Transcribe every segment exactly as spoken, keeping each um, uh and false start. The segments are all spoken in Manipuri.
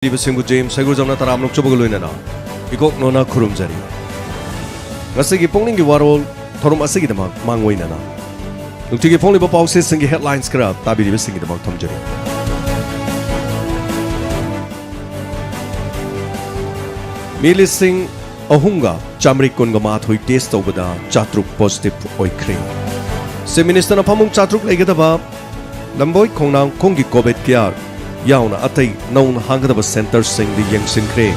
ꯂꯩꯔꯤꯕꯁꯤꯡꯕꯨ ꯖꯦꯝꯁ ꯍꯩꯒ꯭ꯔꯨꯖꯝꯅ ꯇꯔꯥꯝꯅ ꯑꯣꯛꯆꯕꯒ ꯂꯣꯏꯅꯅ ꯏꯀꯣꯛꯅꯣꯅ ꯈꯨꯔꯨꯝꯖꯔꯤ꯫ ꯉꯁꯤꯒꯤ ꯄꯨꯛꯅꯤꯡꯒꯤ ꯋꯥꯔꯣꯜ ꯊꯧꯔꯝ ꯑꯁꯤꯒꯤꯗꯃꯛ ꯃꯥꯡꯑꯣꯏꯅꯅ ꯅꯨꯡꯇꯤꯒꯤ ꯐꯣꯡꯂꯤꯕ ꯄꯥꯎꯆꯦꯁꯤꯡꯒꯤ headlines ꯈꯔ ꯇꯥꯕꯤꯔꯤꯕꯁꯤꯡꯒꯤꯗꯃꯛ ꯊꯝꯖꯔꯤ꯫ ꯃꯤ ꯂꯤꯁꯤꯡ ꯑꯍꯨꯝꯒ ꯆꯥꯃꯔꯤ ꯀꯨꯟꯒ ꯃꯥꯊꯣꯏ test ꯇꯧꯕꯗ ꯆꯥꯇ꯭ꯔꯨꯛ positive ꯑꯣꯏꯈ꯭ꯔꯦ꯫ Chief Ministerꯅ ꯐꯃꯨꯡ ꯆꯥꯇ꯭ꯔꯨꯛ ꯂꯩꯒꯗꯕ ꯂꯝꯕꯣꯏ ꯈꯣꯡꯅꯥꯡ ꯈꯣꯡꯒꯤ COVID care ꯌꯥꯎꯅ ꯑꯇꯩ ꯅꯧꯅ ꯍꯥꯡꯒꯗꯕ centreꯁꯤꯡꯗꯤ ꯌꯦꯡꯁꯤꯟꯈ꯭ꯔꯦ꯫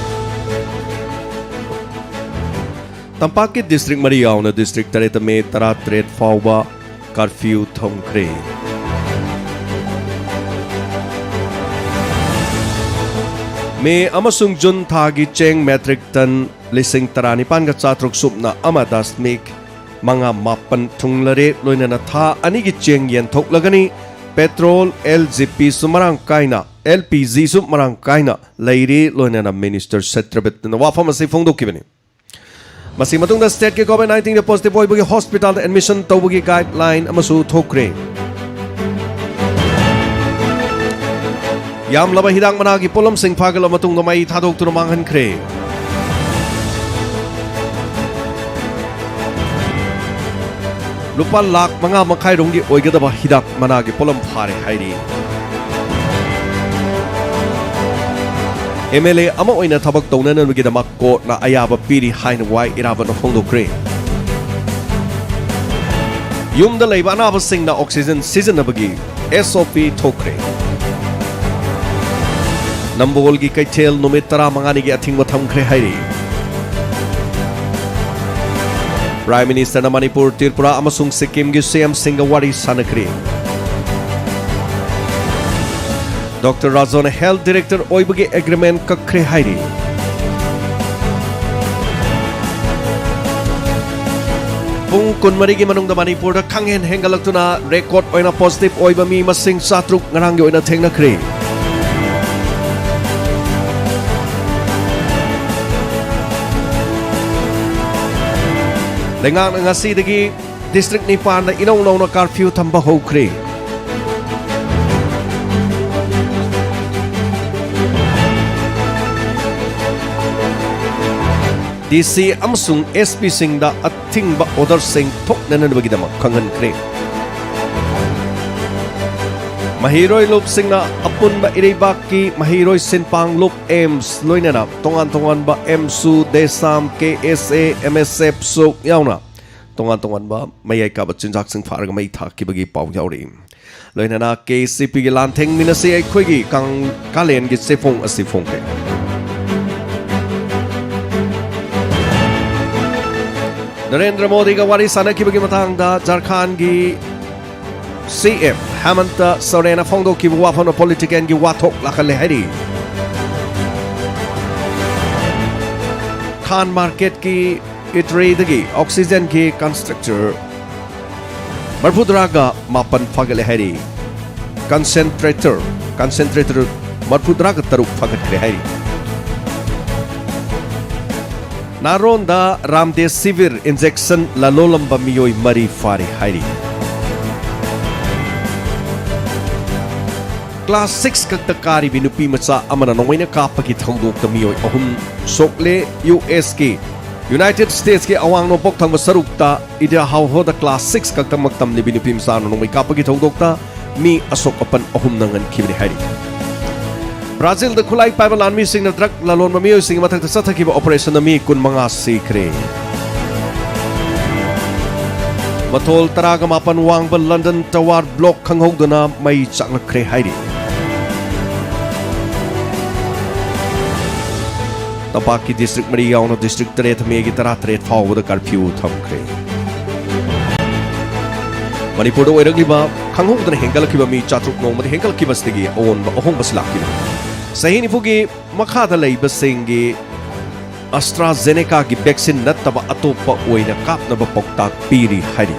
ꯇꯝꯄꯥꯛꯀꯤ district ꯃꯔꯤ ꯌꯥꯎꯅ district ꯇꯔꯦꯠꯇ May ꯇꯔꯥꯇꯔꯦꯠ ꯐꯥꯎꯕ curfew ꯊꯝꯈ꯭ꯔꯦ꯫ May ꯑꯃꯁꯨꯡ June ꯊꯥꯒꯤ ꯆꯦꯡ metric ton ꯂꯤꯁꯤꯡ ꯇꯔꯥꯅꯤꯄꯥꯟꯒ ꯆꯥꯇ꯭ꯔꯨꯛ ꯁꯨꯞꯅ ꯑꯃ ꯗꯁꯃꯤꯛ ꯃꯉꯥ ꯃꯥꯄꯟ ꯊꯨꯡꯂꯔꯦ, ꯂꯣꯏꯅꯅ ꯊꯥ ꯑꯅꯤꯒꯤ ꯆꯦꯡ ꯌꯦꯟꯊꯣꯛꯂꯒꯅꯤ꯫ Petrol, LGPꯁꯨ ꯃꯔꯥꯡ ꯀꯥꯏꯅ, LPGꯁꯨ ꯃꯔꯥꯡ ꯀꯥꯏꯅ ꯂꯩꯔꯤ, ꯂꯣꯏꯅꯅ Minister ꯁꯇ꯭ꯌꯕ꯭ꯔꯇꯅ ꯋꯥꯐꯝ ꯑꯁꯤ ꯐꯣꯡꯗꯣꯛꯈꯤꯕꯅꯤ꯫ ꯃꯁꯤ ꯃꯇꯨꯡꯗ stateꯀꯤ COVID nineteenꯗ positive ꯑꯣꯏꯕꯒꯤ hospitalꯗ admission ꯇꯧꯕꯒꯤ guideline ꯑꯃꯁꯨ ꯊꯣꯛꯈ꯭ꯔꯦ꯫ ꯌꯥꯝꯂꯕ ꯍꯤꯗꯥꯛ ꯃꯅꯥꯒꯤ ꯄꯣꯠꯂꯝꯁꯤꯡ ꯐꯥꯒꯠꯂꯕ ꯃꯇꯨꯡꯗ ꯃꯩ ꯊꯥꯗꯣꯛꯇꯨꯅ ꯃꯥꯡꯍꯟꯈ꯭ꯔꯦ꯫ ꯂꯨꯄꯥ ꯂꯥꯈ ꯃꯉꯥ ꯃꯈꯥꯏꯔꯣꯝꯒꯤ ꯑꯣꯏꯒꯗꯕ ꯍꯤꯗꯥꯛ ꯃꯅꯥꯒꯤ ꯄꯣꯠꯂꯝ ꯐꯥꯔꯦ ꯍꯥꯏꯔꯤ꯫ MLA ꯑꯃ ꯑꯣꯏꯅ ꯊꯕꯛ ꯇꯧꯅꯅꯕꯒꯤꯗꯃꯛ courtꯅ ꯑꯌꯥꯕ ꯄꯤꯔꯤ ꯍꯥꯏꯅ ꯋꯥꯏ ꯏꯔꯥꯕꯣꯠꯅ ꯐꯣꯡꯗꯣꯛꯈ꯭ꯔꯦ꯫ ꯌꯨꯝꯗ ꯂꯩꯕ ꯑꯅꯥꯕꯁꯤꯡꯅ oxygen ꯁꯤꯖꯤꯟꯅꯕꯒꯤ SOP ꯊꯣꯛꯈ꯭ꯔꯦ꯫ ꯅꯝꯕꯣꯜꯒꯤ ꯀꯩꯊꯦꯜ ꯅꯨꯃꯤꯠ ꯇꯔꯥꯃꯉꯥꯅꯤꯒꯤ ꯑꯊꯤꯡꯕ ꯊꯝꯈ꯭ꯔꯦ ꯍꯥꯏꯔꯤ꯫ Prime Ministerꯅ ꯃꯅꯤꯄꯨꯔ, ꯇ꯭ꯔꯤꯄꯨꯔꯥ ꯑꯃꯁꯨꯡ ꯁꯤꯛꯀꯤꯝꯒꯤ CMꯁꯤꯡꯒ ꯋꯥꯔꯤ ꯁꯥꯟꯅꯈ꯭ꯔꯦ꯫ Doctor ꯔꯥꯖꯣꯅ health director ꯑꯣꯏꯕꯒꯤ agreement ꯀꯛꯈ꯭ꯔꯦ ꯍꯥꯏꯔꯤ꯫ ꯄꯨꯡ ꯀꯨꯟꯃꯔꯤꯒꯤ ꯃꯅꯨꯡꯗ ꯃꯅꯤꯄꯨꯔꯗ ꯈꯪꯍꯦꯟ ꯍꯦꯟꯒꯠꯂꯛꯇꯨꯅ record ꯑꯣꯏꯅ positive ꯑꯣꯏꯕ ꯃꯤ ꯃꯁꯤꯡ ꯆꯥꯇ꯭ꯔꯨꯛ ꯉꯔꯥꯡꯒꯤ ꯑꯣꯏꯅ ꯊꯦꯡꯅꯈ꯭ꯔꯦ꯫ ꯂꯩꯉꯥꯛꯅ ꯉꯁꯤꯗꯒꯤ district ꯅꯤꯄꯥꯟꯗ ꯏꯅꯧ ꯅꯧꯅ curfew ꯊꯝꯕ ꯍꯧꯈ꯭ꯔꯦ꯫ ꯗꯤ ꯁꯤ ꯑꯃꯁꯨꯡ ꯑꯦꯁ ꯄꯤꯁꯤꯡꯗ ꯑꯊꯤꯡꯕ ꯑꯣꯔꯗꯔꯁꯤꯡ ꯊꯣꯛꯅꯅꯕꯒꯤꯗꯃꯛ ꯈꯪꯍꯟꯈ꯭ꯔꯦ꯫ ꯃꯍꯩꯔꯣꯏ ꯂꯨꯞꯁꯤꯡꯅ ꯑꯄꯨꯟꯕ ꯏꯔꯩꯕꯥꯛꯀꯤ ꯃꯍꯩꯔꯣꯏ ꯁꯤꯟꯄꯥꯡ ꯂꯨꯞ ꯑꯦꯝꯁ ꯂꯣꯏꯅꯅ ꯇꯣꯉꯥꯟ ꯇꯣꯉꯥꯟꯕ ꯑꯦꯝꯁꯨ, ꯗꯦꯁꯥꯝ, ꯀꯦ ꯑꯦꯁ ꯑꯦ, ꯑꯦꯝ ꯑꯦꯁ ꯑꯦꯐ ꯁꯨ ꯌꯥꯎꯅ ꯇꯣꯉꯥꯟ ꯇꯣꯉꯥꯟꯕ ꯃꯌꯥꯏ ꯀꯥꯕ ꯆꯤꯟꯖꯥꯛꯁꯤꯡ ꯐꯥꯔꯒ ꯃꯩ ꯊꯥꯈꯤꯕꯒꯤ ꯄꯥꯎ ꯌꯥꯎꯔꯤ꯫ ꯂꯣꯏꯅꯅ ꯀꯦ ꯁꯤ ꯄꯤꯒꯤ ꯂꯥꯟꯊꯦꯡꯃꯤꯟꯅꯁꯤ ꯑꯩꯈꯣꯏꯒꯤ ꯀꯥꯡ-, ꯀꯥꯂꯦꯟꯒꯤ ꯆꯦꯐꯣꯡ ꯑꯁꯤ ꯐꯣꯡꯈ꯭ꯔꯦ꯫ ꯅꯔꯦꯟꯗ꯭ꯔ ꯃꯣꯗꯤꯒ ꯋꯥꯔꯤ ꯁꯥꯟꯅꯈꯤꯕꯒꯤ ꯃꯇꯥꯡꯗ ꯖꯥꯔꯈꯥꯟꯒꯤ ꯁꯤ ꯑꯦꯝ ꯍꯦꯃꯟꯇ ꯁꯣꯔꯦꯟꯅ ꯐꯣꯡꯗꯣꯛꯈꯤꯕ ꯋꯥꯐꯝꯅ ꯄꯣꯂꯤꯇꯤꯀꯦꯜꯒꯤ ꯋꯥꯊꯣꯛ ꯂꯥꯛꯍꯜꯂꯦ ꯍꯥꯏꯔꯤ꯫ ꯈꯥꯟ ꯃꯥꯔꯀꯦꯠꯀꯤ ꯏꯇꯔꯤꯗꯒꯤ ꯑꯣꯛꯁꯤꯖꯦꯟꯒꯤ ꯀꯟꯁꯦꯟꯇ꯭ꯔꯦꯇꯔ ꯃꯔꯐꯨꯇꯔꯥꯒ ꯃꯥꯄꯟ ꯐꯥꯒꯠꯂꯦ ꯍꯥꯏꯔꯤ꯫ ꯀꯟꯁꯦꯟꯇ꯭ꯔꯦꯇꯔ, ꯀꯟꯁꯦꯟꯇ꯭ꯔꯦꯇꯔ ꯃꯔꯐꯨꯇꯔꯥꯒ ꯇꯔꯨꯛ ꯐꯥꯒꯠꯈ꯭ꯔꯦ ꯍꯥꯏꯔꯤ꯫ ꯅꯥꯔꯣꯟꯗ ꯔꯥꯝꯗꯦꯁꯤꯚꯤꯔ ꯏꯟꯖꯦꯛꯁꯟ ꯂꯂꯣꯜꯂꯝꯕ ꯃꯤꯑꯣꯏ ꯃꯔꯤ ꯐꯥꯔꯦ ꯍꯥꯏꯔꯤ꯫ ꯀ꯭ꯂꯥꯁ ꯁꯤꯛꯁ ꯈꯛꯇ ꯀꯥꯔꯤꯕꯤ ꯅꯨꯄꯤ ꯃꯆꯥ ꯑꯃꯅ ꯅꯣꯡꯃꯩꯅ ꯀꯥꯞꯄꯒꯤ ꯊꯧꯗꯣꯛꯇ ꯃꯤꯑꯣꯏ ꯑꯍꯨꯝ ꯁꯣꯛꯂꯦ꯫ ꯌꯨ ꯑꯦꯁꯀꯤ ꯌꯨꯅꯥꯏꯇꯦꯗ ꯁ꯭ꯇꯦꯠꯁꯀꯤ ꯑꯋꯥꯡ ꯅꯣꯡꯄꯣꯛ ꯊꯪꯕ ꯁꯔꯨꯛꯇ ꯏꯗꯥꯍꯣꯗ ꯀ꯭ꯂꯥꯁ ꯁꯤꯛꯁ ꯈꯛꯇꯃꯛ ꯇꯝꯂꯤꯕꯤ ꯅꯨꯄꯤ ꯃꯆꯥ ꯑꯃꯅ ꯅꯣꯡꯃꯩ ꯀꯥꯞꯄꯒꯤ ꯊꯧꯗꯣꯛꯇ ꯃꯤ ꯑꯁꯣꯛ ꯑꯄꯟ ꯑꯍꯨꯝ ꯅꯪꯍꯟꯈꯤꯕꯅꯤ ꯍꯥꯏꯔꯤ꯫ ꯕ꯭ꯔꯥꯖꯤꯜꯗ ꯈꯨꯠꯂꯥꯏ ꯄꯥꯏꯕ ꯂꯥꯟꯃꯤꯁꯤꯡꯅ ꯗ꯭ꯔꯒ ꯂꯂꯣꯟꯕ ꯃꯤꯑꯣꯏꯁꯤꯡꯒꯤ ꯃꯊꯛꯇ ꯆꯠꯊꯈꯤꯕ ꯑꯣꯄꯔꯦꯁꯟꯗ ꯃꯤ ꯀꯨꯟꯃꯉꯥ ꯁꯤꯈ꯭ꯔꯦ꯫ ꯃꯊꯣꯜ ꯇꯔꯥꯒ ꯃꯥꯄꯟ ꯋꯥꯡꯕ ꯂꯟꯗꯟ ꯇꯋꯥꯔ ꯕ꯭ꯂꯣꯛ ꯈꯪꯍꯧꯗꯅ ꯃꯩ ꯆꯥꯛꯂꯛꯈ꯭ꯔꯦ ꯍꯥꯏꯔꯤ꯫ ꯇꯝꯄꯥꯛꯀꯤ ꯗꯤꯁꯇ꯭ꯔꯤꯛ ꯃꯔꯤ ꯌꯥꯎꯅ ꯗꯤꯁꯇ꯭ꯔꯤꯛ ꯇꯔꯦꯠ ꯃꯦꯒꯤ ꯇꯔꯥꯇꯔꯦꯠ ꯐꯥꯎꯕꯗ ꯀꯔꯐ꯭ꯌꯨ ꯊꯝꯈ꯭ꯔꯦ꯫ ꯃꯅꯤꯄꯨꯔꯗ ꯑꯣꯏꯔꯛꯂꯤꯕ ꯈꯪꯍꯧꯗꯅ ꯍꯦꯟꯒꯠꯂꯛꯈꯤꯕ ꯃꯤ ꯆꯥꯇ꯭ꯔꯨꯛ ꯅꯣꯡꯃꯗ ꯍꯦꯟꯒꯠꯂꯛꯈꯤꯕꯁꯤꯗꯒꯤ ꯑꯑꯣꯟꯕ ꯑꯍꯣꯡꯕꯁꯤ ꯂꯥꯛꯈꯤꯕꯅꯤ꯫ ꯆꯍꯤ ꯅꯤꯐꯨꯒꯤ ꯃꯈꯥꯗ ꯂꯩꯕꯁꯤꯡꯒꯤ AstraZenecaꯒꯤ ꯚꯦꯛꯁꯤꯟ ꯅꯠꯇꯕ ꯑꯇꯣꯞꯄ ꯑꯣꯏꯅ ꯀꯥꯞꯅꯕ ꯄꯥꯎꯇꯥꯛ ꯄꯤꯔꯤ ꯍꯥꯏꯔꯤ꯫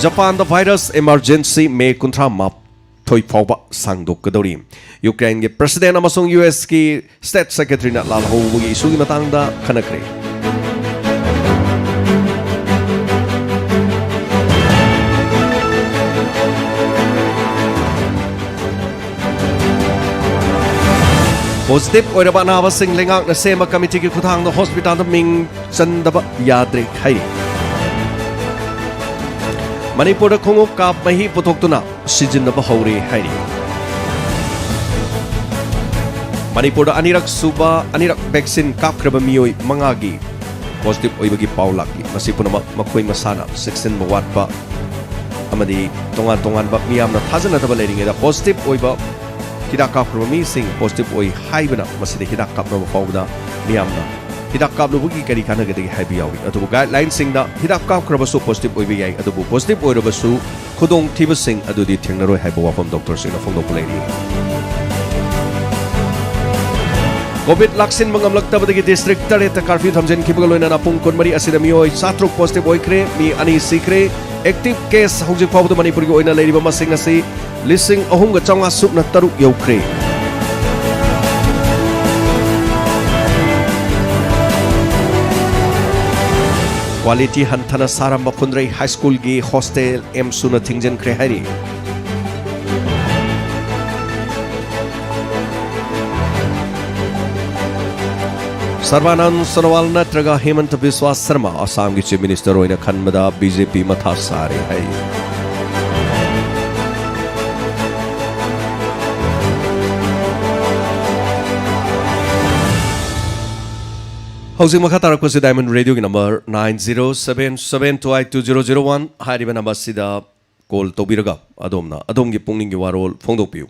ꯖꯄꯥꯟꯗ ꯚꯥꯏꯔꯁ ꯏꯃꯔꯖꯦꯟꯁꯤ ꯃꯦ ꯀꯨꯟꯊ꯭ꯔꯥ ꯃꯥꯊꯣꯏ ꯐꯥꯎꯕ ꯁꯥꯡꯗꯣꯛꯀꯗꯧꯔꯤ꯫ ꯌꯨꯀ꯭ꯔꯦꯟꯒꯤ ꯄ꯭ꯔꯁꯤꯗꯦꯟ ꯑꯃꯁꯨꯡ ꯌꯨ ꯑꯦꯁꯀꯤ ꯁ꯭ꯇꯦꯠ ꯁꯦꯀ꯭ꯔꯦꯇꯔꯤꯅ ꯂꯥꯜꯍꯧꯕꯒꯤ ꯏꯁꯨꯒꯤ ꯃꯇꯥꯡꯗ ꯈꯟꯅꯈ꯭ꯔꯦ꯫ ꯄꯣꯖꯤꯇꯤꯚ ꯑꯣꯏꯔꯕ ꯑꯅꯥꯕꯁꯤꯡ ꯂꯩꯉꯥꯛꯅ ꯁꯦꯝꯕ ꯀꯃꯤꯇꯤꯒꯤ ꯈꯨꯠꯊꯥꯡꯗ ꯍꯣꯁꯄꯤꯇꯥꯜꯗ ꯃꯤꯡ ꯆꯟꯗꯕ ꯌꯥꯗ꯭ꯔꯦ ꯍꯥꯏꯔꯤ꯫ ꯃꯅꯤꯄꯨꯔꯗ ꯈꯣꯡꯎꯞ ꯀꯥꯞ ꯃꯍꯤ ꯄꯨꯊꯣꯛꯇꯨꯅ ꯁꯤꯖꯤꯟꯅꯕ ꯍꯧꯔꯦ ꯍꯥꯏꯔꯤ꯫ ꯃꯅꯤꯄꯨꯔꯗ ꯑꯅꯤꯔꯛ ꯁꯨꯕ, ꯑꯅꯤꯔꯛ ꯚꯦꯛꯁꯤꯟ ꯀꯥꯞꯈ꯭ꯔꯕ ꯃꯤꯑꯣꯏ ꯃꯉꯥꯒꯤ ꯄꯣꯖꯤꯇꯤꯚ ꯑꯣꯏꯕꯒꯤ ꯄꯥꯎ ꯂꯥꯛꯂꯤ꯫ ꯃꯁꯤ ꯄꯨꯝꯅꯃꯛ ꯃꯈꯣꯏ ꯃꯁꯥꯅ ꯆꯦꯛꯁꯤꯟꯕ ꯋꯥꯠꯄ ꯑꯃꯗꯤ ꯇꯣꯉꯥꯟ ꯇꯣꯉꯥꯟꯕ ꯃꯤꯌꯥꯝꯅ ꯊꯥꯖꯅꯗꯕ ꯂꯩꯔꯤꯉꯩꯗ ꯄꯣꯖꯤꯇꯤꯚ ꯑꯣꯏꯕ ꯍꯤꯗꯥꯛ ꯀꯥꯞꯈ꯭ꯔꯕ ꯃꯤꯁꯤꯡ ꯄꯣꯖꯤꯇꯤꯚ ꯑꯣꯏ ꯍꯥꯏꯕꯅ ꯃꯁꯤꯗ ꯍꯤꯗꯥꯛ ꯀꯥꯞꯅꯕ ꯐꯥꯎꯕꯗ ꯃꯤꯌꯥꯝꯅ ꯍꯤꯗꯥꯛ ꯀꯥꯞꯂꯨꯕꯒꯤ ꯀꯔꯤ ꯀꯥꯟꯅꯒꯗꯒꯦ ꯍꯥꯏꯕ ꯌꯥꯎꯏ꯫ ꯑꯗꯨꯕꯨ ꯒꯥꯏꯗꯂꯥꯏꯟꯁꯤꯡꯗ ꯍꯤꯗꯥꯛ ꯀꯥꯞꯈ꯭ꯔꯕꯁꯨ ꯄꯣꯖꯤꯇꯤꯚ ꯑꯣꯏꯕ ꯌꯥꯏ, ꯑꯗꯨꯕꯨ ꯄꯣꯖꯤꯇꯤꯚ ꯑꯣꯏꯔꯕꯁꯨ ꯈꯨꯗꯣꯡꯊꯤꯕꯁꯤꯡ ꯑꯗꯨꯗꯤ ꯊꯦꯡꯅꯔꯣꯏ ꯍꯥꯏꯕ ꯋꯥꯐꯝ ꯗꯣꯛꯇꯔꯁꯤꯡꯅ ꯐꯣꯡꯗꯣꯛꯄ ꯂꯩꯔꯤ꯫ ꯀꯣꯚꯤꯗ ꯂꯥꯛꯁꯤꯟꯕ ꯉꯝꯂꯛꯇꯕꯗꯒꯤ ꯗꯤꯁꯇ꯭ꯔꯤꯛ ꯇꯔꯦꯠꯇ ꯀꯥꯔꯐ꯭ꯌꯨ ꯊꯝꯖꯤꯟꯈꯤꯕꯒ ꯂꯣꯏꯅꯅ ꯄꯨꯡ ꯀꯨꯟꯃꯔꯤ ꯑꯁꯤꯗ ꯃꯤꯑꯣꯏ ꯆꯥꯇ꯭ꯔꯨꯛ ꯄꯣꯖꯤꯇꯤꯚ ꯑꯣꯏꯈ꯭ꯔꯦ, ꯃꯤ ꯑꯅꯤ ꯁꯤꯈ꯭ꯔꯦ꯫ ꯑꯦꯛꯇꯤꯚ ꯀꯦꯁ ꯍꯧꯖꯤꯛ ꯐꯥꯎꯕꯗ ꯃꯅꯤꯄꯨꯔꯒꯤ ꯑꯣꯏꯅ ꯂꯩꯔꯤꯕ ꯃꯁꯤꯡ ꯑꯁꯤ ꯂꯤꯁꯤꯡ ꯑꯍꯨꯝꯒ ꯆꯥꯝꯃꯉꯥ ꯁꯨꯞꯅ ꯇꯔꯨꯛ ꯌꯧꯈ꯭ꯔꯦ꯫ ꯀ꯭ꯋꯥꯂꯤꯇꯤ ꯍꯟꯊꯅ ꯁꯥꯔꯝꯕ ꯐꯨꯟꯗ꯭ꯔꯩ ꯍꯥꯏ ꯁ꯭ꯀꯨꯜꯒꯤ ꯍꯣꯁꯇꯦꯜ ꯑꯦꯝꯁꯨꯅ ꯊꯤꯡꯖꯤꯟꯈ꯭ꯔꯦ ꯍꯥꯏꯔꯤ꯫ ꯁꯔꯕꯥꯅꯟ ꯁꯣꯅꯣꯋꯥꯜ ꯅꯠꯇ꯭ꯔꯒ ꯍꯤꯃꯟꯇ ꯕꯤꯁ꯭ꯋꯥ ꯁꯔꯃ ꯑꯁꯥꯝꯒꯤ ꯆꯤꯐ ꯃꯤꯅꯤꯁꯇꯔ ꯑꯣꯏꯅ ꯈꯟꯕꯗ ꯕꯤ ꯖꯦ ꯄꯤ ꯃꯊꯥ ꯁꯥꯔꯦ ꯍꯥꯏ꯫ ꯍꯧꯖꯤꯛ ꯃꯈꯥ ꯇꯥꯔꯛꯄꯁꯤ ꯗꯥꯏꯃꯟ ꯔꯦꯗꯤꯑꯣꯒꯤ number nine zero seven seven two eight two zero zero one ꯍꯥꯏꯔꯤꯕ ꯅꯝꯕꯔꯁꯤꯗ ꯀꯣꯜ ꯇꯧꯕꯤꯔꯒ ꯑꯗꯣꯝꯅ ꯑꯗꯣꯝꯒꯤ ꯄꯨꯛꯅꯤꯡꯒꯤ ꯋꯥꯔꯣꯜ ꯐꯣꯡꯗꯣꯛꯄꯤꯌꯨ꯫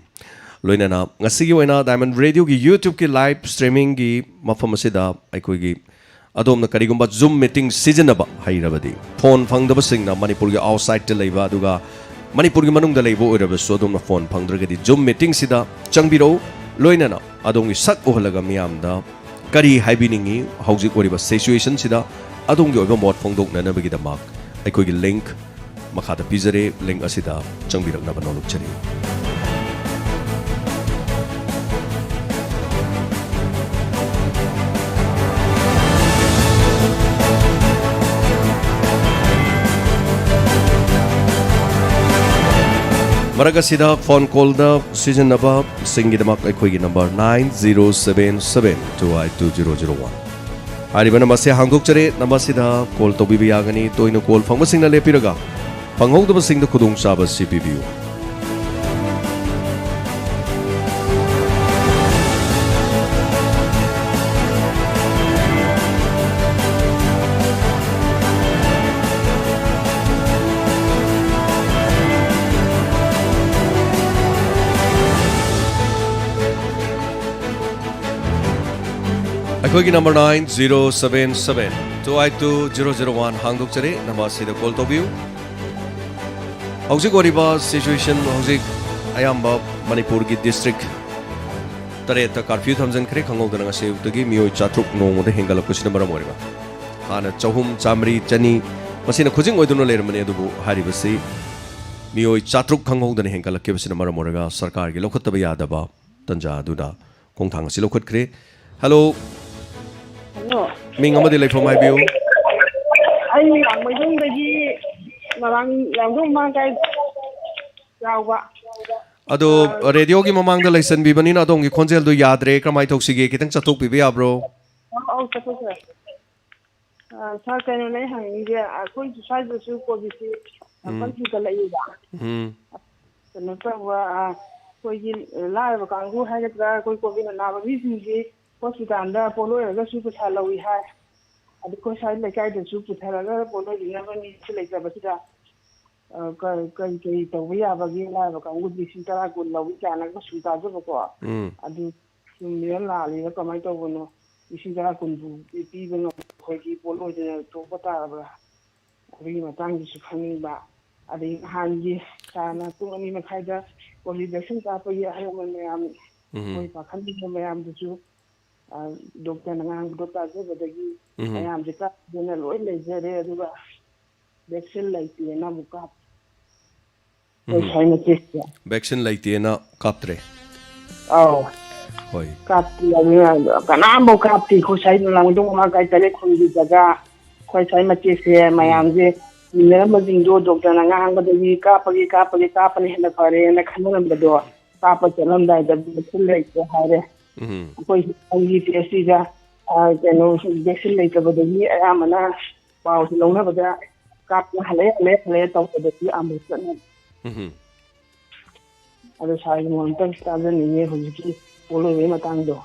ꯂꯣꯏꯅꯅ ꯉꯁꯤꯒꯤ ꯑꯣꯏꯅ ꯗꯥꯏꯃꯟ ꯔꯦꯗꯤꯑꯣꯒꯤ ꯌꯨꯇ꯭ꯌꯨꯕꯀꯤ ꯂꯥꯏꯚ ꯁ꯭ꯇ꯭ꯔꯤꯃꯤꯡꯒꯤ ꯃꯐꯝ ꯑꯁꯤꯗ ꯑꯩꯈꯣꯏꯒꯤ ꯑꯗꯣꯝꯅ ꯀꯔꯤꯒꯨꯝꯕ ꯖꯨꯝ ꯃꯤꯇꯤꯡ ꯁꯤꯖꯤꯟꯅꯕ ꯍꯩꯔꯕꯗꯤ, ꯐꯣꯟ ꯐꯪꯗꯕꯁꯤꯡꯅ ꯃꯅꯤꯄꯨꯔꯒꯤ ꯑꯥꯎꯠꯁꯥꯏꯗꯇ ꯂꯩꯕ, ꯑꯗꯨꯒ ꯃꯅꯤꯄꯨꯔꯒꯤ ꯃꯅꯨꯡꯗ ꯂꯩꯕ ꯑꯣꯏꯔꯕꯁꯨ ꯑꯗꯣꯝꯅ ꯐꯣꯟ ꯐꯪꯗ꯭ꯔꯒꯗꯤ ꯖꯨꯝ ꯃꯤꯇꯤꯡꯁꯤꯗ ꯆꯪꯕꯤꯔꯛꯎ꯫ ꯂꯣꯏꯅꯅ ꯑꯗꯣꯝꯒꯤ ꯁꯛ ꯎꯍꯜꯂꯒ ꯃꯤꯌꯥꯝꯗ ꯀꯔꯤ ꯍꯥꯏꯕꯤꯅꯤꯡꯉꯤ? ꯍꯧꯖꯤꯛ ꯑꯣꯏꯔꯤꯕ ꯁꯤꯆꯨꯋꯦꯁꯟꯁꯤꯗ ꯑꯗꯣꯝꯒꯤ ꯑꯣꯏꯕ ꯃꯣꯠ ꯐꯣꯡꯗꯣꯛꯅꯅꯕꯒꯤꯗꯃꯛ ꯑꯩꯈꯣꯏꯒꯤ ꯂꯤꯡꯛ ꯃꯈꯥꯗ ꯄꯤꯖꯔꯦ, ꯂꯤꯡꯛ ꯑꯁꯤꯗ ꯆꯪꯕꯤꯔꯛꯅꯕ ꯅꯣꯜꯂꯨꯛꯆꯔꯤ꯫ ꯃꯔꯛ ꯑꯁꯤꯗ ꯐꯣꯟ ꯀꯣꯜꯗ ꯁꯤꯖꯤꯟꯅꯕꯁꯤꯡꯒꯤꯗꯃꯛ ꯑꯩꯈꯣꯏꯒꯤ number nine zero seven seven two eight two zero zero one꯫ ꯍꯥꯏꯔꯤꯕ ꯅꯝꯕꯔꯁꯦ ꯍꯥꯡꯗꯣꯛꯆꯔꯦ꯫ ꯅꯝꯕꯔꯁꯤꯗ ꯀꯣꯜ ꯇꯧꯕꯤꯕ ꯌꯥꯒꯅꯤ꯫ ꯇꯣꯏꯅ ꯀꯣꯜ ꯐꯪꯕꯁꯤꯡꯅ ꯂꯦꯞꯄꯤꯔꯒ ꯐꯪꯍꯧꯗꯕꯁꯤꯡꯗ ꯈꯨꯗꯣꯡꯆꯥꯕ ꯑꯁꯤ ꯄꯤꯕꯤꯌꯨ꯫ ꯑꯩꯈꯣꯏꯒꯤ number nine zero seven seven two eight two zero zero one ꯍꯥꯡꯗꯣꯛꯆꯔꯤ꯫ ꯅꯝꯕꯔ ꯑꯁꯤꯗ ꯀꯣꯜ ꯇꯧꯕꯤꯌꯨ꯫ ꯍꯧꯖꯤꯛ ꯑꯣꯏꯔꯤꯕ ꯁꯤꯆꯨꯋꯦꯁꯟ, ꯍꯧꯖꯤꯛ ꯑꯌꯥꯝꯕ ꯃꯅꯤꯄꯨꯔꯒꯤ ꯗꯤꯁꯇ꯭ꯔꯤꯛ ꯇꯔꯦꯠꯇ ꯀꯥꯔꯐ꯭ꯌꯨ ꯊꯝꯖꯤꯟꯈ꯭ꯔꯦ꯫ ꯈꯪꯍꯧꯗꯅ ꯉꯁꯤ ꯑꯌꯨꯛꯇꯒꯤ ꯃꯤꯑꯣꯏ ꯆꯥꯇ꯭ꯔꯨꯛ ꯅꯣꯡꯃꯗ ꯍꯦꯟꯒꯠꯂꯛꯄꯁꯤꯅ ꯃꯔꯝ ꯑꯣꯏꯔꯒ ꯍꯥꯟꯅ ꯆꯍꯨꯝ, ꯆꯥꯃꯔꯤ, ꯆꯅꯤ ꯃꯁꯤꯅ ꯈꯨꯖꯤꯡ ꯑꯣꯏꯗꯨꯅ ꯂꯩꯔꯝꯕꯅꯤ꯫ ꯑꯗꯨꯕꯨ ꯍꯥꯏꯔꯤꯕꯁꯤ ꯃꯤꯑꯣꯏ ꯆꯥꯇ꯭ꯔꯨꯛ ꯈꯪꯍꯧꯗꯅ ꯍꯦꯟꯒꯠꯂꯛꯈꯤꯕꯁꯤꯅ ꯃꯔꯝ ꯑꯣꯏꯔꯒ ꯁꯔꯀꯥꯔꯒꯤ ꯂꯧꯈꯠꯇꯕ ꯌꯥꯗꯕ ꯇꯟꯖꯥ ꯑꯗꯨꯗ ꯈꯣꯡꯊꯥꯡ ꯑꯁꯤ ꯂꯧꯈꯠꯈ꯭ꯔꯦ꯫ ꯍꯦꯜꯂꯣ꯫ ꯍꯦꯜꯂꯣ꯫ ꯃꯤꯡ ꯑꯃꯗꯤ ꯂꯩꯐꯝ ꯍꯥꯏꯕꯤꯌꯨ꯫ ꯑꯩ ꯂꯥꯡꯃꯩꯗꯣꯡꯗꯒꯤ ꯃꯃꯥꯡ, ꯂꯥꯡꯃꯩꯗꯣꯡ ꯃꯃꯥꯡ ꯂꯩꯀꯥꯏ ꯆꯥꯎꯕ꯫ ꯑꯗꯣ, ꯔꯦꯗꯤꯑꯣꯒꯤ ꯃꯃꯥꯡꯗ ꯂꯩꯁꯟꯕꯤꯕꯅꯤꯅ ꯑꯗꯣꯝꯒꯤ ꯈꯣꯟꯖꯦꯜꯗꯨ ꯌꯥꯗ꯭ꯔꯦ꯫ ꯀꯔꯝꯍꯥꯏꯅ ꯇꯧꯁꯤꯒꯦ? ꯈꯤꯇꯪ ꯆꯠꯊꯣꯛꯄꯤꯕ ꯌꯥꯕ꯭ꯔꯣ? ꯑꯧ, ꯑꯧ, ꯆꯠꯊꯣꯛꯈ꯭ꯔꯦ꯫ ꯑ, ꯁꯥꯔ, ꯀꯩꯅꯣꯅꯦ ꯑꯩ ꯍꯪꯅꯤꯡꯉꯤꯁꯦ, ꯑꯩꯈꯣꯏꯁꯨ ꯁ꯭ꯋꯥꯏꯗꯁꯨ ꯀꯣꯚꯤꯠꯁꯤ ꯌꯥꯝ ꯎꯝ꯫ ꯀꯟꯅ ꯍꯦꯟꯒꯠꯂꯛꯏꯕ꯫ ꯎꯝ꯫ ꯀꯩꯅꯣ ꯇꯧꯕ, ꯑ, ꯑꯩꯈꯣꯏꯒꯤ ꯂꯥꯏꯔꯕ ꯀꯥꯡꯕꯨ ꯍꯥꯏꯒꯗ꯭ꯔꯥ, ꯑꯩꯈꯣꯏ ꯀꯣꯚꯤꯠꯅ ꯅꯥꯕ ꯃꯤꯁꯤꯡꯁꯤ ꯍꯣꯁꯄꯤꯇꯥꯜꯗ ꯄꯣꯠꯂꯣꯏꯔꯒꯁꯨ ꯄꯩꯁꯥ ꯂꯧꯏ ꯍꯥꯏ꯫ ꯑꯗꯨ ꯑꯩꯈꯣꯏ ꯁ꯭ꯋꯥꯏ ꯂꯩꯀꯥꯏꯗꯁꯨ ꯄꯨꯊꯔꯒ ꯄꯣꯠꯂꯣꯏꯕꯤꯅꯕ ꯃꯤꯁꯨ ꯂꯩꯇꯕꯁꯤꯗ, ꯑ, ꯀ-, ꯀꯔꯤ ꯀꯔꯤ ꯇꯧꯕ ꯌꯥꯕꯒꯦ? ꯂꯥꯏꯔꯕ ꯀꯥꯡꯕꯨ ꯂꯤꯁꯤꯡ ꯇꯔꯥ ꯀꯨꯟ ꯂꯧꯏ ꯀꯥꯏꯅꯒ ꯁꯨꯝ ꯇꯥꯖꯕꯀꯣ꯫ ꯎꯝ꯫ ꯑꯗꯨ ꯆꯨꯝꯃꯤꯔ ꯂꯥꯜꯂꯤꯔ ꯀꯃꯥꯏꯅ ꯇꯧꯕꯅꯣ? ꯂꯤꯁꯤꯡ ꯇꯔꯥ ꯀꯨꯟꯕꯨ ꯄꯤꯕ ꯉꯝꯕ ꯑꯩꯈꯣꯏꯒꯤ ꯄꯣꯠ ꯑꯣꯏꯗꯅ ꯊꯣꯛꯄ ꯇꯥꯔꯕ꯭ꯔꯥ? ꯑꯗꯨꯒꯤ ꯃꯇꯥꯡꯗꯁꯨ ꯈꯪꯅꯤꯡꯕ꯫ ꯑꯗꯒꯤ ꯅꯍꯥꯟꯒꯤ ꯁꯥꯔꯅ ꯄꯨꯡ ꯑꯅꯤ ꯃꯈꯥꯏꯗ ꯀꯣꯚꯤꯠ ꯚꯦꯛꯁꯤꯟ ꯀꯥꯞꯄꯒꯤ ꯑꯍꯜ ꯂꯃꯟ ꯃꯌꯥꯝ, ꯎꯝ꯫ ꯑꯩꯈꯣꯏ ꯄꯥꯈꯪ ꯃꯌꯥꯝꯗꯨꯁꯨ, ꯑ, ꯗꯣꯛꯇꯔꯅ ꯉꯥꯡꯕꯗꯣ ꯇꯥꯖꯕꯗꯒꯤ ꯎꯝ꯫ ꯃꯌꯥꯝꯁꯦ ꯀꯥꯞꯇꯅ ꯂꯣꯏ ꯂꯩꯖꯔꯦ꯫ ꯑꯗꯨꯒ ꯚꯦꯛꯁꯤꯟ ꯂꯩꯇꯦꯅ ꯑꯃꯨꯛ ꯀꯥꯞ-, ꯑꯩꯈꯣꯏ ꯎꯝ꯫ ꯁ꯭ꯋꯥꯏ ꯃꯆꯦꯁꯦ꯫ ꯚꯦꯛꯁꯤꯟ ꯂꯩꯇꯦꯅ ꯀꯥꯞꯇ꯭ꯔꯦ꯫ ꯑꯧ꯫ ꯍꯣꯏ꯫ ꯀꯥꯞꯇꯦ, ꯑꯗꯨꯅ ꯀꯅꯥꯝꯐꯥꯎ ꯀꯥꯞꯇꯦ꯫ ꯑꯩꯈꯣꯏ ꯁ꯭ꯋꯥꯏ ꯂꯥꯡꯃꯩꯗꯣꯡ ꯃꯃꯥꯡ ꯂꯩꯀꯥꯏ ꯇꯔꯦꯠ ꯈꯨꯟꯒꯤ ꯖꯒꯥ, ꯑꯩꯈꯣꯏ ꯁ꯭ꯋꯥꯏ ꯃꯆꯦꯁꯦ ꯎꯝ꯫ ꯃꯌꯥꯝꯁꯦ ꯏꯟꯅꯔꯝꯕꯁꯤꯡꯗꯣ ꯗꯣꯛꯇꯔꯅ ꯉꯥꯡꯕꯗꯒꯤ ꯀꯥꯞꯄꯒꯤ, ꯀꯥꯞꯄꯒꯤ, ꯀꯥꯞꯄꯅ ꯍꯦꯟꯅ ꯐꯔꯦꯅ ꯈꯟꯅꯔꯝꯕꯗꯣ, ꯀꯥꯞꯄ ꯆꯠꯂꯝꯗꯥꯏꯗ ꯚꯦꯛꯁꯤꯟ ꯂꯩꯇ꯭ꯔꯦ ꯍꯥꯏꯔꯦ꯫ ꯎꯝ꯫ ꯑꯩꯈꯣꯏ ꯍꯤꯗꯥꯛꯒꯤ ꯇꯦꯁꯁꯤꯗ, ꯑ, ꯀꯩꯅꯣ, ꯚꯦꯛꯁꯤꯟ ꯂꯩꯇꯕꯗꯒꯤ ꯑꯌꯥꯝꯕꯅ ꯄꯥꯎꯁꯤ ꯂꯧꯅꯕꯗ ꯀꯥꯞꯄ ꯍꯜꯂꯛꯑꯦ, ꯍꯜꯂꯛꯑꯦ, ꯍꯜꯂꯛꯑꯦ ꯇꯧꯕꯗꯒꯤ ꯑꯃꯨꯛ ꯆꯠꯅ꯫ ꯎꯝ꯫ ꯑꯗꯣ ꯁꯥꯔꯒꯤ ꯃꯣꯟꯇꯪ ꯇꯥꯖꯅꯤꯡꯉꯦ ꯍꯧꯖꯤꯛꯀꯤ ꯄꯣꯠꯂꯣꯏꯕꯒꯤ ꯃꯇꯥꯡꯗꯣ꯫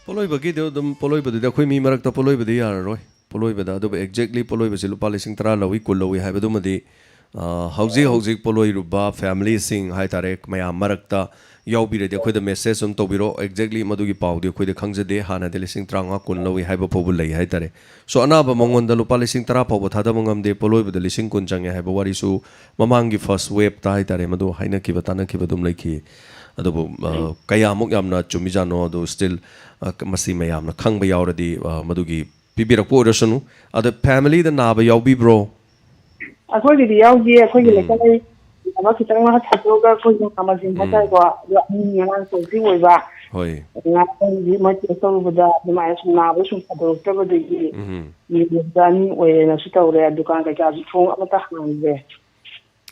ꯄꯣꯠꯂꯣꯏꯕꯒꯤꯗꯣ ꯑꯗꯨꯝ, ꯄꯣꯠꯂꯣꯏꯕꯗꯨꯗꯤ ꯑꯩꯈꯣꯏ ꯃꯤ ꯃꯔꯛꯇ ꯄꯣꯠꯂꯣꯏꯕꯗꯤ ꯌꯥꯔꯔꯣꯏ꯫ ꯄꯣꯠꯂꯣꯏꯕꯗ, ꯑꯗꯨꯕꯨ exactly ꯄꯣꯠꯂꯣꯏꯕꯁꯤ ꯂꯨꯄꯥ ꯂꯤꯁꯤꯡ ꯇꯔꯥ ꯂꯧꯏ, ꯀꯨꯟ ꯂꯧꯏ ꯍꯥꯏꯕꯗꯨꯃꯗꯤ, ꯑ, ꯍꯧꯖꯤꯛ ꯍꯧꯖꯤꯛ ꯄꯣꯠꯂꯣꯏꯔꯨꯕ familyꯁꯤꯡ ꯍꯥꯏꯇꯥꯔꯦ, ꯃꯌꯥꯝ ꯃꯔꯛꯇ ꯌꯥꯎꯕꯤꯔꯗꯤ ꯑꯩꯈꯣꯏꯗ message ꯑꯗꯨꯝ ꯇꯧꯕꯤꯔꯣ꯫ Exactly ꯃꯗꯨꯒꯤ ꯄꯥꯎꯗꯤ ꯑꯩꯈꯣꯏꯗ ꯈꯪꯖꯗꯦ꯫ ꯍꯥꯟꯅꯗꯤ ꯂꯤꯁꯤꯡ ꯇꯔꯥꯃꯉꯥ, ꯀꯨꯟ ꯂꯧꯏ ꯍꯥꯏꯕ ꯐꯥꯎꯕ ꯂꯩ ꯍꯥꯏꯇꯥꯔꯦ꯫ So, ꯑꯅꯥꯕ ꯃꯉꯣꯟꯗ ꯂꯨꯄꯥ ꯂꯤꯁꯤꯡ ꯇꯔꯥ ꯐꯥꯎꯕ ꯊꯥꯗꯕ ꯉꯝꯗꯦ, ꯄꯣꯠꯂꯣꯏꯕꯗ ꯂꯤꯁꯤꯡ ꯀꯨꯟ ꯆꯪꯉꯦ ꯍꯥꯏꯕ ꯋꯥꯔꯤꯁꯨ ꯃꯃꯥꯡꯒꯤ first waveꯇ ꯍꯥꯏꯇꯥꯔꯦ, ꯃꯗꯨ ꯍꯥꯏꯅꯈꯤꯕ, ꯇꯥꯟꯅꯈꯤꯕ ꯑꯗꯨꯝ ꯂꯩꯈꯤ꯫ ꯑꯗꯨꯕꯨ, ꯑ, ꯀꯌꯥꯃꯨꯛ ꯌꯥꯝꯅ ꯆꯨꯝꯃꯤꯖꯥꯠꯅꯣ, ꯑꯗꯨ still, ꯑ, ꯃꯁꯤ ꯃꯌꯥꯝꯅ ꯈꯪꯕ ꯌꯥꯎꯔꯗꯤ, ꯑ, ꯃꯗꯨꯒꯤ ꯄꯤꯕꯤꯔꯛꯄ ꯑꯣꯏꯔꯁꯅꯨ꯫ ꯑꯗ familyꯗ ꯅꯥꯕ ꯌꯥꯎꯕꯤꯕ꯭ꯔꯣ? ꯑꯩꯈꯣꯏꯒꯤꯗꯤ ꯌꯥꯎꯗꯦ꯫ ꯑꯩꯈꯣꯏꯒꯤ ꯎꯝ꯫ ꯂꯩꯀꯥꯏ ꯊꯕꯛ ꯈꯤꯇꯪ ꯃꯈꯥ ꯊꯥꯗꯣꯛꯑꯒ ꯑꯩꯈꯣꯏꯒꯤ ꯅꯥꯃꯁꯤꯡ ꯎꯝ꯫ ꯍꯥꯏꯇꯥꯔꯦꯀꯣ, ꯑꯗꯣ ꯑꯅꯤ ꯉꯔꯥꯡ positive ꯑꯣꯏꯕ꯫ ꯍꯣꯏ꯫ ꯉꯔꯥꯡꯗꯤ ꯃꯣꯏ test ꯇꯧꯔꯨꯕꯗ ꯑꯗꯨꯃꯥꯏꯅ ꯁꯨꯝ ꯅꯥꯕ ꯁꯨꯝ ꯐꯗꯣꯔꯛꯇꯕꯗꯒꯤ ꯎꯝ꯫ ꯃꯤ ꯑꯅꯤ ꯑꯣꯏꯔꯦꯅꯁꯨ ꯇꯧꯔꯦ꯫ ꯗꯨꯀꯥꯟ ꯀꯩꯀꯥꯁꯨ ꯊꯣꯡ ꯑꯃꯠꯇ ꯍꯥꯡꯗ꯭ꯔꯦ꯫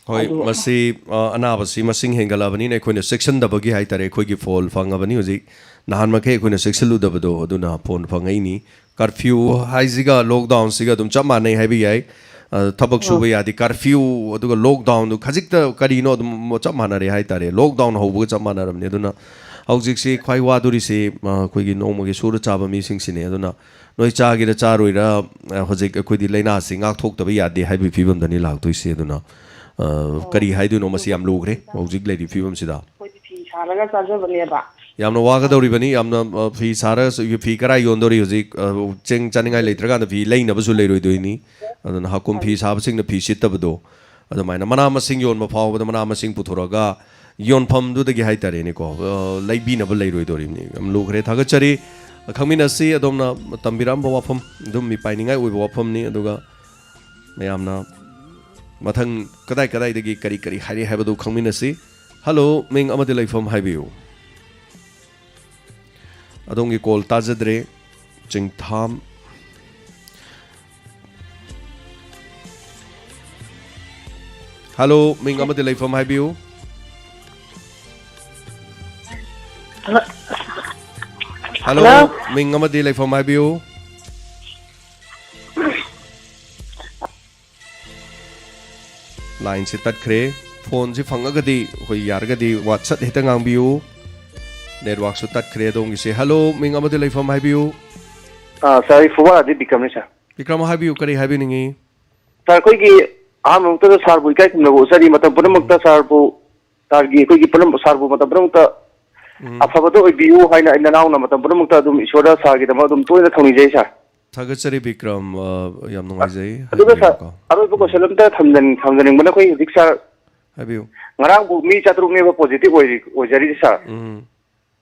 ꯍꯣꯏ, ꯑꯗꯨ ꯃꯁꯤ, ꯑ, ꯑꯅꯥꯕꯁꯤ ꯃꯁꯤꯡ ꯍꯦꯟꯒꯠꯂꯛꯑꯕꯅꯤꯅ ꯑꯩꯈꯣꯏꯅ ꯆꯦꯛꯁꯤꯟꯗꯕꯒꯤ ꯍꯥꯏꯇꯥꯔꯦ, ꯑꯩꯈꯣꯏꯒꯤ ꯐꯣꯜ ꯐꯪꯉꯕꯅꯤ ꯍꯧꯖꯤꯛ꯫ ꯅꯍꯥꯟ ꯃꯈꯩ ꯑꯩꯈꯣꯏꯅ ꯆꯦꯛꯁꯤꯜꯂꯨꯗꯕꯗꯣ, ꯑꯗꯨꯅ ꯐꯣꯟ ꯐꯪꯉꯛꯏꯅꯤ꯫ Curfew ꯍꯥꯏꯁꯤꯒ lockdownꯁꯤꯒ ꯑꯗꯨꯝ ꯆꯞ ꯃꯥꯟꯅꯩ ꯍꯥꯏꯕ ꯌꯥꯏ꯫ ꯑ, ꯊꯕꯛ ꯁꯨꯕ ꯑ꯫ ꯌꯥꯗꯦ, curfew, ꯑꯗꯨꯒ lockdownꯗꯨ ꯈꯖꯤꯛꯇ ꯀꯔꯤꯅꯣ ꯑꯗꯨꯝ ꯆꯞ ꯃꯥꯟꯅꯔꯦ ꯍꯥꯏꯇꯥꯔꯦ꯫ Lockdown ꯍꯧꯕꯒ ꯆꯞ ꯃꯥꯟꯅꯔꯕꯅꯤ꯫ ꯑꯗꯨꯅ ꯍꯧꯖꯤꯛꯁꯤ ꯈ꯭ꯋꯥꯏ ꯋꯥꯗꯣꯔꯤꯁꯤ, ꯑ, ꯑꯩꯈꯣꯏꯒꯤ ꯅꯣꯡꯃꯒꯤ ꯁꯨꯔ ꯆꯥꯕ ꯃꯤꯁꯤꯡꯁꯤꯅꯦ꯫ ꯑꯗꯨꯅ ꯅꯣꯏ ꯆꯥꯒꯦꯔꯥ ꯆꯥꯔꯣꯏꯔꯥ, ꯑ, ꯍꯧꯖꯤꯛ ꯑꯩꯈꯣꯏꯗꯤ ꯂꯥꯏꯅꯥꯁꯤ ꯉꯥꯛꯊꯣꯛꯇꯕ ꯌꯥꯗꯦ ꯍꯥꯏꯕꯒꯤ ꯐꯤꯕꯝꯗꯅꯤ ꯂꯥꯛꯇꯣꯏꯁꯤ꯫ ꯑꯗꯨꯅ, ꯑ, ꯑꯣ꯫ ꯀꯔꯤ ꯍꯥꯏꯗꯣꯏꯅꯣ, ꯃꯁꯤ ꯌꯥꯝ ꯂꯨꯈ꯭ꯔꯦ ꯍꯧꯖꯤꯛ ꯂꯩꯔꯤꯕ ꯐꯤꯕꯝꯁꯤꯗ꯫ ꯑꯩꯈꯣꯏꯗꯤ ꯐꯤ ꯁꯥꯔꯒ ꯆꯥꯖꯕꯅꯦꯕ꯫ ꯌꯥꯝꯅ ꯋꯥꯒꯗꯧꯔꯤꯕꯅꯤ, ꯌꯥꯝꯅ, ꯑ, ꯐꯤ ꯁꯥꯔꯒ ꯐꯤ ꯀꯔꯥꯏ ꯌꯣꯟꯗꯧꯔꯤ ꯍꯧꯖꯤꯛ? ꯑ, ꯆꯦꯡ ꯆꯥꯅꯤꯡꯉꯥꯏ ꯂꯩꯇ꯭ꯔꯀꯥꯟꯗ ꯐꯤ ꯂꯩꯅꯕꯁꯨ ꯂꯩꯔꯣꯏꯗꯣꯏꯅꯤ꯫ ꯑꯗꯨꯅ ꯍꯥꯀꯨꯝ ꯐꯤ ꯑꯗꯨ ꯁꯥꯕꯁꯤꯡꯅ ꯐꯤ ꯁꯤꯠꯇꯕꯗꯣ, ꯑꯗꯨꯃꯥꯏꯅ ꯃꯅꯥ ꯃꯁꯤꯡ ꯌꯣꯟꯕ ꯐꯥꯎꯕꯗ ꯃꯅꯥ ꯃꯁꯤꯡ ꯄꯨꯊꯣꯔꯛꯑꯒ ꯌꯣꯟꯐꯝꯗꯨꯗꯒꯤ ꯍꯥꯏꯇꯥꯔꯦꯅꯦꯀꯣ, ꯑ, ꯂꯩꯕꯤꯅꯕ ꯂꯩꯔꯣꯏꯗꯣꯔꯤꯕꯅꯤ꯫ ꯌꯥꯝ ꯂꯨꯈ꯭ꯔꯦ꯫ ꯊꯥꯒꯠꯆꯔꯤ꯫ ꯈꯪꯃꯤꯟꯅꯁꯤ꯫ ꯑꯗꯣꯝꯅ ꯇꯝꯕꯤꯔꯛꯑꯝꯕ ꯋꯥꯐꯝ ꯑꯗꯨꯝ ꯃꯤꯄꯥꯏꯅꯤꯡꯉꯥꯏ ꯑꯣꯏꯕ ꯋꯥꯐꯝꯅꯤ꯫ ꯑꯗꯨꯒ ꯃꯌꯥꯝꯅ ꯃꯊꯪ ꯀꯗꯥꯏ ꯀꯗꯥꯏꯗꯒꯤ ꯀꯔꯤ ꯀꯔꯤ ꯍꯥꯏꯔꯤ ꯍꯥꯏꯕꯗꯨ ꯈꯪꯃꯤꯟꯅꯁꯤ꯫ Hello, ꯃꯤꯡ ꯑꯃꯗꯤ ꯂꯩꯐꯝ ꯍꯥꯏꯕꯤꯌꯨ꯫ ꯑꯗꯣꯝꯒꯤ call ꯇꯥꯖꯗ꯭ꯔꯦ꯫ ꯆꯤꯡꯊꯥꯝ꯫ Hello, ꯃꯤꯡ ꯑꯃꯗꯤ ꯂꯩꯐꯝ ꯍꯥꯏꯕꯤꯌꯨ꯫ Hello, hello? Ming amadi leifam haibiyu. Line si tatkre. Phone si phangagadi, hoi yaragadi, WhatsApp hita ngangbiyu. Network su tatkre dong isi. Hello, ming amadi leifam haibiyu. Ah, sir, Fuwa di Bikram ni, sir. Bikram haibiyu, kari haibiyu ningi. Sir, ꯑꯩꯈꯣꯏꯒꯤ ꯑꯍꯥꯟꯕ ꯃꯛꯇꯗ ꯁꯥꯔꯕꯨ ꯏꯀꯥꯏ ꯈꯨꯝꯅꯕ ꯎꯠꯆꯔꯤ꯫ ꯃꯇꯝ ꯄꯨꯝꯅꯃꯛꯇ ꯁꯥꯔꯕꯨ, ꯁꯥꯔꯒꯤ ꯑꯩꯈꯣꯏꯒꯤ ꯄꯨꯝꯅꯝ-, ꯁꯥꯔꯕꯨ ꯃꯇꯝ ꯄꯨꯝꯅꯃꯛꯇ ꯎꯝ꯫ ꯑꯐꯕꯗ ꯑꯣꯏꯕꯤꯌꯨ ꯍꯥꯏꯅ ꯑꯩ ꯅꯅꯥꯎꯅ ꯃꯇꯝ ꯄꯨꯝꯅꯃꯛꯇ ꯑꯗꯨꯝ ꯏꯁꯣꯔꯗ ꯁꯥꯔꯒꯤꯗꯃꯛ ꯑꯗꯨꯝ ꯇꯣꯏꯅ ꯊꯧꯅꯤꯖꯩ, ꯁꯥꯔ꯫ ꯊꯥꯒꯠꯆꯔꯤ, ꯕꯤꯀ꯭ꯔꯝ꯫ ꯑ, ꯌꯥꯝ ꯅꯨꯡꯉꯥꯏꯖꯩ꯫ ꯑꯗꯨꯒ, ꯁꯥꯔ, ꯍꯥꯏꯕꯤꯔꯛꯎꯀꯣ꯫ ꯑꯔꯣꯏꯕ ꯎꯝ꯫ ꯀꯣꯏꯁꯟ ꯑꯝꯇ ꯊꯝꯖꯟ-, ꯊꯝꯖꯅꯤꯡꯕꯅ, ꯑꯩꯈꯣꯏ ꯍꯧꯖꯤꯛ, ꯁꯥꯔ, ꯍꯥꯏꯕꯤꯌꯨ꯫ ꯉꯔꯥꯡꯕꯨ ꯃꯤ ꯆꯥꯇ꯭ꯔꯨꯛꯅꯦꯕ ꯄꯣꯖꯤꯇꯤꯚ ꯑꯣꯏꯔꯤ-, ꯑꯣꯏꯖꯔꯤꯁꯦ, ꯁꯥꯔ꯫ ꯎꯝ꯫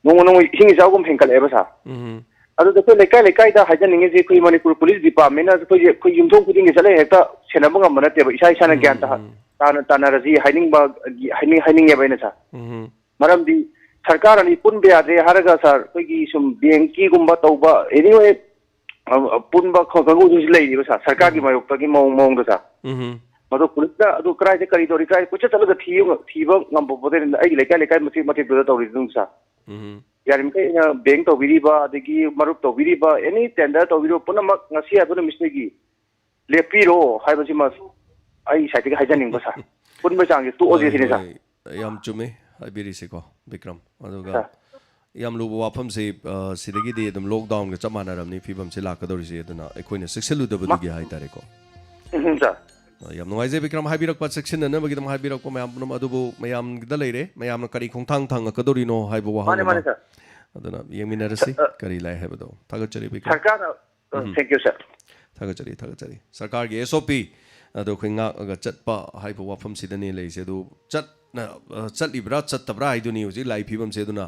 ꯅꯣꯡꯃ ꯅꯣꯡꯃ ꯏꯁꯤꯡ ꯏꯆꯥꯎꯒꯨꯝ ꯍꯦꯟꯀꯠꯂꯛꯑꯦꯕ, ꯁꯥꯔ꯫ ꯎꯝ꯫ ꯑꯗꯨꯗ ꯑꯩꯈꯣꯏ ꯂꯩꯀꯥꯏ ꯂꯩꯀꯥꯏꯗ ꯍꯥꯏꯖꯅꯤꯡꯉꯤꯁꯦ, ꯑꯩꯈꯣꯏ ꯃꯅꯤꯄꯨꯔ ꯄꯨꯂꯤꯁ ꯗꯤꯄꯥꯔꯠꯃꯦꯟꯅ ꯑꯩꯈꯣꯏꯁꯦ, ꯑꯩꯈꯣꯏ ꯌꯨꯝꯊꯣꯡ ꯈꯨꯗꯤꯡꯒꯤ ꯆꯠꯂꯒ ꯍꯦꯛꯇ ꯁꯦꯟꯅꯕ ꯉꯝꯕ ꯅꯠꯇꯦꯕ, ꯏꯁꯥ ꯏꯁꯥꯅ ꯎꯝ, ꯒ꯭ꯌꯥꯟ ꯇꯥ-, ꯎꯝ, ꯎꯝ꯫ ꯇꯥꯅ ꯇꯥꯅꯔꯁꯤ ꯍꯥꯏꯅꯤꯡꯕ, ꯍꯥꯏꯅꯤꯡ-, ꯍꯥꯏꯅꯤꯡꯉꯦꯕ ꯑꯩꯅ, ꯁꯥꯔ꯫ ꯎꯝ꯫ ꯃꯔꯝꯗꯤ ꯁꯔꯀꯥꯔ ꯑꯅꯤ ꯄꯨꯟꯕ ꯌꯥꯗꯦ ꯍꯥꯏꯔꯒ, ꯁꯥꯔ, ꯑꯩꯈꯣꯏꯒꯤ ꯁꯨꯝ ꯕꯦꯡꯀꯤꯒꯨꯝꯕ ꯇꯧꯕ, ꯑꯦꯅꯤ ꯑ, ꯑ, ꯄꯨꯟꯕ ꯈ-, ꯀꯥꯡꯕꯨꯁꯤꯡꯁꯨ ꯂꯩꯔꯤꯕ, ꯁꯥꯔ, ꯁꯔꯀꯥꯔꯒꯤ ꯎꯝ꯫ ꯃꯥꯌꯣꯛꯇꯒꯤ ꯃꯑꯣꯡ, ꯃꯑꯣꯡꯗ, ꯁꯥꯔ꯫ ꯎꯝ꯫ ꯃꯗꯨ ꯄꯨꯂꯤꯁꯅ ꯑꯗꯨ ꯀꯗꯥꯏꯗ ꯀꯔꯤ ꯇꯧꯔꯤ, ꯀꯗꯥꯏ ꯀꯣꯏꯆꯠ ꯆꯠꯂꯒ ꯊꯤꯕ, ꯊꯤꯕ ꯉꯝꯕ ꯄꯣꯠ ꯅꯠꯇꯦ꯫ ꯑꯩꯒꯤ ꯂꯩꯀꯥꯏ, ꯂꯩꯀꯥꯏ ꯃꯆꯦꯠ ꯃꯆꯦꯠꯇꯨꯗ ꯇꯧꯔꯤꯗꯨ ꯑꯗꯨꯝ, ꯁꯥꯔ꯫ ꯎꯝ꯫ ꯌꯥꯔꯤꯃꯈꯩ ꯑꯩꯅ ꯕꯦꯡ ꯇꯧꯕꯤꯔꯤꯕ, ꯑꯗꯒꯤ ꯃꯔꯨꯞ ꯇꯧꯕꯤꯔꯤꯕ, ꯑꯦꯅꯤ ꯇꯦꯟꯗꯔ ꯇꯧꯕꯤꯔꯤꯕ ꯄꯨꯝꯅꯃꯛ ꯉꯁꯤ ꯍꯥꯏꯕ ꯅꯨꯃꯤꯠꯁꯤꯗꯒꯤ ꯂꯦꯞꯄꯤꯔꯣ ꯍꯥꯏꯕꯁꯤꯃ ꯑꯩ ꯁꯥꯏꯠꯇꯒꯤ ꯍꯥꯏꯖꯅꯤꯡꯕ, ꯁꯥꯔ꯫ ꯄꯨꯟꯕ ꯆꯥꯡꯁꯦ ꯇꯣꯛꯑꯁꯦ ꯍꯣꯏ, ꯁꯤꯅꯤ, ꯁꯥꯔ꯫ ꯍꯣꯏ꯫ ꯌꯥꯝ ꯆꯨꯝꯃꯤ ꯍꯥꯏꯕꯤꯔꯤꯁꯤꯀꯣ, ꯕꯤꯀ꯭ꯔꯝ꯫ ꯑꯗꯨꯒ ꯁꯥꯔ꯫ ꯌꯥꯝ ꯂꯨꯕ ꯋꯥꯐꯝꯁꯤ, ꯑ, ꯁꯤꯗꯒꯤꯗꯤ ꯑꯗꯨꯝ ꯂꯣꯛꯗꯥꯎꯟꯒ ꯆꯞ ꯃꯥꯟꯅꯔꯕꯅꯤ ꯐꯤꯕꯝꯁꯤ ꯂꯥꯛꯀꯗꯧꯔꯤꯁꯤ꯫ ꯑꯗꯨꯅ ꯑꯩꯈꯣꯏꯅ ꯆꯦꯛꯁꯤꯜꯂꯨꯗꯕꯗꯨꯒꯤ ꯃꯥ-, ꯍꯥꯏꯇꯥꯔꯦꯀꯣ꯫ ꯎꯝ, ꯁꯥꯔ꯫ ꯑ, ꯌꯥꯝ ꯅꯨꯡꯉꯥꯏꯖꯩ, ꯕꯤꯀ꯭ꯔꯝ, ꯍꯥꯏꯕꯤꯔꯛꯄ, ꯆꯦꯛꯁꯤꯟꯅꯅꯕꯒꯤꯗꯃꯛ ꯍꯥꯏꯕꯤꯔꯛꯄ ꯃꯌꯥꯝ ꯄꯨꯝꯅꯃꯛ ꯑꯗꯨꯕꯨ ꯃꯌꯥꯝꯗ ꯂꯩꯔꯦ꯫ ꯃꯌꯥꯝꯅ ꯀꯔꯤ ꯈꯣꯡꯊꯥꯡ ꯊꯥꯡꯉꯛꯀꯗꯧꯔꯤꯅꯣ ꯍꯥꯏꯕ ꯋꯥꯍꯪ ꯃꯥꯅꯦ, ꯑꯃ꯫ ꯃꯥꯅꯦ, ꯁꯥꯔ꯫ ꯑꯗꯨꯅ ꯌꯦꯡꯃꯤꯟꯅꯔꯁꯤ, ꯁꯥꯔ, ꯑ, ꯀꯔꯤ ꯂꯥꯛꯑꯦ ꯍꯥꯏꯕꯗꯣ꯫ ꯊꯥꯒꯠꯆꯔꯤ, ꯕꯤꯀ꯭ꯔꯝ꯫ ꯁꯔꯀꯥꯔꯅ, ꯑ, ꯎꯝ꯫ Thank you, sir꯫ ꯊꯥꯒꯠꯆꯔꯤ, ꯊꯥꯒꯠꯆꯔꯤ꯫ ꯁꯔꯀꯥꯔꯒꯤ S O P ꯑꯗꯣ ꯑꯩꯈꯣꯏ ꯉꯥꯛꯑꯒ ꯆꯠꯄ ꯍꯥꯏꯕ ꯋꯥꯐꯝꯁꯤꯗꯅꯤ ꯂꯩꯔꯤꯁꯦ꯫ ꯑꯗꯨ ꯆꯠꯅ, ꯑ, ꯆꯠꯂꯤꯕ꯭ꯔꯥ ꯆꯠꯇꯕ꯭ꯔꯥ ꯍꯥꯏꯗꯨꯅꯤ ꯍꯧꯖꯤꯛ ꯂꯥꯛꯏ ꯐꯤꯕꯝꯁꯦ꯫ ꯑꯗꯨꯅ,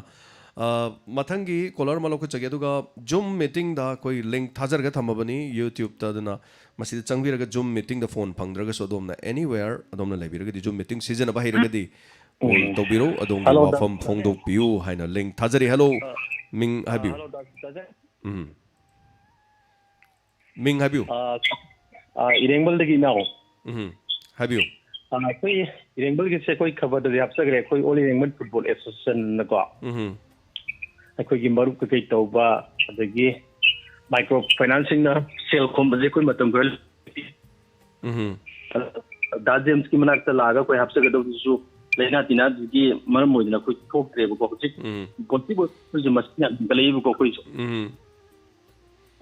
ꯑ, ꯃꯊꯪꯒꯤ caller ꯑꯃ ꯂꯧꯈꯠꯆꯒꯦ꯫ ꯑꯗꯨꯒ Zoom meetingꯗ ꯑꯩꯈꯣꯏ link ꯊꯥꯖꯔꯒ ꯊꯝꯃꯕꯅꯤ YouTubeꯇ꯫ ꯑꯗꯨꯅ ꯃꯁꯤꯗ ꯆꯪꯕꯤꯔꯒ Zoom meetingꯗ phone ꯐꯪꯗ꯭ꯔꯒꯁꯨ ꯑꯗꯣꯝꯅ anywhere ꯑꯗꯣꯝꯅ ꯂꯩꯕꯤꯔꯒꯗꯤ Zoom meeting ꯁꯤꯖꯤꯟꯅꯕ ꯍꯩꯔꯒꯗꯤ call ꯎꯝ꯫ ꯇꯧꯕꯤꯔꯣ, ꯑꯗꯣꯝꯒꯤ Hello, ꯗꯥ-, ꯋꯥꯐꯝ ꯐꯣꯡꯗꯣꯛꯄꯤꯌꯨ ꯍꯥꯏꯅ link ꯊꯥꯖꯔꯤ꯫ Hello, ꯑ, ꯃꯤꯡ ꯑ, ꯍꯥꯏꯕꯤꯌꯨ꯫ Hello, ꯗꯥ-, ꯗꯥ-, ꯎꯝ꯫ ꯃꯤꯡ ꯍꯥꯏꯕꯤꯌꯨ꯫ ꯑ, ꯑ, ꯏꯔꯦꯡꯕꯜꯗꯒꯤ ꯏꯅꯥꯎ꯫ ꯎꯝ, ꯍꯥꯏꯕꯤꯌꯨ꯫ ꯑꯩꯈꯣꯏ ꯏꯔꯦꯡꯕꯜꯒꯤꯁꯦ ꯑꯩꯈꯣꯏ ꯈꯕꯔꯗꯗꯤ ꯍꯥꯞꯆꯈ꯭ꯔꯦ, ꯑꯩꯈꯣꯏ ꯑꯣꯜ ꯏꯔꯦꯡꯕꯜ ꯐꯨꯠꯕꯣꯜ ꯑꯦꯁꯣꯁꯤꯌꯦꯁꯟꯅꯀꯣ꯫ ꯎꯝ꯫ ꯑꯩꯈꯣꯏꯒꯤ ꯃꯔꯨꯞ ꯀꯩꯀꯩ ꯇꯧꯕ, ꯑꯗꯒꯤ ꯃꯥꯏꯀ꯭ꯔꯣ ꯐꯥꯏꯅꯥꯟꯁꯤꯡꯅ ꯁꯦꯜ ꯈꯣꯝꯕꯁꯦ ꯑꯩꯈꯣꯏ ꯃꯇꯝ ꯈꯔ ꯎꯝ꯫ ꯗꯥ ꯖꯦꯝꯁꯀꯤ ꯃꯅꯥꯛꯇ ꯂꯥꯛꯑꯒ ꯑꯩꯈꯣꯏ ꯍꯥꯞꯆꯒꯗꯕꯗꯨꯁꯨ ꯂꯥꯏꯅꯥ ꯇꯤꯟꯅꯥꯗꯨꯒꯤ ꯃꯔꯝ ꯑꯣꯏꯗꯅ ꯑꯩꯈꯣꯏ ꯊꯣꯛꯇ꯭ꯔꯦꯕꯀꯣ꯫ ꯍꯧꯖꯤꯛ ꯎꯝ꯫ ꯄꯣꯖꯤꯇꯤꯚ ꯑꯣꯏꯕꯁꯨ ꯃꯁꯤꯡ ꯌꯥꯝ ꯍꯦꯟꯒꯠꯂꯛꯏꯕꯀꯣ ꯑꯩꯈꯣꯏꯁꯨ꯫ ꯎꯝ꯫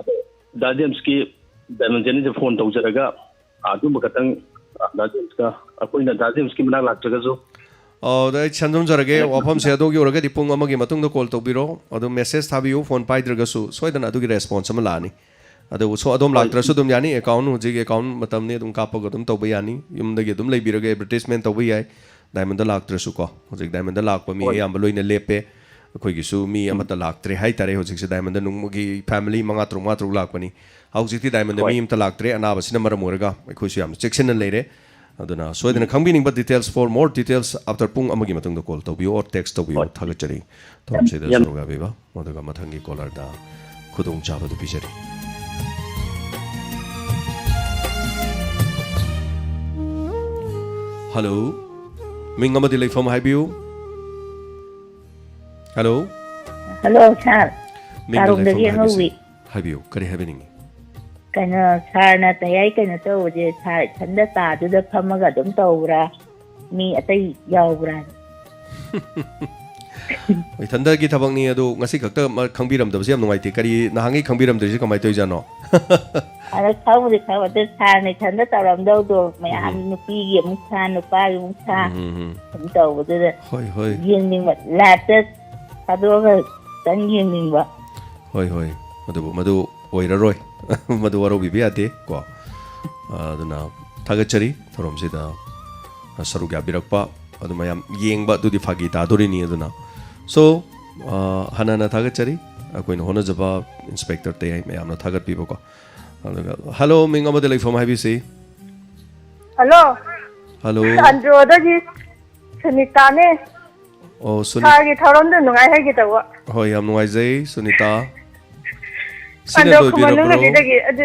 ꯑꯗꯣ ꯗꯥ ꯖꯦꯝꯁꯀꯤ ꯗꯥꯏꯃꯟ ꯆꯦꯅꯦꯜꯁꯦ ꯐꯣꯟ ꯇꯧꯖꯔꯒ ꯑꯗꯨꯝꯕ ꯈꯇꯪ, ꯑ, ꯗꯥ ꯖꯦꯝꯁꯀ, ꯑꯩꯈꯣꯏꯅ ꯗꯥ ꯖꯦꯝꯁꯀꯤ ꯃꯅꯥꯛ ꯂꯥꯛꯇ꯭ꯔꯒꯁꯨ꯫ ꯑꯣ, ꯑꯗ ꯑꯩ ꯁꯦꯝꯖꯝꯖꯔꯒꯦ꯫ ꯋꯥꯐꯝꯁꯦ ꯑꯗꯨꯒꯤ ꯑꯣꯏꯔꯒꯗꯤ ꯄꯨꯡ ꯑꯃꯒꯤ ꯃꯇꯨꯡꯗ ꯀꯣꯜ ꯇꯧꯕꯤꯔꯣ꯫ ꯑꯗꯨꯝ ꯃꯦꯁꯦꯖ ꯊꯥꯕꯤꯌꯨ, ꯐꯣꯟ ꯄꯥꯏꯗ꯭ꯔꯒꯁꯨ ꯁꯣꯏꯗꯅ ꯑꯗꯨꯒꯤ ꯔꯦꯁꯄꯣꯟꯁ ꯑꯃ ꯂꯥꯛꯑꯅꯤ꯫ ꯑꯗꯨꯕꯨ ꯁꯣ-, ꯑꯗꯣꯝ ꯍꯣꯏ꯫ ꯂꯥꯛꯇ꯭ꯔꯁꯨ ꯑꯗꯨꯝ ꯌꯥꯅꯤ, ꯑꯦꯀꯥꯎꯟ ꯍꯧꯖꯤꯛ ꯑꯦꯀꯥꯎꯟ ꯃꯇꯝꯅꯤ, ꯑꯗꯨꯝ ꯀꯥꯞꯄꯒ ꯑꯗꯨꯝ ꯇꯧꯕ ꯌꯥꯅꯤ꯫ ꯌꯨꯝꯗꯒꯤ ꯑꯗꯨꯝ ꯂꯩꯕꯤꯔꯒ ꯑꯦꯗꯚꯔꯇꯤꯁꯃꯦꯟ ꯇꯧꯕ ꯌꯥꯏ꯫ ꯗꯥꯏꯃꯟꯗ ꯂꯥꯛꯇ꯭ꯔꯁꯨꯀꯣ, ꯍꯧꯖꯤꯛ ꯗꯥꯏꯃꯟꯗ ꯂꯥꯛꯄ ꯃꯤ ꯍꯣꯏ꯫ ꯑꯌꯥꯝꯕ ꯂꯣꯏꯅ ꯂꯦꯞꯄꯦ꯫ ꯑꯩꯈꯣꯏꯒꯤꯁꯨ ꯃꯤ ꯎꯝ꯫ ꯑꯃꯠꯇ ꯂꯥꯛꯇ꯭ꯔꯦ ꯍꯥꯏꯇꯥꯔꯦ꯫ ꯍꯧꯖꯤꯛꯁꯦ ꯗꯥꯏꯃꯟꯗ ꯅꯣꯡꯃꯒꯤ ꯐꯦꯃꯤꯂꯤ ꯃꯉꯥ ꯇꯔꯨꯛ, ꯃꯉꯥ ꯇꯔꯨꯛ ꯂꯥꯛꯄꯅꯤ꯫ ꯍꯧꯖꯤꯛꯇꯤ ꯗꯥꯏꯃꯟꯗ ꯍꯣꯏ꯫ ꯃꯤ ꯑꯃꯠꯇ ꯂꯥꯛꯇ꯭ꯔꯦ, ꯑꯅꯥꯕꯁꯤꯅ ꯃꯔꯝ ꯑꯣꯏꯔꯒ ꯑꯩꯈꯣꯏꯁꯨ ꯌꯥꯝꯅ ꯆꯦꯛꯁꯤꯟꯅ ꯂꯩꯔꯦ꯫ ꯑꯗꯨꯅ ꯁꯣꯏꯗꯅ ꯎꯝ꯫ ꯈꯪꯕꯤꯅꯤꯡꯕ details, for more details, after ꯄꯨꯡ ꯑꯃꯒꯤ ꯃꯇꯨꯡꯗ ꯀꯣꯜ ꯇꯧꯕꯤꯌꯨ or text ꯇꯧꯕꯤꯌꯨ꯫ ꯍꯣꯏ꯫ ꯊꯥꯒꯠꯆꯔꯤ꯫ ꯊꯧꯔꯝꯁꯤꯗ ꯌꯥꯝ ꯁꯔꯨꯛ ꯌꯥꯕꯤꯕ꯫ ꯑꯗꯨꯒ ꯃꯊꯪꯒꯤ ꯀꯣꯂꯔꯗ ꯈꯨꯗꯣꯡꯆꯥꯕꯗꯨ ꯄꯤꯖꯔꯤ꯫ ꯍꯜꯂꯣ, ꯃꯤꯡ ꯑꯃꯗꯤ ꯂꯩꯐꯝ ꯍꯥꯏꯕꯤꯌꯨ꯫ ꯍꯜꯂꯣ꯫ ꯍꯜꯂꯣ, ꯁꯥꯔ꯫ ꯃꯤꯡꯒ ꯀꯥꯔꯣꯡꯗꯒꯤ ꯂꯩꯐꯝꯒ ꯍꯥꯏꯕꯤꯁꯦ꯫ ꯑꯉꯧꯕꯤ꯫ ꯍꯥꯏꯕꯤꯌꯨ, ꯀꯔꯤ ꯍꯥꯏꯕꯤꯅꯤꯡꯉꯤ? ꯀꯩꯅꯣ, ꯁꯥꯔꯅ ꯇꯌꯥꯏ ꯀꯩꯅꯣ ꯇꯧꯕꯁꯦ, ꯁꯥꯔ ꯏꯊꯟꯗ ꯀꯥꯗꯨꯗ ꯐꯝꯃꯒ ꯑꯗꯨꯝ ꯇꯧꯕ꯭ꯔꯥ? ꯃꯤ ꯑꯇꯩ ꯌꯥꯎꯕ꯭ꯔꯥ? ꯏꯊꯟꯗꯒꯤ ꯊꯕꯛꯅꯤ, ꯑꯗꯨ ꯉꯁꯤ ꯈꯛꯇ ꯃ-, ꯈꯪꯕꯤꯔꯝꯗꯕꯁꯦ ꯌꯥꯝ ꯅꯨꯡꯉꯥꯏꯇꯦ꯫ ꯀꯔꯤ ꯅꯍꯥꯟꯒꯩ ꯈꯪꯕꯤꯔꯝꯗ꯭ꯔꯤꯁꯦ ꯀꯃꯥꯏꯅ ꯇꯧꯔꯤꯖꯥꯠꯅꯣ? ꯑꯗ ꯈꯪꯕꯨꯗꯤ ꯈꯪꯕ, ꯑꯗ ꯁꯥꯔꯅ ꯏꯊꯟꯗ ꯇꯧꯔꯝꯗꯧꯗꯣ, ꯃꯌꯥꯝ ꯎꯝ꯫ ꯅꯨꯄꯤꯒꯤ ꯑꯃꯨꯛ ꯁꯥ, ꯅꯨꯄꯥꯒꯤ ꯑꯃꯨꯛ ꯁꯥ, ꯎꯝ, ꯎꯝ, ꯎꯝ꯫ ꯑꯗꯨꯝ ꯇꯧꯕꯗꯨꯗ ꯍꯣꯏ, ꯍꯣꯏ꯫ ꯌꯦꯡꯅꯤꯡꯕ, ꯂꯥꯏꯞꯇ ꯊꯥꯗꯣꯛꯑꯒ ꯈꯤꯇꯪ ꯌꯦꯡꯅꯤꯡꯕ꯫ ꯍꯣꯏ, ꯍꯣꯏ꯫ ꯑꯗꯨꯕꯨ ꯃꯗꯨ ꯑꯣꯏꯔꯔꯣꯏ꯫ ꯃꯗꯨ ꯋꯥꯔꯧꯕꯤꯕ ꯌꯥꯗꯦ ꯀꯣ꯫ ꯑ, ꯑꯗꯨꯅ ꯊꯥꯒꯠꯆꯔꯤ ꯊꯧꯔꯝꯁꯤꯗ, ꯑ, ꯁꯔꯨꯛ ꯌꯥꯕꯤꯔꯛꯄ, ꯑꯗꯨ ꯃꯌꯥꯝ ꯌꯦꯡꯕ ꯑꯗꯨꯗꯤ ꯐꯥꯒꯤ ꯇꯥꯗꯣꯔꯤꯅꯤ꯫ ꯑꯗꯨꯅ, so, ꯑ, ꯍꯟꯅ ꯍꯟꯅ ꯊꯥꯒꯠꯆꯔꯤ꯫ ꯑꯩꯈꯣꯏꯅ ꯍꯣꯠꯅꯖꯕ ꯏꯟꯁꯄꯦꯛꯇꯔ ꯇꯌꯥꯏ ꯃꯌꯥꯝꯅ ꯊꯥꯒꯠꯄꯤꯕꯀꯣ꯫ ꯑꯗꯨꯒ, ꯍꯜꯂꯣ, ꯃꯤꯡ ꯑꯃꯗꯤ ꯂꯩꯐꯝ ꯍꯥꯏꯕꯤꯁꯤ꯫ ꯍꯜꯂꯣ꯫ ꯍꯜꯂꯣ꯫ ꯑꯟꯗ꯭ꯔꯣꯗꯒꯤ ꯁꯨꯅꯤꯇꯥꯅꯦ꯫ ꯑꯣ, ꯁꯨꯅꯤ-, ꯁꯥꯔꯒꯤ ꯊꯧꯔꯝꯗꯨ ꯅꯨꯡꯉꯥꯏ ꯍꯥꯏꯒꯦ ꯇꯧꯕ꯫ ꯍꯣꯏ, ꯌꯥꯝ ꯅꯨꯡꯉꯥꯏꯖꯩ, ꯁꯨꯅꯤꯇꯥ꯫ ꯁꯤꯅ ꯑꯟꯗ꯭ꯔꯣ ꯈꯨꯃꯟ ꯂꯣꯏꯕꯤꯔꯕ꯭ꯔꯣ? ꯅꯨꯡꯉꯗꯤꯗꯒꯤ, ꯑꯗꯨ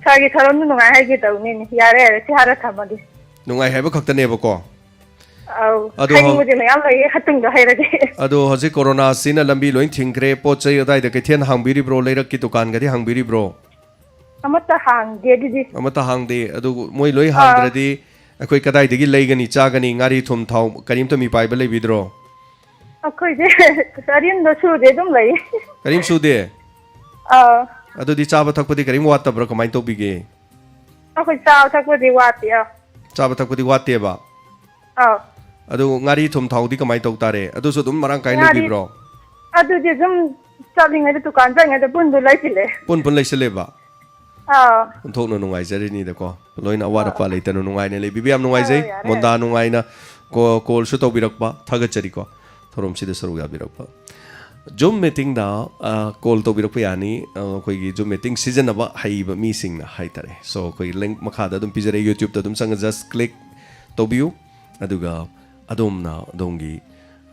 ꯁꯥꯔꯒꯤ ꯊꯧꯔꯝꯗꯨ ꯅꯨꯡꯉꯥꯏ ꯍꯥꯏꯒꯦ ꯇꯧꯅꯤꯅꯦ꯫ ꯌꯥꯔꯦ, ꯌꯥꯔꯦ, ꯁꯤ ꯍꯥꯏꯔ ꯊꯝꯃꯒꯦ꯫ ꯅꯨꯡꯉꯥꯏ ꯍꯥꯏꯕ ꯈꯛꯇꯅꯦꯕꯀꯣ꯫ ꯑꯧ, ꯑꯗꯣ ꯍꯧ- ꯍꯥꯏꯅꯤꯡꯕꯗꯤ ꯃꯌꯥꯝ ꯂꯩꯌꯦ, ꯃꯇꯨꯡꯗ ꯍꯥꯏꯔꯒꯦ꯫ ꯑꯗꯣ ꯍꯧꯖꯤꯛ ꯀꯣꯔꯣꯅꯥꯁꯤꯅ ꯂꯝꯕꯤ ꯂꯣꯏ ꯊꯤꯡꯈ꯭ꯔꯦ꯫ ꯄꯣꯠ ꯆꯩ ꯑꯗꯥꯏꯗ ꯀꯩꯊꯦꯜ ꯍꯥꯡꯕꯤꯔꯤꯕ꯭ꯔꯣ? ꯂꯩꯔꯛꯀꯤ ꯗꯨꯀꯥꯟꯒꯗꯤ ꯍꯥꯡꯕꯤꯔꯤꯕ꯭ꯔꯣ? ꯑꯃꯠꯇ ꯍꯥꯡꯗꯦ ꯑꯗꯨꯗꯤ꯫ ꯑꯃꯠꯇ ꯍꯥꯡꯗꯦ꯫ ꯑꯗꯨ ꯃꯣꯏ ꯂꯣꯏ ꯍꯥꯡꯗ꯭ꯔꯗꯤ ꯑꯩꯈꯣꯏ ꯀꯗꯥꯏꯗꯒꯤ ꯂꯩꯒꯅꯤ, ꯆꯥꯒꯅꯤ? ꯉꯥꯔꯤ, ꯊꯨꯝ, ꯊꯥꯎ ꯀꯔꯤꯝꯇ ꯃꯤꯄꯥꯏꯕ ꯂꯩꯕꯤꯗ꯭ꯔꯣ? ꯑꯩꯈꯣꯏꯁꯦ ꯑꯔꯤꯟꯗꯣ ꯁꯨꯗꯦ, ꯑꯗꯨꯝ ꯂꯩ꯫ ꯀꯔꯤꯝ ꯁꯨꯗꯦ? ꯑꯥ꯫ ꯑꯗꯨꯗꯤ ꯆꯥꯕ ꯊꯛꯄꯗꯤ ꯀꯔꯤꯝ ꯋꯥꯠꯇꯕ꯭ꯔꯥ? ꯀꯃꯥꯏꯅ ꯇꯧꯕꯤꯒꯦ? ꯑꯩꯈꯣꯏ ꯆꯥꯕ ꯊꯛꯄꯗꯤ ꯋꯥꯠꯇꯦ꯫ ꯑꯥ꯫ ꯆꯥꯕ ꯊꯛꯄꯗꯤ ꯋꯥꯠꯇꯦꯕ? ꯑꯥ꯫ ꯑꯗꯨ ꯉꯥꯔꯤ, ꯊꯨꯝ, ꯊꯥꯎꯗꯤ ꯀꯃꯥꯏꯅ ꯇꯧ ꯇꯥꯔꯦ? ꯑꯗꯨꯁꯨ ꯑꯗꯨꯝ ꯃꯔꯥꯡ ꯀꯥꯏꯅ ꯉꯥꯔꯤ- ꯂꯩꯕꯤꯕ꯭ꯔꯣ? ꯑꯗꯨꯗꯤ ꯑꯗꯨꯝ ꯆꯠꯂꯤꯉꯩꯗ, ꯗꯨꯀꯥꯟ ꯆꯠꯂꯤꯉꯩꯗ ꯄꯨꯟꯗꯨ ꯂꯩꯁꯤꯜꯂꯦ꯫ ꯄꯨꯟ ꯄꯨꯟ ꯂꯩꯁꯜꯂꯦꯕ? ꯑꯥ꯫ ꯑꯣꯟꯊꯣꯛꯅ ꯅꯨꯡꯉꯥꯏꯖꯔꯤꯅꯤꯗꯀꯣ꯫ ꯂꯣꯏꯅ ꯑꯋꯥꯠ ꯑꯄꯥ ꯂꯩꯇꯅ ꯅꯨꯡꯉꯥꯏꯅ ꯂꯩꯕꯤꯕ ꯌꯥꯝ ꯅꯨꯡꯉꯥꯏꯖꯩ꯫ ꯑꯥ, ꯌꯥꯔꯦ, ꯃꯣꯟꯗꯥ ꯌꯥꯔꯦ꯫ ꯅꯨꯡꯉꯥꯏꯅ ꯀꯣ-, ꯀꯣꯜꯁꯨ ꯇꯧꯕꯤꯔꯛꯄ ꯊꯥꯒꯠꯆꯔꯤꯀꯣ꯫ ꯊꯧꯔꯝꯁꯤꯗ ꯁꯔꯨꯛ ꯌꯥꯕꯤꯔꯛꯄ꯫ ꯖꯨꯝ ꯃꯤꯇꯤꯡꯗ, ꯑ, ꯀꯣꯜ ꯇꯧꯕꯤꯔꯛꯄ ꯌꯥꯅꯤ꯫ ꯑ, ꯑꯩꯈꯣꯏꯒꯤ ꯖꯨꯝ ꯃꯤꯇꯤꯡ ꯁꯤꯖꯤꯟꯅꯕ ꯍꯩꯕ ꯃꯤꯁꯤꯡꯅ ꯍꯥꯏꯇꯥꯔꯦ꯫ So, ꯑꯩꯈꯣꯏꯒꯤ ꯂꯤꯡꯛ ꯃꯈꯥꯗ ꯑꯗꯨꯝ ꯄꯤꯖꯔꯦ, YouTube-ꯇ ꯑꯗꯨꯝ ꯆꯪꯉ just click ꯇꯧꯕꯤꯌꯨ꯫ ꯑꯗꯨꯒ ꯑꯗꯣꯝꯅ ꯑꯗꯣꯝꯒꯤ,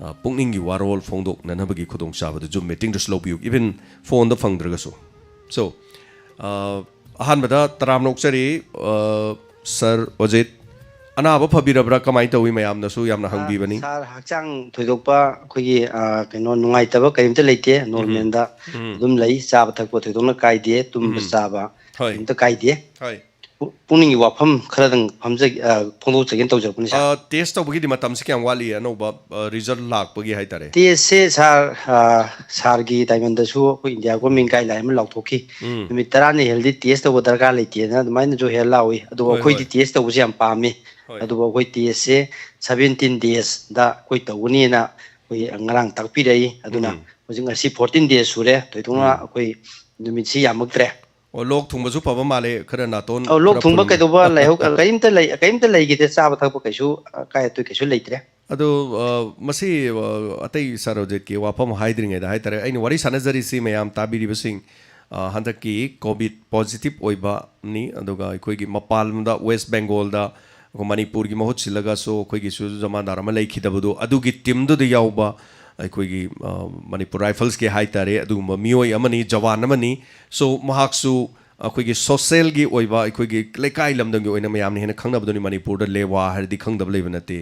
ꯑ, ꯄꯨꯛꯅꯤꯡꯒꯤ ꯋꯥꯔꯣꯜ ꯐꯣꯡꯗꯣꯛꯅꯅꯕꯒꯤ ꯈꯨꯗꯣꯡꯆꯥꯕꯗꯨ ꯖꯨꯝ ꯃꯤꯇꯤꯡꯗꯁꯨ ꯂꯧꯕꯤꯌꯨ, even ꯐꯣꯟꯗ ꯐꯪꯗ꯭ꯔꯒꯁꯨ꯫ So, ꯑ, ꯑꯍꯥꯟꯕꯗ ꯇꯔꯥꯝꯅ ꯑꯣꯛꯆꯔꯤ, ꯑ, ꯁꯥꯔ ꯑꯣꯖꯤꯠ꯫ ꯑꯅꯥꯕ ꯐꯕꯤꯔꯕ꯭ꯔꯥ? ꯀꯃꯥꯏꯅ ꯇꯧꯋꯤ? ꯃꯌꯥꯝꯅꯁꯨ ꯌꯥꯝꯅ ꯍꯪꯕꯤꯕꯅꯤ꯫ ꯁꯥꯔ, ꯍꯛꯆꯥꯡ ꯊꯣꯏꯗꯣꯛꯄ ꯑꯩꯈꯣꯏꯒꯤ, ꯑ, ꯀꯩꯅꯣ, ꯅꯨꯡꯉꯥꯏꯇꯕ ꯀꯔꯤꯝꯇ ꯂꯩꯇꯦ꯫ ꯅꯣꯔꯃꯦꯜꯗ ꯎꯝ꯫ ꯑꯗꯨꯝ ꯂꯩ꯫ ꯆꯥꯕ ꯊꯛꯄ ꯊꯣꯏꯗꯣꯛꯅ ꯀꯥꯏꯗꯦ, ꯇꯨꯝꯕ ꯎꯝ꯫ ꯆꯥꯕ ꯍꯣꯏ꯫ ꯀꯔꯤꯝꯇ ꯀꯥꯏꯗꯦ꯫ ꯍꯣꯏ꯫ ꯄꯨ-, ꯄꯨꯛꯅꯤꯡꯒꯤ ꯋꯥꯐꯝ ꯈꯔꯗꯪ ꯐꯝꯖ-, ꯑ, ꯐꯣꯡꯗꯣꯛꯆꯒꯦꯅ ꯇꯧꯖꯔꯛꯄꯅꯤ, ꯁꯥꯔ꯫ ꯑ, ꯇꯦꯁ ꯇꯧꯕꯒꯤꯗꯤ ꯃꯇꯝꯁꯤ ꯀꯌꯥꯝ ꯋꯥꯠꯂꯤ, ꯑꯅꯧꯕ, ꯑ, ꯔꯤꯖꯜ ꯂꯥꯛꯄꯒꯤ ꯍꯥꯏꯇꯥꯔꯦ? ꯇꯦꯁꯁꯦ, ꯁꯥꯔ, ꯑ, ꯁꯥꯔꯒꯤ ꯗꯥꯏꯃꯟꯗꯁꯨ ꯑꯩꯈꯣꯏ ꯏꯟꯗꯤꯌꯥ ꯒꯣꯔꯃꯦꯟ ꯒꯥꯏꯗꯂꯥꯏꯟ ꯑꯃ ꯂꯥꯎꯊꯣꯛꯈꯤ꯫ ꯎꯝ꯫ ꯅꯨꯃꯤꯠ ꯇꯔꯥꯅꯤ ꯍꯦꯜꯗꯤ ꯇꯦꯁ ꯇꯧꯕ ꯗꯔꯀꯥꯔ ꯂꯩꯇꯦꯅ ꯑꯗꯨꯃꯥꯏꯅꯁꯨ ꯍꯦꯛ ꯂꯥꯎꯏ꯫ ꯑꯗꯨꯕꯨ ꯍꯣꯏ, ꯑꯩꯈꯣꯏꯗꯤ ꯍꯣꯏ꯫ ꯇꯦꯁ ꯇꯧꯕꯁꯦ ꯌꯥꯝ ꯄꯥꯝꯃꯤ꯫ ꯍꯣꯏ꯫ ꯑꯗꯨꯕꯨ ꯑꯩꯈꯣꯏ ꯇꯦꯁꯁꯦ ꯁꯚꯦꯟꯇꯤꯟ ꯗꯦꯖꯗ ꯑꯩꯈꯣꯏ ꯇꯧꯒꯅꯤꯅ ꯑꯩꯈꯣꯏ ꯉꯔꯥꯡ ꯇꯥꯛꯄꯤꯔꯛꯏ꯫ ꯑꯗꯨꯅ ꯎꯝ꯫ ꯍꯧꯖꯤꯛ ꯉꯁꯤ ꯐꯣꯔꯇꯤꯟ ꯗꯦꯖ ꯁꯨꯔꯦ꯫ ꯊꯣꯏꯗꯣꯛꯅ ꯎꯝ꯫ ꯑꯩꯈꯣꯏ ꯅꯨꯃꯤꯠꯁꯤ ꯌꯥꯝꯃꯛꯇ꯭ꯔꯦ꯫ ꯑꯣ, ꯂꯣꯛ ꯊꯨꯡꯕꯁꯨ ꯐꯕ ꯃꯥꯜꯂꯦ, ꯈꯔ ꯅꯥꯇꯣꯟ ꯑꯧ, ꯂꯣꯛ ꯈꯔ ꯊꯨꯡꯕ ꯐꯨꯟ- ꯀꯩꯗꯧꯕ ꯂꯩꯍꯧ-, ꯀꯔꯤꯝꯇ ꯂꯩ-, ꯀꯔꯤꯝꯇ ꯂꯩꯈꯤꯗꯦ꯫ ꯆꯥꯕ ꯊꯛꯄ ꯀꯩꯁꯨ ꯑꯀꯥꯏ ꯑꯇꯣꯏ ꯀꯩꯁꯨ ꯂꯩꯇ꯭ꯔꯦ꯫ ꯑꯗꯣ, ꯑ, ꯃꯁꯤ, ꯑ, ꯑꯇꯩ ꯁꯥꯔ ꯔꯣꯖꯦꯠꯀꯤ ꯋꯥꯐꯝ ꯍꯥꯏꯗ꯭ꯔꯤꯉꯩꯗ ꯍꯥꯏꯇꯥꯔꯦ, ꯑꯩꯅ ꯋꯥꯔꯤ ꯁꯥꯟꯅꯖꯔꯤꯁꯤ ꯃꯌꯥꯝ ꯇꯥꯕꯤꯔꯤꯕꯁꯤꯡ, ꯑ, ꯍꯟꯗꯛꯀꯤ ꯀꯣꯚꯤꯗ ꯄꯣꯖꯤꯇꯤꯚ ꯑꯣꯏꯕꯅꯤ, ꯑꯗꯨꯒ ꯑꯩꯈꯣꯏꯒꯤ ꯃꯄꯥꯟ ꯂꯝꯗ, ꯋꯦꯁ ꯕꯦꯡꯒꯣꯜꯗ, ꯑꯩꯈꯣꯏ ꯃꯅꯤꯄꯨꯔꯒꯤ ꯃꯍꯨꯠ ꯁꯤꯜꯂꯒꯁꯨ ꯑꯩꯈꯣꯏꯒꯤꯁꯨ ꯖꯃꯥꯟꯗꯥꯔ ꯑꯃ ꯂꯩꯈꯤꯗꯕꯗꯣ, ꯑꯗꯨꯒꯤ ꯇꯤꯝꯗꯨꯗ ꯌꯥꯎꯕ ꯑꯩꯈꯣꯏꯒꯤ, ꯑ, ꯃꯅꯤꯄꯨꯔ ꯔꯥꯏꯐꯜꯁꯀꯤ ꯍꯥꯏꯇꯥꯔꯦ, ꯑꯗꯨꯒꯨꯝꯕ ꯃꯤꯑꯣꯏ ꯑꯃꯅꯤ, ꯖꯋꯥꯟ ꯑꯃꯅꯤ꯫ So, ꯃꯍꯥꯛꯁꯨ ꯑꯩꯈꯣꯏꯒꯤ ꯁꯣꯁꯦꯜꯒꯤ ꯑꯣꯏꯕ, ꯑꯩꯈꯣꯏꯒꯤ ꯂꯩꯀꯥꯏ ꯂꯝꯗꯝꯒꯤ ꯑꯣꯏꯅ ꯃꯌꯥꯝꯅ ꯍꯦꯟꯅ ꯈꯪꯅꯕꯗꯨꯅꯤ꯫ ꯃꯅꯤꯄꯨꯔꯗ ꯂꯦꯋꯥ ꯍꯥꯏꯔꯗꯤ ꯈꯪꯗꯕ ꯂꯩꯕ ꯅꯠꯇꯦ꯫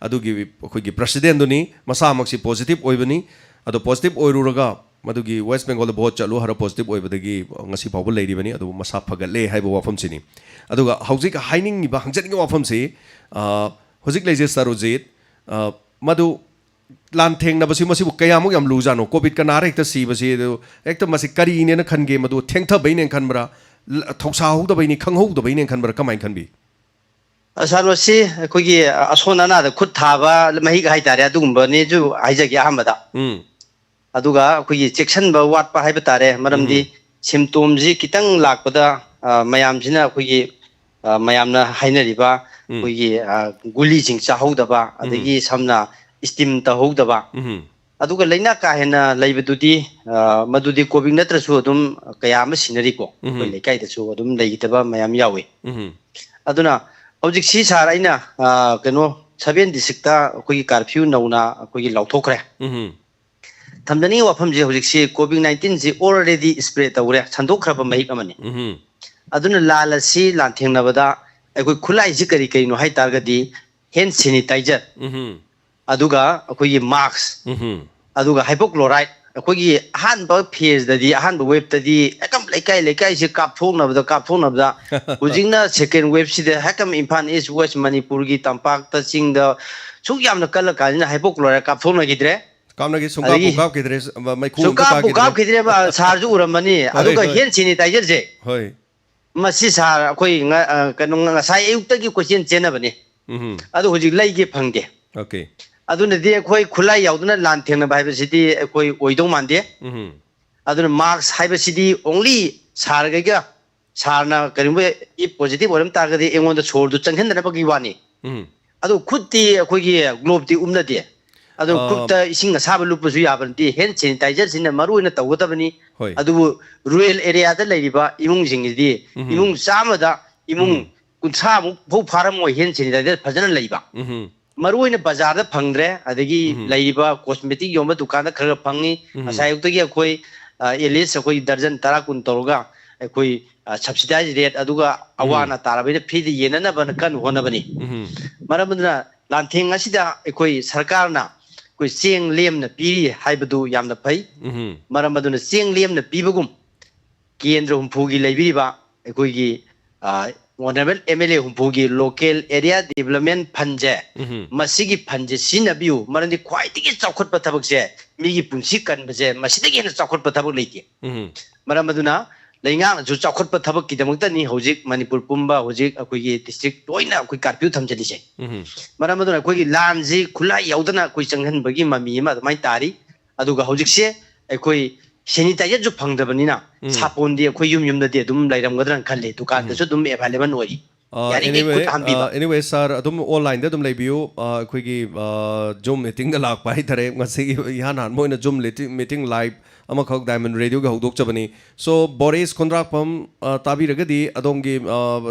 ꯑꯗꯨꯒꯤ ꯑꯩꯈꯣꯏꯒꯤ ꯄ꯭ꯔꯁꯤꯗꯦꯟꯗꯨꯅꯤ, ꯃꯁꯥꯃꯛꯁꯤ ꯄꯣꯖꯤꯇꯤꯚ ꯑꯣꯏꯕꯅꯤ꯫ ꯑꯗꯣ ꯄꯣꯖꯤꯇꯤꯚ ꯑꯣꯏꯔꯨꯔꯒ ꯃꯗꯨꯒꯤ ꯋꯦꯁ ꯕꯦꯡꯒꯣꯜꯗ ꯚꯣꯠ ꯆꯠꯂꯨ ꯍꯥꯏꯔ ꯄꯣꯖꯤꯇꯤꯚ ꯑꯣꯏꯕꯗꯒꯤ ꯉꯁꯤ ꯐꯥꯎꯕ ꯂꯩꯔꯤꯕꯅꯤ꯫ ꯑꯗꯨꯕꯨ ꯃꯁꯥ ꯐꯒꯠꯂꯦ ꯍꯥꯏꯕ ꯋꯥꯐꯝꯁꯤꯅꯤ꯫ ꯑꯗꯨꯒ ꯍꯧꯖꯤꯛ ꯍꯥꯏꯅꯤꯡꯉꯤꯕ, ꯍꯪꯖꯅꯤꯡꯉꯤꯕ ꯋꯥꯐꯝꯁꯤ, ꯑ, ꯍꯧꯖꯤꯛ ꯂꯩꯖꯦ ꯁꯔꯨꯖꯤꯠ, ꯑ, ꯃꯗꯨ ꯂꯥꯟꯊꯦꯡꯅꯕꯁꯤ ꯃꯁꯤꯕꯨ ꯀꯌꯥꯃꯨꯛ ꯌꯥꯝ ꯂꯨꯖꯥꯠꯅꯣ? ꯀꯣꯚꯤꯗꯀ ꯅꯥꯔ ꯍꯦꯛꯇ ꯁꯤꯕꯁꯤ, ꯑꯗꯨ ꯍꯦꯛꯇ ꯃꯁꯤ ꯀꯔꯤꯅꯦꯅ ꯈꯟꯒꯦ? ꯃꯗꯨ ꯊꯦꯡꯊꯕꯩꯅꯦꯅ ꯈꯟꯕ꯭ꯔꯥ? ꯊꯧꯁꯥꯍꯧꯗꯕꯩꯅꯤ, ꯈꯪꯍꯧꯗꯕꯩꯅꯦꯅ ꯈꯟꯕ꯭ꯔꯥ? ꯀꯃꯥꯏꯅ ꯈꯟꯕꯤ? ꯁꯥꯔ, ꯃꯁꯤ ꯑꯩꯈꯣꯏꯒꯤ ꯑꯁꯣꯟ ꯑꯅꯥꯗ ꯈꯨꯠ ꯊꯥꯕ ꯃꯍꯤꯛ ꯍꯥꯏꯇꯥꯔꯦ, ꯑꯗꯨꯒꯨꯝꯕꯅꯤꯁꯨ ꯍꯥꯏꯖꯒꯦ ꯑꯍꯥꯟꯕꯗ꯫ ꯎꯝ꯫ ꯑꯗꯨꯒ ꯑꯩꯈꯣꯏꯒꯤ ꯆꯦꯛꯁꯤꯟꯕ ꯋꯥꯠꯄ ꯍꯥꯏꯕ ꯇꯥꯔꯦ, ꯃꯔꯝꯗꯤ ꯎꯝ꯫ ꯁꯤꯝꯇꯣꯝꯁꯤ ꯈꯤꯇꯪ ꯂꯥꯛꯄꯗ, ꯑ, ꯃꯌꯥꯝꯁꯤꯅ ꯑꯩꯈꯣꯏꯒꯤ, ꯑ, ꯃꯌꯥꯝꯅ ꯍꯥꯏꯅꯔꯤꯕ ꯎꯝ꯫ ꯑꯩꯈꯣꯏꯒꯤ, ꯑ, ꯒꯨꯂꯤꯁꯤꯡ ꯆꯥꯍꯧꯗꯕ, ꯎꯝ꯫ ꯑꯗꯒꯤ ꯁꯝꯅ ꯏꯁꯇꯤꯝ ꯇꯧꯍꯧꯗꯕ, ꯎꯝ꯫ ꯑꯗꯨꯒ ꯂꯥꯏꯅꯥ ꯀꯥ ꯍꯦꯟꯅ ꯂꯩꯕꯗꯨꯗꯤ, ꯑ, ꯃꯗꯨꯗꯤ ꯀꯣꯚꯤꯗ ꯅꯠꯇ꯭ꯔꯁꯨ ꯑꯗꯨꯝ ꯀꯌꯥ ꯑꯃ ꯁꯤꯟꯅꯔꯤꯀꯣ ꯑꯩꯈꯣꯏ ꯎꯝ꯫ ꯂꯩꯀꯥꯏꯗꯁꯨ ꯑꯗꯨꯝ ꯂꯩꯈꯤꯗꯕ ꯃꯌꯥꯝ ꯌꯥꯎꯏ꯫ ꯎꯝ꯫ ꯑꯗꯨꯅ ꯍꯧꯖꯤꯛꯁꯤ ꯁꯥꯔ ꯑꯩꯅ, ꯑ, ꯀꯩꯅꯣ, ꯁꯚꯦꯟ ꯗꯤꯁꯇ꯭ꯔꯤꯛꯇ ꯑꯩꯈꯣꯏꯒꯤ ꯀꯥꯔꯐ꯭ꯌꯨ ꯅꯧꯅ ꯑꯩꯈꯣꯏꯒꯤ ꯂꯥꯎꯊꯣꯛꯈ꯭ꯔꯦ꯫ ꯎꯝ꯫ ꯊꯝꯖꯅꯤꯡꯉꯤ ꯋꯥꯐꯝꯁꯦ, ꯍꯧꯖꯤꯛꯁꯤ ꯀꯣꯚꯤꯗ ꯅꯥꯏꯟꯇꯤꯟꯁꯤ already spread ꯇꯧꯈ꯭ꯔꯦ, ꯁꯟꯗꯣꯛꯈ꯭ꯔꯕ ꯃꯍꯤꯛ ꯑꯃꯅꯤ꯫ ꯎꯝ꯫ ꯑꯗꯨꯅ ꯂꯥꯟ ꯑꯁꯤ ꯂꯥꯟꯊꯦꯡꯅꯕꯗ ꯑꯩꯈꯣꯏ ꯈꯨꯠꯂꯥꯏꯁꯤ ꯀꯔꯤ ꯀꯔꯤꯅꯣ ꯍꯥꯏ ꯇꯥꯔꯒꯗꯤ ꯍꯦꯟ ꯁꯦꯅꯤꯇꯥꯏꯖꯔ, ꯎꯝ꯫ ꯑꯗꯨꯒ ꯑꯩꯈꯣꯏꯒꯤ ꯃꯥꯛꯁ, ꯎꯝ꯫ ꯑꯗꯨꯒ ꯍꯥꯏꯄꯣꯀ꯭ꯂꯣꯔꯥꯏꯠ꯫ ꯑꯩꯈꯣꯏꯒꯤ ꯑꯍꯥꯟꯕ ꯐꯦꯖꯇꯗꯤ, ꯑꯍꯥꯟꯕ ꯋꯦꯕꯇꯗꯤ ꯍꯦꯛꯇ ꯂꯩꯀꯥꯏ ꯂꯩꯀꯥꯏꯁꯤ ꯀꯥꯞꯊꯣꯛꯅꯕꯗ ꯀꯥꯞꯊꯣꯛꯅꯕꯗ, ꯍꯧꯖꯤꯛꯅ ꯁꯦꯀꯦꯟ ꯋꯦꯕꯁꯤꯗ ꯍꯦꯛꯇ ꯏꯝꯐꯥꯜ ꯏꯁ, ꯋꯦꯁ ꯃꯅꯤꯄꯨꯔꯒꯤ ꯇꯝꯄꯥꯛꯇ, ꯆꯤꯡꯗ ꯁꯨꯛ ꯌꯥꯝꯅ ꯀꯜꯂ ꯀꯥꯟꯁꯤꯗ ꯍꯥꯏꯄꯣꯀ꯭ꯂꯣꯔꯥꯏꯠ ꯀꯥꯞꯊꯣꯛꯅꯈꯤꯗ꯭ꯔꯦ꯫ ꯀꯥꯞꯅꯈꯤ, ꯁꯨꯡꯀꯥꯞꯄꯨ ꯑꯗꯒꯤ ꯀꯥꯞꯈꯤꯗ꯭ꯔꯦ, ꯃ-, ꯃꯩꯈꯨ ꯑꯝꯇ ꯁꯨꯡꯀꯥꯞꯄꯨ ꯇꯥꯈꯤꯗ꯭ꯔꯦ꯫ ꯀꯥꯞꯈꯤꯗ꯭ꯔꯦꯕ, ꯁꯥꯔꯁꯨ ꯎꯔꯝꯃꯅꯤ꯫ ꯍꯣꯏ, ꯑꯗꯨꯒ ꯍꯣꯏ꯫ ꯍꯦꯟ ꯁꯦꯅꯤꯇꯥꯏꯖꯔꯁꯦ, ꯍꯣꯏ꯫ ꯃꯁꯤ ꯁꯥꯔ ꯑꯩꯈꯣꯏ ꯉ-, ꯑ, ꯀꯩꯅꯣ, ꯉꯁꯥꯏ ꯑꯌꯨꯛꯇꯒꯤ ꯀꯣꯏꯆꯦꯟ ꯆꯦꯟꯅꯕꯅꯤ꯫ ꯎꯝ꯫ ꯑꯗꯨ ꯍꯧꯖꯤꯛ ꯂꯩꯒꯦ ꯐꯪꯗꯦ꯫ ꯑꯣꯀꯦ꯫ ꯑꯗꯨꯅꯗꯤ ꯑꯩꯈꯣꯏ ꯈꯨꯠꯂꯥꯏ ꯌꯥꯎꯗꯅ ꯂꯥꯟ ꯊꯦꯡꯅꯕ ꯍꯥꯏꯕꯁꯤꯗꯤ ꯑꯩꯈꯣꯏ ꯑꯣꯏꯗꯧ ꯃꯥꯟꯗꯦ꯫ ꯎꯝ꯫ ꯑꯗꯨꯅ ꯃꯥꯛꯁ ꯍꯥꯏꯕꯁꯤꯗꯤ only ꯁꯥꯔꯒꯩꯒ, ꯁꯥꯔꯅ ꯀꯔꯤꯒꯨꯝꯕ if positive ꯑꯣꯏꯔꯝ ꯇꯥꯔꯒꯗꯤ ꯑꯩꯉꯣꯟꯗ ꯁꯣꯔꯗꯨ ꯆꯪꯍꯟꯗꯅꯕꯒꯤ ꯋꯥꯅꯤ꯫ ꯎꯝ꯫ ꯑꯗꯨ ꯈꯨꯠꯇꯤ ꯑꯩꯈꯣꯏꯒꯤ ꯒ꯭ꯂꯣꯞꯇꯤ ꯎꯞꯅꯗꯦ꯫ ꯑꯗꯨ ꯑꯥ꯫ ꯈꯨꯠꯇ ꯏꯁꯤꯡ ꯑꯁꯥꯕ ꯂꯨꯞꯄꯁꯨ ꯌꯥꯕ ꯅꯠꯇꯦ꯫ ꯍꯦꯟ ꯁꯦꯅꯤꯇꯥꯏꯖꯔꯁꯤꯅ ꯃꯔꯨ ꯑꯣꯏꯅ ꯇꯧꯒꯗꯕꯅꯤ꯫ ꯍꯣꯏ꯫ ꯑꯗꯨꯕꯨ ꯔꯨꯔꯦꯜ ꯑꯦꯔꯤꯌꯥꯗ ꯂꯩꯔꯤꯕ ꯏꯃꯨꯡꯁꯤꯡꯁꯤꯗꯤ ꯎꯝ꯫ ꯏꯃꯨꯡ ꯆꯥꯝꯃꯗ ꯏꯃꯨꯡ ꯎꯝ꯫ ꯀꯨꯟꯊ꯭ꯔꯥꯃꯨꯛ ꯐꯥꯎ ꯐꯥꯔꯝꯃꯣꯏ ꯍꯦꯟ ꯁꯦꯅꯤꯇꯥꯏꯖꯔ ꯐꯖꯅ ꯂꯩꯕ꯫ ꯎꯝ꯫ ꯃꯔꯨ ꯑꯣꯏꯅ ꯕꯖꯥꯔꯗ ꯐꯪꯗ꯭ꯔꯦ, ꯑꯗꯒꯤ ꯎꯝ꯫ ꯂꯩꯔꯤꯕ ꯀꯣꯁꯃꯦꯇꯤꯛ ꯌꯣꯟꯕ ꯗꯨꯀꯥꯟꯗ ꯈꯔ ꯈꯔ ꯐꯪꯉꯤ꯫ ꯎꯝ꯫ ꯉꯁꯥꯏ ꯑꯌꯨꯛꯇꯒꯤ ꯑꯩꯈꯣꯏ, ꯑ, at least ꯑꯩꯈꯣꯏ ꯗꯔꯖꯟ ꯇꯔꯥ ꯀꯨꯟ ꯇꯧꯔꯒ ꯑꯩꯈꯣꯏ ꯁꯕꯁꯤꯗꯥꯏꯁ ꯔꯦꯠ ꯑꯗꯨꯒ ꯑꯋꯥ ꯑꯅꯥ ꯇꯥꯔꯕꯩꯅ ꯐ꯭ꯔꯤꯗ ꯌꯦꯟꯅꯅꯕꯅ ꯀꯟꯅ ꯍꯣꯠꯅꯕꯅꯤ꯫ ꯎꯝ ꯃꯔꯝ ꯑꯗꯨꯅ ꯂꯥꯟꯊꯦꯡ ꯑꯁꯤꯗ ꯑꯩꯈꯣꯏ ꯁꯔꯀꯥꯔꯅ ꯑꯩꯈꯣꯏ ꯆꯦꯡ ꯂꯦꯝꯅ ꯄꯤꯔꯤ ꯍꯥꯏꯕꯗꯨ ꯌꯥꯝꯅ ꯐꯩ꯫ ꯎꯝ ꯃꯔꯝ ꯑꯗꯨꯅ ꯆꯦꯡ ꯂꯦꯝꯅ ꯄꯤꯕꯒꯨꯝ ꯀꯦꯟꯗ꯭ꯔ ꯍꯨꯝꯐꯨꯒꯤ ꯂꯩꯕꯤꯔꯤꯕ ꯑꯩꯈꯣꯏꯒꯤ ꯑꯣꯅꯔꯦꯕꯜ ꯑꯦꯝ ꯑꯦꯜ ꯑꯦ ꯍꯨꯝꯐꯨꯒꯤ ꯂꯣꯀꯦꯜ ꯑꯦꯔꯤꯌꯥ ꯗꯤꯕꯂꯞꯃꯦꯟ ꯐꯟꯁꯦ, ꯎꯝ ꯃꯁꯤꯒꯤ ꯐꯟꯁꯦ ꯁꯤꯖꯤꯟꯅꯕꯤꯌꯨ꯫ ꯃꯔꯝꯗꯤ ꯈ꯭ꯋꯥꯏꯗꯒꯤ ꯆꯥꯎꯈꯠꯄ ꯊꯕꯛꯁꯦ ꯃꯤꯒꯤ ꯄꯨꯟꯁꯤ ꯀꯟꯕꯁꯦ, ꯃꯁꯤꯗꯒꯤ ꯍꯦꯟꯅ ꯆꯥꯎꯈꯠꯄ ꯊꯕꯛ ꯂꯩꯇꯦ꯫ ꯎꯝ ꯃꯔꯝ ꯑꯗꯨꯅ ꯂꯩꯉꯥꯛꯅꯁꯨ ꯆꯥꯎꯈꯠꯄ ꯊꯕꯛꯀꯤꯗꯃꯛꯇꯅꯤ ꯍꯧꯖꯤꯛ ꯃꯅꯤꯄꯨꯔ ꯄꯨꯝꯕ, ꯍꯧꯖꯤꯛ ꯑꯩꯈꯣꯏꯒꯤ ꯗꯤꯁꯇ꯭ꯔꯤꯛ ꯂꯣꯏꯅ ꯑꯩꯈꯣꯏ ꯀꯥꯔꯐ꯭ꯌꯨ ꯊꯝꯖꯤꯜꯂꯤꯁꯦ꯫ ꯎꯝ ꯃꯔꯝ ꯑꯗꯨꯅ ꯑꯩꯈꯣꯏꯒꯤ ꯂꯥꯟꯁꯤ ꯈꯨꯠꯂꯥꯏ ꯌꯥꯎꯗꯅ ꯑꯩꯈꯣꯏ ꯆꯪꯍꯟꯕꯒꯤ ꯃꯃꯤ ꯑꯃ ꯑꯗꯨꯃꯥꯏꯅ ꯇꯥꯔꯤ꯫ ꯑꯗꯨꯒ ꯍꯧꯖꯤꯛꯁꯦ ꯑꯩꯈꯣꯏ ꯁꯦꯅꯤꯇꯥꯏꯖꯔꯁꯨ ꯐꯪꯗꯕꯅꯤꯅ ꯎꯝ꯫ ꯁꯥꯄꯣꯟꯗꯤ ꯑꯩꯈꯣꯏ ꯌꯨꯝ ꯌꯨꯝꯗꯗꯤ ꯑꯗꯨꯝ ꯂꯩꯔꯝꯒꯗ꯭ꯔꯅ ꯈꯜꯂꯤ, ꯗꯨꯀꯥꯟꯗꯁꯨ ꯑꯗꯨꯝ ꯑꯦꯚꯥꯏꯂꯦꯕꯜ ꯑꯣꯏꯔꯤ꯫ ꯑ, ꯌꯥꯔꯤꯈꯩ anyway, ꯈꯨꯠ ꯍꯥꯝꯕꯤꯕ꯫ ꯑ, anyway, sir, ꯑꯗꯨꯝ online ꯗ ꯑꯗꯨꯝ ꯂꯩꯕꯤꯌꯨ꯫ ꯑ, ꯑꯩꯈꯣꯏꯒꯤ, ꯑ, Zoom meeting ꯗ ꯂꯥꯛꯄ ꯍꯥꯏꯇꯥꯔꯦ꯫ ꯉꯁꯤꯒꯤ ꯏꯍꯥꯟ ꯍꯥꯟꯕ ꯑꯣꯏꯅ Zoom meeting, meeting live ꯑꯃꯈꯛ Diamond Radio ꯒꯤ ꯍꯧꯗꯣꯛꯆꯕꯅꯤ꯫ So, ꯕꯣꯔꯤꯁ ꯈꯣꯟꯗ꯭ꯔꯥꯛꯄꯝ, ꯑ, ꯇꯥꯕꯤꯔꯒꯗꯤ ꯑꯗꯣꯝꯒꯤ, ꯑ,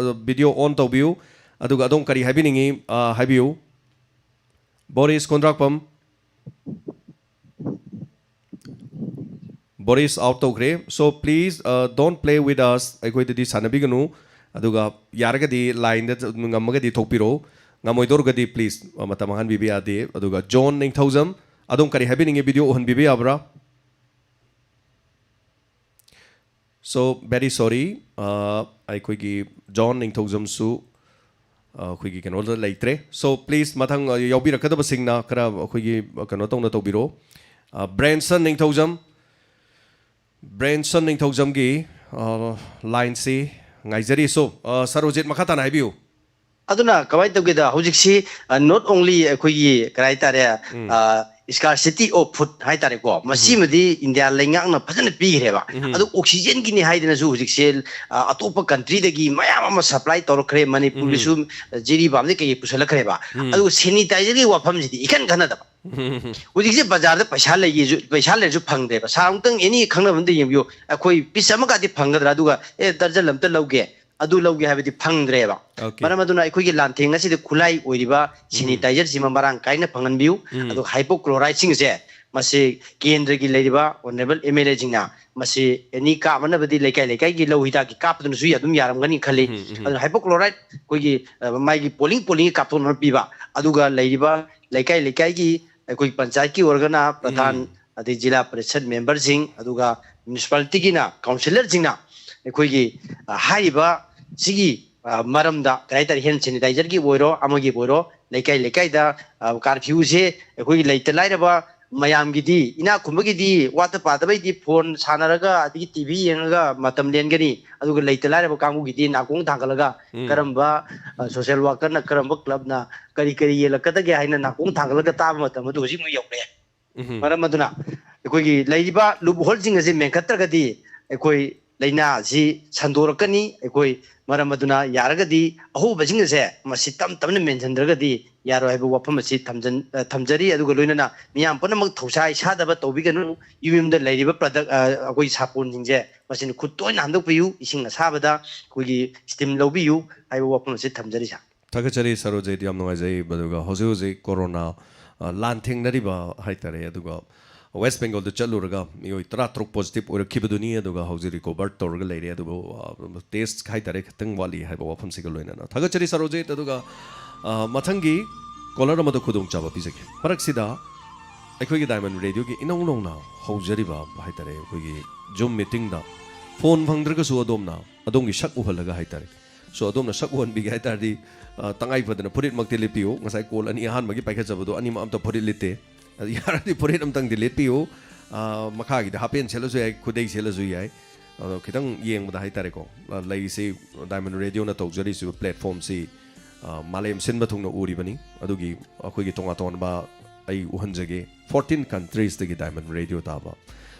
video on ꯇꯧꯕꯤꯌꯨ꯫ ꯑꯗꯨꯒ ꯑꯗꯣꯝ ꯀꯔꯤ ꯍꯥꯏꯕꯤꯅꯤꯡꯉꯤ, ꯑ, ꯍꯥꯏꯕꯤꯌꯨ꯫ ꯕꯣꯔꯤꯁ ꯈꯣꯟꯗ꯭ꯔꯥꯛꯄꯝ꯫ ꯕꯣꯔꯤꯁ out ꯇꯧꯈ꯭ꯔꯦ꯫ So please, uh, don't play with us. ꯑꯩꯈꯣꯏꯗꯗꯤ ꯁꯥꯟꯅꯕꯤꯒꯅꯨ꯫ ꯑꯗꯨꯒ ꯌꯥꯔꯒꯗꯤ line ꯗ ꯉꯝꯃꯒꯗꯤ ꯊꯣꯛꯄꯤꯔꯛꯑꯣ꯫ ꯉꯝꯃꯣꯏꯗꯧꯔꯒꯗꯤ please, uh, ꯃꯇꯝ ꯃꯥꯡꯍꯟꯕꯤꯕ ꯌꯥꯗꯦ꯫ ꯑꯗꯨꯒ ꯖꯣꯟ ꯅꯤꯡꯊꯧꯖꯝ, ꯑꯗꯣꯝ ꯀꯔꯤ ꯍꯥꯏꯕꯤꯅꯤꯡꯉꯤ? Video ꯎꯍꯟꯕꯤꯕ ꯌꯥꯕ꯭ꯔꯥ? So, very sorry, uh, ꯑꯩꯈꯣꯏꯒꯤ ꯖꯣꯟ ꯅꯤꯡꯊꯧꯖꯝꯁꯨ, uh, ꯑꯩꯈꯣꯏꯒꯤ ꯀꯩꯅꯣꯗ ꯂꯩꯇ꯭ꯔꯦ꯫ So, please, ꯃꯊꯪ, uh, ꯌꯥꯎꯕꯤꯔꯛꯀꯗꯕꯁꯤꯡꯅ ꯈꯔ ꯑꯩꯈꯣꯏꯒꯤ, uh, ꯀꯩꯅꯣ ꯇꯧꯅ ꯇꯧꯕꯤꯔꯣ꯫ Uh, ꯕ꯭ꯔꯦꯟꯁꯟ ꯅꯤꯡꯊꯧꯖꯝ, ꯕ꯭ꯔꯦꯟꯁꯟ ꯅꯤꯡꯊꯧꯖꯝꯒꯤ, uh, line ꯁꯤ ꯉꯥꯏꯖꯔꯤ꯫ So, uh, ꯁꯥꯔ ꯔꯣꯖꯤꯠ, ꯃꯈꯥ ꯇꯥꯅ ꯍꯥꯏꯕꯤꯌꯨ꯫ ꯑꯗꯨꯅ ꯀꯃꯥꯏꯅ ꯇꯧꯒꯦꯗ, ꯍꯧꯖꯤꯛꯁꯤ, uh, not only ꯑꯩꯈꯣꯏꯒꯤ ꯀꯔꯤ ꯍꯥꯏꯇꯥꯔꯦ, ꯎꯝ꯫ uh, scarcity of food ꯍꯥꯏꯇꯥꯔꯦꯀꯣ, ꯃꯁꯤꯃꯗꯤ ꯏꯟꯗꯤꯌꯥ ꯂꯩꯉꯥꯛꯅ ꯐꯖꯅ ꯄꯤꯈ꯭ꯔꯦꯕ꯫ ꯎꯝ꯫ ꯑꯗꯨ oxygen ꯒꯤꯅꯤ ꯍꯥꯏꯗꯅꯁꯨ ꯍꯧꯖꯤꯛꯁꯦ, uh, ꯑꯇꯣꯞꯄ country ꯗꯒꯤ ꯃꯌꯥꯝ ꯑꯃ supply ꯇꯧꯔꯛꯈ꯭ꯔꯦ, ꯃꯅꯤꯄꯨꯔꯒꯤꯁꯨ, uh, ꯖꯤꯔꯤꯕꯥꯝꯗꯒꯤ ꯀꯩꯀꯩ ꯄꯨꯁꯜꯂꯛꯈ꯭ꯔꯦꯕ꯫ ꯎꯝ꯫ ꯑꯗꯨ ꯁꯦꯅꯤꯇꯥꯏꯖꯔꯒꯤ ꯋꯥꯐꯝꯁꯤꯗꯤ ꯏꯈꯟ ꯈꯟꯅꯗꯕ꯫ ꯎꯝ꯫ ꯍꯧꯖꯤꯛꯁꯦ ꯕꯖꯥꯔꯗ ꯄꯩꯁꯥ ꯂꯩꯒꯦꯁꯨ, ꯄꯩꯁꯥ ꯂꯩꯔꯁꯨ ꯐꯪꯗ꯭ꯔꯦꯕ꯫ ꯁꯥꯔ, ꯑꯃꯨꯛꯇꯪ any ꯈꯪꯅꯕ ꯑꯝꯇ ꯌꯦꯡꯕꯤꯌꯨ, ꯑꯩꯈꯣꯏ piece ꯑꯃꯒꯗꯤ ꯐꯪꯒꯗ꯭ꯔꯥ, ꯑꯗꯨꯒ ꯑꯦ ꯗꯔꯖꯟ ꯑꯝꯇ ꯂꯧꯒꯦ, ꯑꯗꯨ ꯂꯧꯒꯦ ꯍꯥꯏꯕꯗꯤ ꯐꯪꯗ꯭ꯔꯦꯕ꯫ Okay. ꯃꯔꯝ ꯑꯗꯨꯅ ꯑꯩꯈꯣꯏꯒꯤ ꯂꯥꯟꯊꯦꯡ ꯑꯁꯤꯗ ꯈꯨꯠꯂꯥꯏ ꯑꯣꯏꯔꯤꯕ ꯁꯦꯅꯤꯇꯥꯏꯖꯔꯁꯤꯃ ꯃꯔꯥꯡ ꯀꯥꯏꯅ ꯐꯪꯍꯟꯕꯤꯌꯨ꯫ ꯎꯝ꯫ ꯑꯗꯨꯒ ꯍꯥꯏꯄꯣꯀ꯭ꯂꯣꯔꯥꯏꯠꯁꯤꯡꯁꯦ ꯃꯁꯤ ꯀꯦꯟꯗ꯭ꯔꯒꯤ ꯂꯩꯔꯤꯕ ꯑꯣꯅꯔꯦꯕꯜ ꯑꯦꯝ ꯑꯦꯜ ꯑꯦꯁꯤꯡꯅ ꯃꯁꯤ ꯑꯦꯅꯤ ꯀꯥꯞꯅꯅꯕꯗꯤ ꯂꯩꯀꯥꯏ ꯂꯩꯀꯥꯏꯒꯤ ꯂꯧ ꯍꯤꯗꯥꯛꯀꯤ ꯀꯥꯞꯄꯗꯨꯅꯁꯨ ꯑꯗꯨꯝ ꯌꯥꯔꯝꯒꯅꯤ ꯈꯜꯂꯤ꯫ ꯎꯝ, ꯎꯝ꯫ ꯑꯗꯨꯅ ꯍꯥꯏꯄꯣꯀ꯭ꯂꯣꯔꯥꯏꯠ ꯑꯩꯈꯣꯏꯒꯤ ꯑ, ꯃꯥꯒꯤ ꯄꯣꯂꯤꯡ ꯄꯣꯂꯤꯡꯒꯤ ꯀꯥꯞꯊꯣꯛꯅꯕ ꯄꯤꯕ, ꯑꯗꯨꯒ ꯂꯩꯔꯤꯕ ꯂꯩꯀꯥꯏ ꯂꯩꯀꯥꯏꯒꯤ ꯑꯩꯈꯣꯏ ꯄꯟꯆꯥꯌꯠꯀꯤ ꯑꯣꯏꯔꯒꯅ ꯄ꯭ꯔꯙꯥꯟ, ꯎꯝ꯫ ꯑꯗꯩ ꯖꯤꯂꯥ ꯄꯔꯤꯁꯠ ꯃꯦꯝꯕꯔꯁꯤꯡ, ꯑꯗꯨꯒ ꯃ꯭ꯌꯨꯅꯤꯁꯤꯄꯥꯂꯤꯇꯤꯒꯤꯅ ꯀꯥꯎꯟꯁꯤꯂꯔꯁꯤꯡꯅ ꯑꯩꯈꯣꯏꯒꯤ ꯑ, ꯍꯥꯏꯔꯤꯕ ꯁꯤꯒꯤ ꯑ, ꯃꯔꯝꯗ ꯀꯔꯤ ꯍꯥꯏꯇꯥꯔꯦ, ꯍꯦꯟ ꯁꯦꯅꯤꯇꯥꯏꯖꯔꯒꯤ ꯑꯣꯏꯔꯣ, ꯑꯃꯒꯤ ꯑꯣꯏꯔꯣ, ꯂꯩꯀꯥꯏ ꯂꯩꯀꯥꯏꯗ ꯀꯥꯔꯐ꯭ꯌꯨꯁꯦ ꯑꯩꯈꯣꯏꯒꯤ ꯂꯩꯇ ꯂꯥꯏꯔꯕ ꯃꯌꯥꯝꯒꯤꯗꯤ, ꯏꯅꯥꯛ ꯈꯨꯟꯕꯒꯤꯗꯤ ꯋꯥꯠꯇ ꯄꯥꯗꯕꯩꯗꯤ ꯐꯣꯟ ꯁꯥꯟꯅꯔꯒ ꯑꯗꯒꯤ ꯇꯤ ꯚꯤ ꯌꯦꯡꯉꯒ ꯃꯇꯝ ꯂꯦꯟꯒꯅꯤ, ꯑꯗꯨꯒ ꯂꯩꯇ ꯂꯥꯏꯔꯕ ꯀꯥꯡꯕꯨꯒꯤꯗꯤ ꯅꯥꯀꯣꯡ ꯊꯥꯡꯒꯠꯂꯒ ꯎꯝ꯫ ꯀꯔꯝꯕ ꯁꯣꯁꯤꯌꯦꯜ ꯋꯥꯔꯀꯔꯅ, ꯀꯔꯝꯕ ꯀ꯭ꯂꯕꯅ ꯀꯔꯤ ꯀꯔꯤ ꯌꯦꯜꯂꯛꯀꯗꯒꯦ ꯍꯥꯏꯅ ꯅꯥꯀꯣꯡ ꯊꯥꯡꯒꯠꯂꯒ ꯇꯥꯕ ꯃꯇꯝ ꯑꯗꯨ ꯍꯧꯖꯤꯛ ꯃꯣꯏ ꯌꯧꯔꯛꯑꯦ꯫ ꯎꯝ꯫ ꯃꯔꯝ ꯑꯗꯨꯅ ꯑꯩꯈꯣꯏꯒꯤ ꯂꯩꯔꯤꯕ ꯂꯨꯞ ꯍꯣꯜꯁꯤꯡ ꯑꯁꯤ ꯃꯦꯟꯈꯠꯇ꯭ꯔꯒꯗꯤ ꯑꯩꯈꯣꯏ ꯂꯥꯏꯅꯥ ꯑꯁꯤ ꯁꯟꯗꯣꯔꯛꯀꯅꯤ꯫ ꯑꯩꯈꯣꯏ ꯃꯔꯝ ꯑꯗꯨꯅ ꯌꯥꯔꯒꯗꯤ ꯑꯍꯧꯕꯁꯤꯡ ꯑꯁꯦ ꯃꯁꯤ ꯇꯞ ꯇꯞꯅ ꯃꯦꯟꯁꯤꯟꯗ꯭ꯔꯒꯗꯤ ꯌꯥꯔꯣꯏ ꯍꯥꯏꯕ ꯋꯥꯐꯝ ꯑꯁꯤ ꯊꯝꯖꯟ-, ꯑ, ꯊꯝꯖꯔꯤ꯫ ꯑꯗꯨꯒ ꯂꯣꯏꯅꯅ ꯃꯤꯌꯥꯝ ꯄꯨꯝꯅꯃꯛ ꯊꯧꯁꯥ ꯏꯁꯥꯗꯕ ꯇꯧꯕꯤꯒꯅꯨ꯫ ꯌꯨꯝ ꯌꯨꯝꯗ ꯂꯩꯔꯤꯕ ꯄ꯭ꯔꯗꯛ-, ꯑ, ꯑꯩꯈꯣꯏ ꯁꯥꯄꯣꯟꯁꯤꯡꯁꯦ ꯃꯁꯤꯅ ꯈꯨꯠ ꯇꯣꯏꯅ ꯍꯥꯝꯗꯣꯛꯄꯤꯌꯨ, ꯏꯁꯤꯡ ꯑꯁꯥꯕꯗ ꯑꯩꯈꯣꯏꯒꯤ ꯁ꯭ꯇꯤꯝ ꯂꯧꯕꯤꯌꯨ ꯍꯥꯏꯕ ꯋꯥꯐꯝ ꯑꯁꯤ ꯊꯝꯖꯔꯤ, ꯁꯥꯔ꯫ ꯊꯥꯒꯠꯆꯔꯤ ꯁꯔꯣꯖꯤꯠ, ꯌꯥꯝ ꯅꯨꯡꯉꯥꯏꯖꯩ꯫ ꯑꯗꯨꯒ ꯍꯧꯖꯤꯛ ꯍꯧꯖꯤꯛ ꯀꯣꯔꯣꯅꯥ, ꯑ, ꯂꯥꯟ ꯊꯦꯡꯅꯔꯤꯕ ꯍꯥꯏꯇꯥꯔꯦ, ꯑꯗꯨꯒ ꯋꯦꯁ ꯕꯦꯡꯒꯣꯜꯗ ꯆꯠꯂꯨꯔꯒ ꯃꯤꯑꯣꯏ ꯇꯔꯥ ꯇꯔꯨꯛ ꯄꯣꯖꯤꯇꯤꯚ ꯑꯣꯏꯔꯛꯈꯤꯕꯗꯨꯅꯤ, ꯑꯗꯨꯒ ꯍꯧꯖꯤꯛ ꯔꯤꯀꯣꯚꯔ ꯇꯧꯔꯒ ꯂꯩꯔꯦ, ꯑꯗꯨꯕꯨ, ꯑ, ꯇꯦꯁ ꯍꯥꯏꯇꯥꯔꯦ ꯈꯤꯇꯪ ꯋꯥꯠꯂꯤ ꯍꯥꯏꯕ ꯋꯥꯐꯝꯁꯤꯒ ꯂꯣꯏꯅꯅ꯫ ꯊꯥꯒꯠꯆꯔꯤ ꯁꯔꯣꯖꯤꯠ꯫ ꯑꯗꯨꯒ, ꯑ, ꯃꯊꯪꯒꯤ ꯀꯣꯂꯔ ꯑꯃꯗ ꯈꯨꯗꯣꯡꯆꯥꯕ ꯄꯤꯖꯒꯦ꯫ ꯃꯔꯛꯁꯤꯗ ꯑꯩꯈꯣꯏꯒꯤ ꯗꯥꯏꯃꯟ ꯔꯦꯗꯤꯑꯣꯒꯤ ꯏꯅꯧ ꯅꯧꯅ ꯍꯧꯖꯔꯤꯕ ꯍꯥꯏꯇꯥꯔꯦ, ꯑꯩꯈꯣꯏꯒꯤ ꯖꯨꯝ ꯃꯤꯇꯤꯡꯗ ꯐꯣꯟ ꯐꯪꯗ꯭ꯔꯒꯁꯨ ꯑꯗꯣꯝꯅ ꯑꯗꯣꯝꯒꯤ ꯁꯛ ꯎꯍꯜꯂꯒ ꯍꯥꯏꯇꯥꯔꯦ, ꯁꯣ ꯑꯗꯣꯝꯅ ꯁꯛ ꯎꯍꯟꯕꯤꯒꯦ ꯍꯥꯏ ꯇꯥꯔꯗꯤ, ꯑ, ꯇꯉꯥꯏ ꯐꯗꯅ ꯐꯨꯔꯤꯠꯃꯛꯇꯤ ꯂꯤꯠꯄꯤꯌꯨ꯫ ꯉꯁꯥꯏ ꯀꯣꯜ ꯑꯅꯤ ꯑꯍꯥꯟꯕꯒꯤ ꯄꯥꯏꯈꯠꯆꯕꯗꯣ ꯑꯅꯤꯃꯛ ꯑꯝꯇ ꯐꯨꯔꯤꯠ ꯂꯤꯠꯇꯦ꯫ ꯑꯗꯨ ꯌꯥꯔꯗꯤ ꯐꯨꯔꯤꯠ ꯑꯝꯇꯪꯗꯤ ꯂꯤꯠꯄꯤꯌꯨ꯫ ꯑ, ꯃꯈꯥꯒꯤꯗ ꯍꯥꯄꯦꯟ ꯁꯦꯠꯂꯁꯨ ꯌꯥꯏ, ꯈꯨꯗꯩ ꯁꯦꯠꯂꯁꯨ ꯌꯥꯏ꯫ ꯑꯗꯣ ꯈꯤꯇꯪ ꯌꯦꯡꯕꯗ ꯍꯥꯏ ꯇꯥꯔꯦꯀꯣ, ꯑ, ꯂꯩꯔꯤꯁꯤ ꯗꯥꯏꯃꯟ ꯔꯦꯗꯤꯑꯣꯅ ꯇꯧꯖꯔꯤꯁꯤꯕ ꯄ꯭ꯂꯦꯠꯐꯣꯝꯁꯤ, ꯑ, ꯃꯥꯂꯦꯝ ꯁꯤꯟꯕ ꯊꯨꯡꯅ ꯎꯔꯤꯕꯅꯤ꯫ ꯑꯗꯨꯒꯤ ꯑꯩꯈꯣꯏꯒꯤ ꯇꯣꯉꯥꯟ ꯇꯣꯉꯥꯟꯕ ꯑꯩ ꯎꯍꯟꯖꯒꯦ꯫ ꯐꯣꯔꯇꯤꯟ ꯀꯟꯇ꯭ꯔꯤꯁꯇꯒꯤ ꯗꯥꯏꯃꯟ ꯔꯦꯗꯤꯑꯣ ꯇꯥꯕ,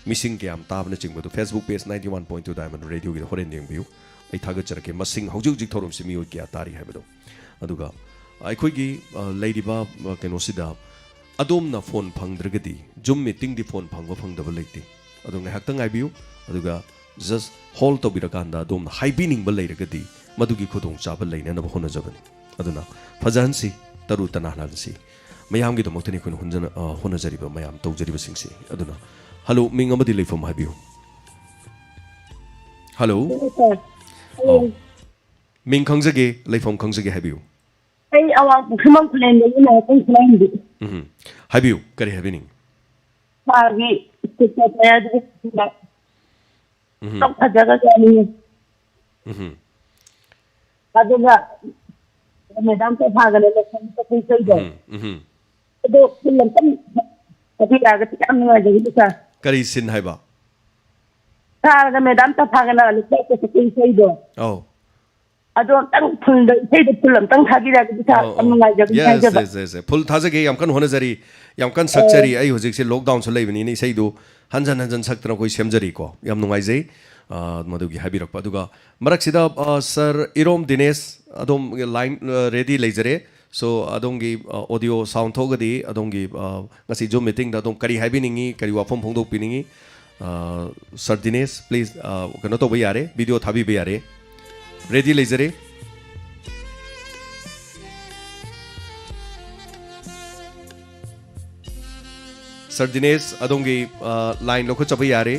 ꯃꯤꯁꯤꯡ ꯀꯌꯥꯝ ꯇꯥꯕꯅꯆꯤꯡꯕꯗꯨ Facebook page ninety one point two Diamond Radioꯒꯤꯗ ꯍꯣꯔꯦꯟ ꯌꯦꯡꯕꯤꯌꯨ꯫ ꯑꯩ ꯊꯥꯒꯠꯆꯔꯛꯀꯦ꯫ ꯃꯁꯤꯡ ꯍꯧꯖꯤꯛ ꯍꯧꯖꯤꯛ ꯊꯧꯔꯝꯁꯤ ꯃꯤꯑꯣꯏ ꯀꯌꯥ ꯇꯥꯔꯤ ꯍꯥꯏꯕꯗꯣ꯫ ꯑꯗꯨꯒ ꯑꯩꯈꯣꯏꯒꯤ, ꯑ, ꯂꯩꯔꯤꯕ, ꯑ, ꯀꯩꯅꯣꯁꯤꯗ ꯑꯗꯣꯝꯅ ꯐꯣꯟ ꯐꯪꯗ꯭ꯔꯒꯗꯤ, ꯖꯨꯝ ꯃꯤꯇꯤꯡꯗꯤ ꯐꯣꯟ ꯐꯪꯕ ꯐꯪꯗꯕ ꯂꯩꯇꯦ꯫ ꯑꯗꯨ ꯉꯥꯏꯍꯥꯛꯇꯪ ꯉꯥꯏꯕꯤꯌꯨ꯫ ꯑꯗꯨꯒ just hold ꯇꯧꯕꯤꯔꯀꯥꯟꯗ ꯑꯗꯣꯝꯅ ꯍꯥꯏꯕꯤꯅꯤꯡꯕ ꯂꯩꯔꯒꯗꯤ ꯃꯗꯨꯒꯤ ꯈꯨꯗꯣꯡꯆꯥꯕ ꯂꯩꯅꯅꯕ ꯍꯣꯠꯅꯖꯕꯅꯤ꯫ ꯑꯗꯨꯅ ꯐꯖꯍꯟꯁꯤ, ꯇꯔꯨ ꯇꯅꯥꯟꯍꯟꯁꯤ꯫ ꯃꯌꯥꯝꯒꯤꯗꯃꯛꯇꯅꯤ ꯑꯩꯈꯣꯏꯅ ꯍꯣꯟꯖꯅ-, ꯑ, ꯍꯣꯠꯅꯖꯔꯤꯕ ꯃꯌꯥꯝ ꯇꯧꯖꯔꯤꯕꯁꯤꯡꯁꯤ꯫ ꯑꯗꯨꯅ, ꯍꯜꯂꯣ, ꯃꯤꯡ ꯑꯃꯗꯤ ꯂꯩꯐꯝ ꯍꯥꯏꯕꯤꯌꯨ꯫ ꯍꯜꯂꯣ꯫ ꯁꯥꯔ, ꯑꯧ꯫ ꯃꯤꯡ ꯈꯪꯖꯒꯦ, ꯂꯩꯐꯝ ꯈꯪꯖꯒꯦ, ꯍꯥꯏꯕꯤꯌꯨ꯫ ꯑꯩ ꯑꯋꯥꯡ ꯄꯨꯈ꯭ꯔꯤꯃꯝ ꯈꯨꯂꯦꯟꯗꯒꯤ ꯅꯥꯎꯇꯣꯟ ꯈꯨꯂꯦꯟꯕꯤ꯫ ꯎꯝ꯫ ꯍꯥꯏꯕꯤꯌꯨ, ꯀꯔꯤ ꯍꯥꯏꯕꯤꯅꯤꯡ? ꯁꯥꯔꯒꯤ ꯁ꯭ꯀꯨꯜ ꯆꯠꯄ ꯍꯥꯏꯗꯨꯒ ꯁ꯭ꯀꯨꯜꯗ ꯎꯝ꯫ ꯌꯥꯝ ꯐꯖꯒꯖꯥꯠꯅꯤ꯫ ꯎꯝ꯫ ꯑꯗꯨꯒ ꯃꯦꯗꯥꯝ ꯇꯣꯐꯥꯒꯅ ꯂꯣꯏꯁꯟꯕ ꯄꯨꯡꯁꯩꯗꯣ꯫ ꯎꯝ꯫ ꯎꯝ꯫ ꯑꯗꯣ ꯐꯨꯜ ꯑꯝꯇꯪ ꯍꯥꯏꯕꯤꯔꯛꯑꯒꯗꯤ ꯌꯥꯝ ꯅꯨꯡꯉꯥꯏꯖꯒꯅꯤ ꯁꯥꯔ꯫ ꯀꯔꯤ ꯁꯤꯟ ꯍꯥꯏꯕ? ꯁꯥꯔꯒ ꯃꯦꯗꯥꯝ ꯇꯣꯐꯥꯒꯅ ꯂꯣꯏꯁꯟꯕ ꯄꯨꯡꯁꯩꯗꯣ꯫ ꯑꯧ꯫ ꯑꯗꯣ ꯑꯝꯇꯪ ꯐꯨꯜꯗ ꯏꯁꯩꯗꯣ ꯐꯨꯜ ꯑꯝꯇꯪ ꯊꯥꯕꯤꯔꯛꯑꯒꯗꯤ ꯁꯥꯔ ꯑꯧ, ꯌꯥꯝ ꯑꯧ꯫ ꯅꯨꯡꯉꯥꯏꯖꯒꯅꯤ Yes, ꯍꯥꯏꯖꯕ꯫ yes, yes, yes. ꯐꯨꯜ ꯊꯥꯖꯒꯦ, ꯌꯥꯝ ꯀꯟꯅ ꯍꯣꯠꯅꯖꯔꯤ꯫ ꯌꯥꯝ ꯀꯟꯅ ꯁꯛꯆꯔꯤ꯫ ꯑꯩ ꯍꯧꯖꯤꯛꯁꯦ ꯂꯣꯛꯗꯥꯎꯟꯁꯨ ꯂꯩꯕꯅꯤꯅ ꯏꯁꯩꯗꯨ ꯍꯟꯖꯟ ꯍꯟꯖꯟ ꯁꯛꯇꯅ ꯑꯩꯈꯣꯏ ꯁꯦꯝꯖꯔꯤꯀꯣ꯫ ꯌꯥꯝ ꯅꯨꯡꯉꯥꯏꯖꯩ, ꯑ, ꯃꯗꯨꯒꯤ ꯍꯥꯏꯕꯤꯔꯛꯄ꯫ ꯑꯗꯨꯒ ꯃꯔꯛꯁꯤꯗ, ꯑ, ꯁꯥꯔ ꯏꯔꯣꯝ ꯗꯤꯅꯦꯁ, ꯑꯗꯣꯝ ꯂꯥꯏꯟ, ꯑ, ꯔꯦꯗꯤ ꯂꯩꯖꯔꯦ꯫ So, ꯑꯗꯣꯝꯒꯤ, ꯑ, ꯑꯣꯗꯤꯑꯣ ꯁꯥꯎꯟ ꯊꯣꯛꯑꯒꯗꯤ ꯑꯗꯣꯝꯒꯤ, ꯑ, ꯉꯁꯤ ꯖꯨꯝ ꯃꯤꯇꯤꯡꯗ ꯑꯗꯣꯝ ꯀꯔꯤ ꯍꯥꯏꯕꯤꯅꯤꯡꯉꯤ, ꯀꯔꯤ ꯋꯥꯐꯝ ꯐꯣꯡꯗꯣꯛꯄꯤꯅꯤꯡꯉꯤ? ꯑ, ꯁꯥꯔ ꯗꯤꯅꯦꯁ, ꯄ꯭ꯂꯤꯖ, ꯑ, ꯀꯩꯅꯣ ꯇꯧꯕ ꯌꯥꯔꯦ, ꯚꯤꯗꯤꯑꯣ ꯊꯥꯕꯤꯕ ꯌꯥꯔꯦ꯫ ꯔꯦꯗꯤ ꯂꯩꯖꯔꯦ꯫ ꯁꯥꯔ ꯗꯤꯅꯦꯁ, ꯑꯗꯣꯝꯒꯤ, ꯑ, ꯂꯥꯏꯟ ꯂꯧꯈꯠꯆꯕ ꯌꯥꯔꯦ꯫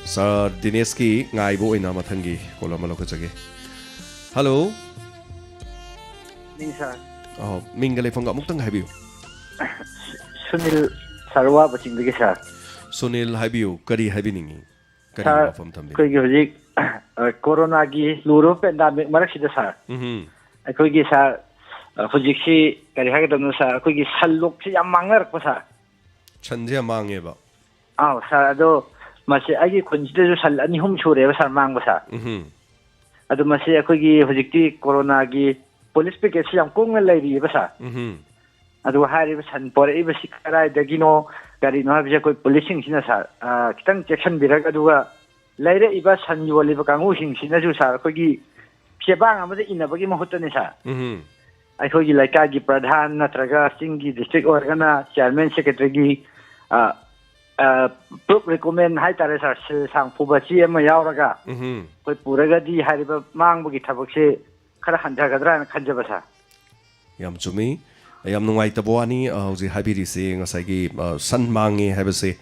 ꯁꯥꯔ ꯗꯤꯅꯦꯁꯀꯤ ꯉꯥꯏꯕ ꯑꯣꯏꯅ ꯃꯊꯪꯒꯤ ꯀꯣꯜ ꯑꯃ ꯂꯧꯈꯠꯆꯒꯦ꯫ ꯍꯜꯂꯣ꯫ ꯃꯤꯡ ꯁꯥꯔ꯫ ꯑꯣ, ꯃꯤꯡꯒ ꯂꯩꯐꯝꯒ ꯑꯃꯨꯛꯇꯪ ꯍꯥꯏꯕꯤꯌꯨ꯫ ꯁꯨꯅꯤꯜ ꯁꯥꯔ, ꯋꯥꯕ ꯆꯤꯡꯗꯒꯤ ꯁꯥꯔ꯫ ꯁꯨꯅꯤꯜ, ꯍꯥꯏꯕꯤꯌꯨ, ꯀꯔꯤ ꯍꯥꯏꯕꯤꯅꯤꯡꯉꯤ? ꯀꯔꯤ ꯁꯥꯔ, ꯋꯥꯐꯝ ꯊꯝꯕꯤꯅꯤꯡꯉꯤ? ꯑꯩꯈꯣꯏꯒꯤ ꯍꯧꯖꯤꯛ, ꯑ, ꯀꯣꯔꯣꯅꯥꯒꯤ ꯂꯨꯔꯕ ꯄꯦꯟꯗꯥꯃꯤꯛ ꯃꯔꯛꯁꯤꯗ ꯁꯥꯔ, ꯎꯝꯍꯨꯝ꯫ ꯑꯩꯈꯣꯏꯒꯤ ꯁꯥꯔ, ꯑ, ꯍꯧꯖꯤꯛꯁꯤ ꯀꯔꯤ ꯍꯥꯏꯒꯗꯕꯅꯣ ꯁꯥꯔ, ꯑꯩꯈꯣꯏꯒꯤ ꯁꯟ ꯂꯣꯛꯁꯤ ꯌꯥꯝ ꯃꯥꯡꯅꯔꯛꯄ ꯁꯥꯔ꯫ ꯁꯟꯁꯦ ꯌꯥꯝ ꯃꯥꯡꯉꯦꯕ꯫ ꯑꯥꯎ ꯁꯥꯔ, ꯑꯗꯣ ꯃꯁꯤ ꯑꯩꯒꯤ ꯈꯨꯟꯁꯤꯗꯁꯨ ꯁꯟ ꯑꯅꯤ ꯑꯍꯨꯝ ꯁꯨꯔꯦꯕ ꯁꯥꯔ ꯃꯥꯡꯕ ꯁꯥꯔ꯫ ꯎꯝꯍꯨꯝ꯫ ꯑꯗꯣ ꯃꯁꯤ ꯑꯩꯈꯣꯏꯒꯤ ꯍꯧꯖꯤꯛꯇꯤ ꯀꯣꯔꯣꯅꯥꯒꯤ ꯄꯨꯂꯤꯁ ꯄꯤꯀꯦꯠꯁꯤ ꯌꯥꯝ ꯀꯨꯡꯅ ꯂꯩꯔꯤꯑꯕ ꯁꯥꯔ꯫ ꯎꯝꯍꯨꯝ꯫ ꯑꯗꯨꯒ ꯍꯥꯏꯔꯤꯕ ꯁꯟ ꯄꯣꯔꯛꯏꯕꯁꯤ ꯀꯗꯥꯏꯗꯒꯤꯅꯣ, ꯀꯔꯤꯅꯣ ꯍꯥꯏꯕꯁꯦ ꯑꯩꯈꯣꯏ ꯄꯨꯂꯤꯁꯁꯤꯡꯁꯤꯅ ꯁꯥꯔ, ꯑ, ꯈꯤꯇꯪ ꯆꯦꯛꯁꯤꯟꯕꯤꯔꯒ, ꯑꯗꯨꯒ ꯂꯩꯔꯛꯏꯕ ꯁꯟ ꯌꯣꯜꯂꯤꯕ ꯀꯥꯡꯕꯨꯁꯤꯡꯁꯤꯅꯁꯨ ꯁꯥꯔ ꯑꯩꯈꯣꯏꯒꯤ ꯆꯦꯕꯥꯡ ꯑꯃꯗ ꯏꯅꯕꯒꯤ ꯃꯍꯨꯠꯇꯅꯦ ꯁꯥꯔ, ꯎꯝꯍꯨꯝ꯫ ꯑꯩꯈꯣꯏꯒꯤ ꯂꯩꯀꯥꯏꯒꯤ ꯄ꯭ꯔꯙꯥꯟ ꯅꯠꯇ꯭ꯔꯒ ꯆꯤꯡꯒꯤ ꯗꯤꯁꯇ꯭ꯔꯤꯛ ꯑꯣꯏꯔꯒꯅ ꯆꯤꯌꯥꯔꯃꯦꯟ ꯁꯦꯀ꯭ꯔꯦꯇꯔꯤꯒꯤ, ꯑ, ꯄ꯭ꯔꯨꯞ ꯔꯤꯀꯣꯃꯦꯟ ꯍꯥꯏꯇꯥꯔꯦ ꯁꯥꯔ, ꯁꯥꯡ ꯄꯨꯕ ꯆꯦ ꯑꯃ ꯌꯥꯎꯔꯒ ꯎꯝ ꯑꯩꯈꯣꯏ ꯄꯨꯔꯒꯗꯤ ꯍꯥꯏꯔꯤꯕ ꯃꯥꯡꯕꯒꯤ ꯊꯕꯛꯁꯦ ꯈꯔ ꯍꯟꯊꯒꯗ꯭ꯔꯥ ꯍꯥꯏꯅ ꯈꯟꯖꯕ ꯁꯥꯔ꯫ ꯌꯥꯝ ꯆꯨꯝꯃꯤ꯫ ꯌꯥꯝ ꯅꯨꯡꯉꯥꯏꯇꯕ ꯋꯥꯅꯤ, ꯑ, ꯍꯧꯖꯤꯛ ꯍꯥꯏꯕꯤꯔꯤꯁꯦ ꯉꯁꯥꯏꯒꯤ, ꯑ, ꯁꯟ ꯃꯥꯡꯉꯦ ꯍꯥꯏꯕꯁꯦ,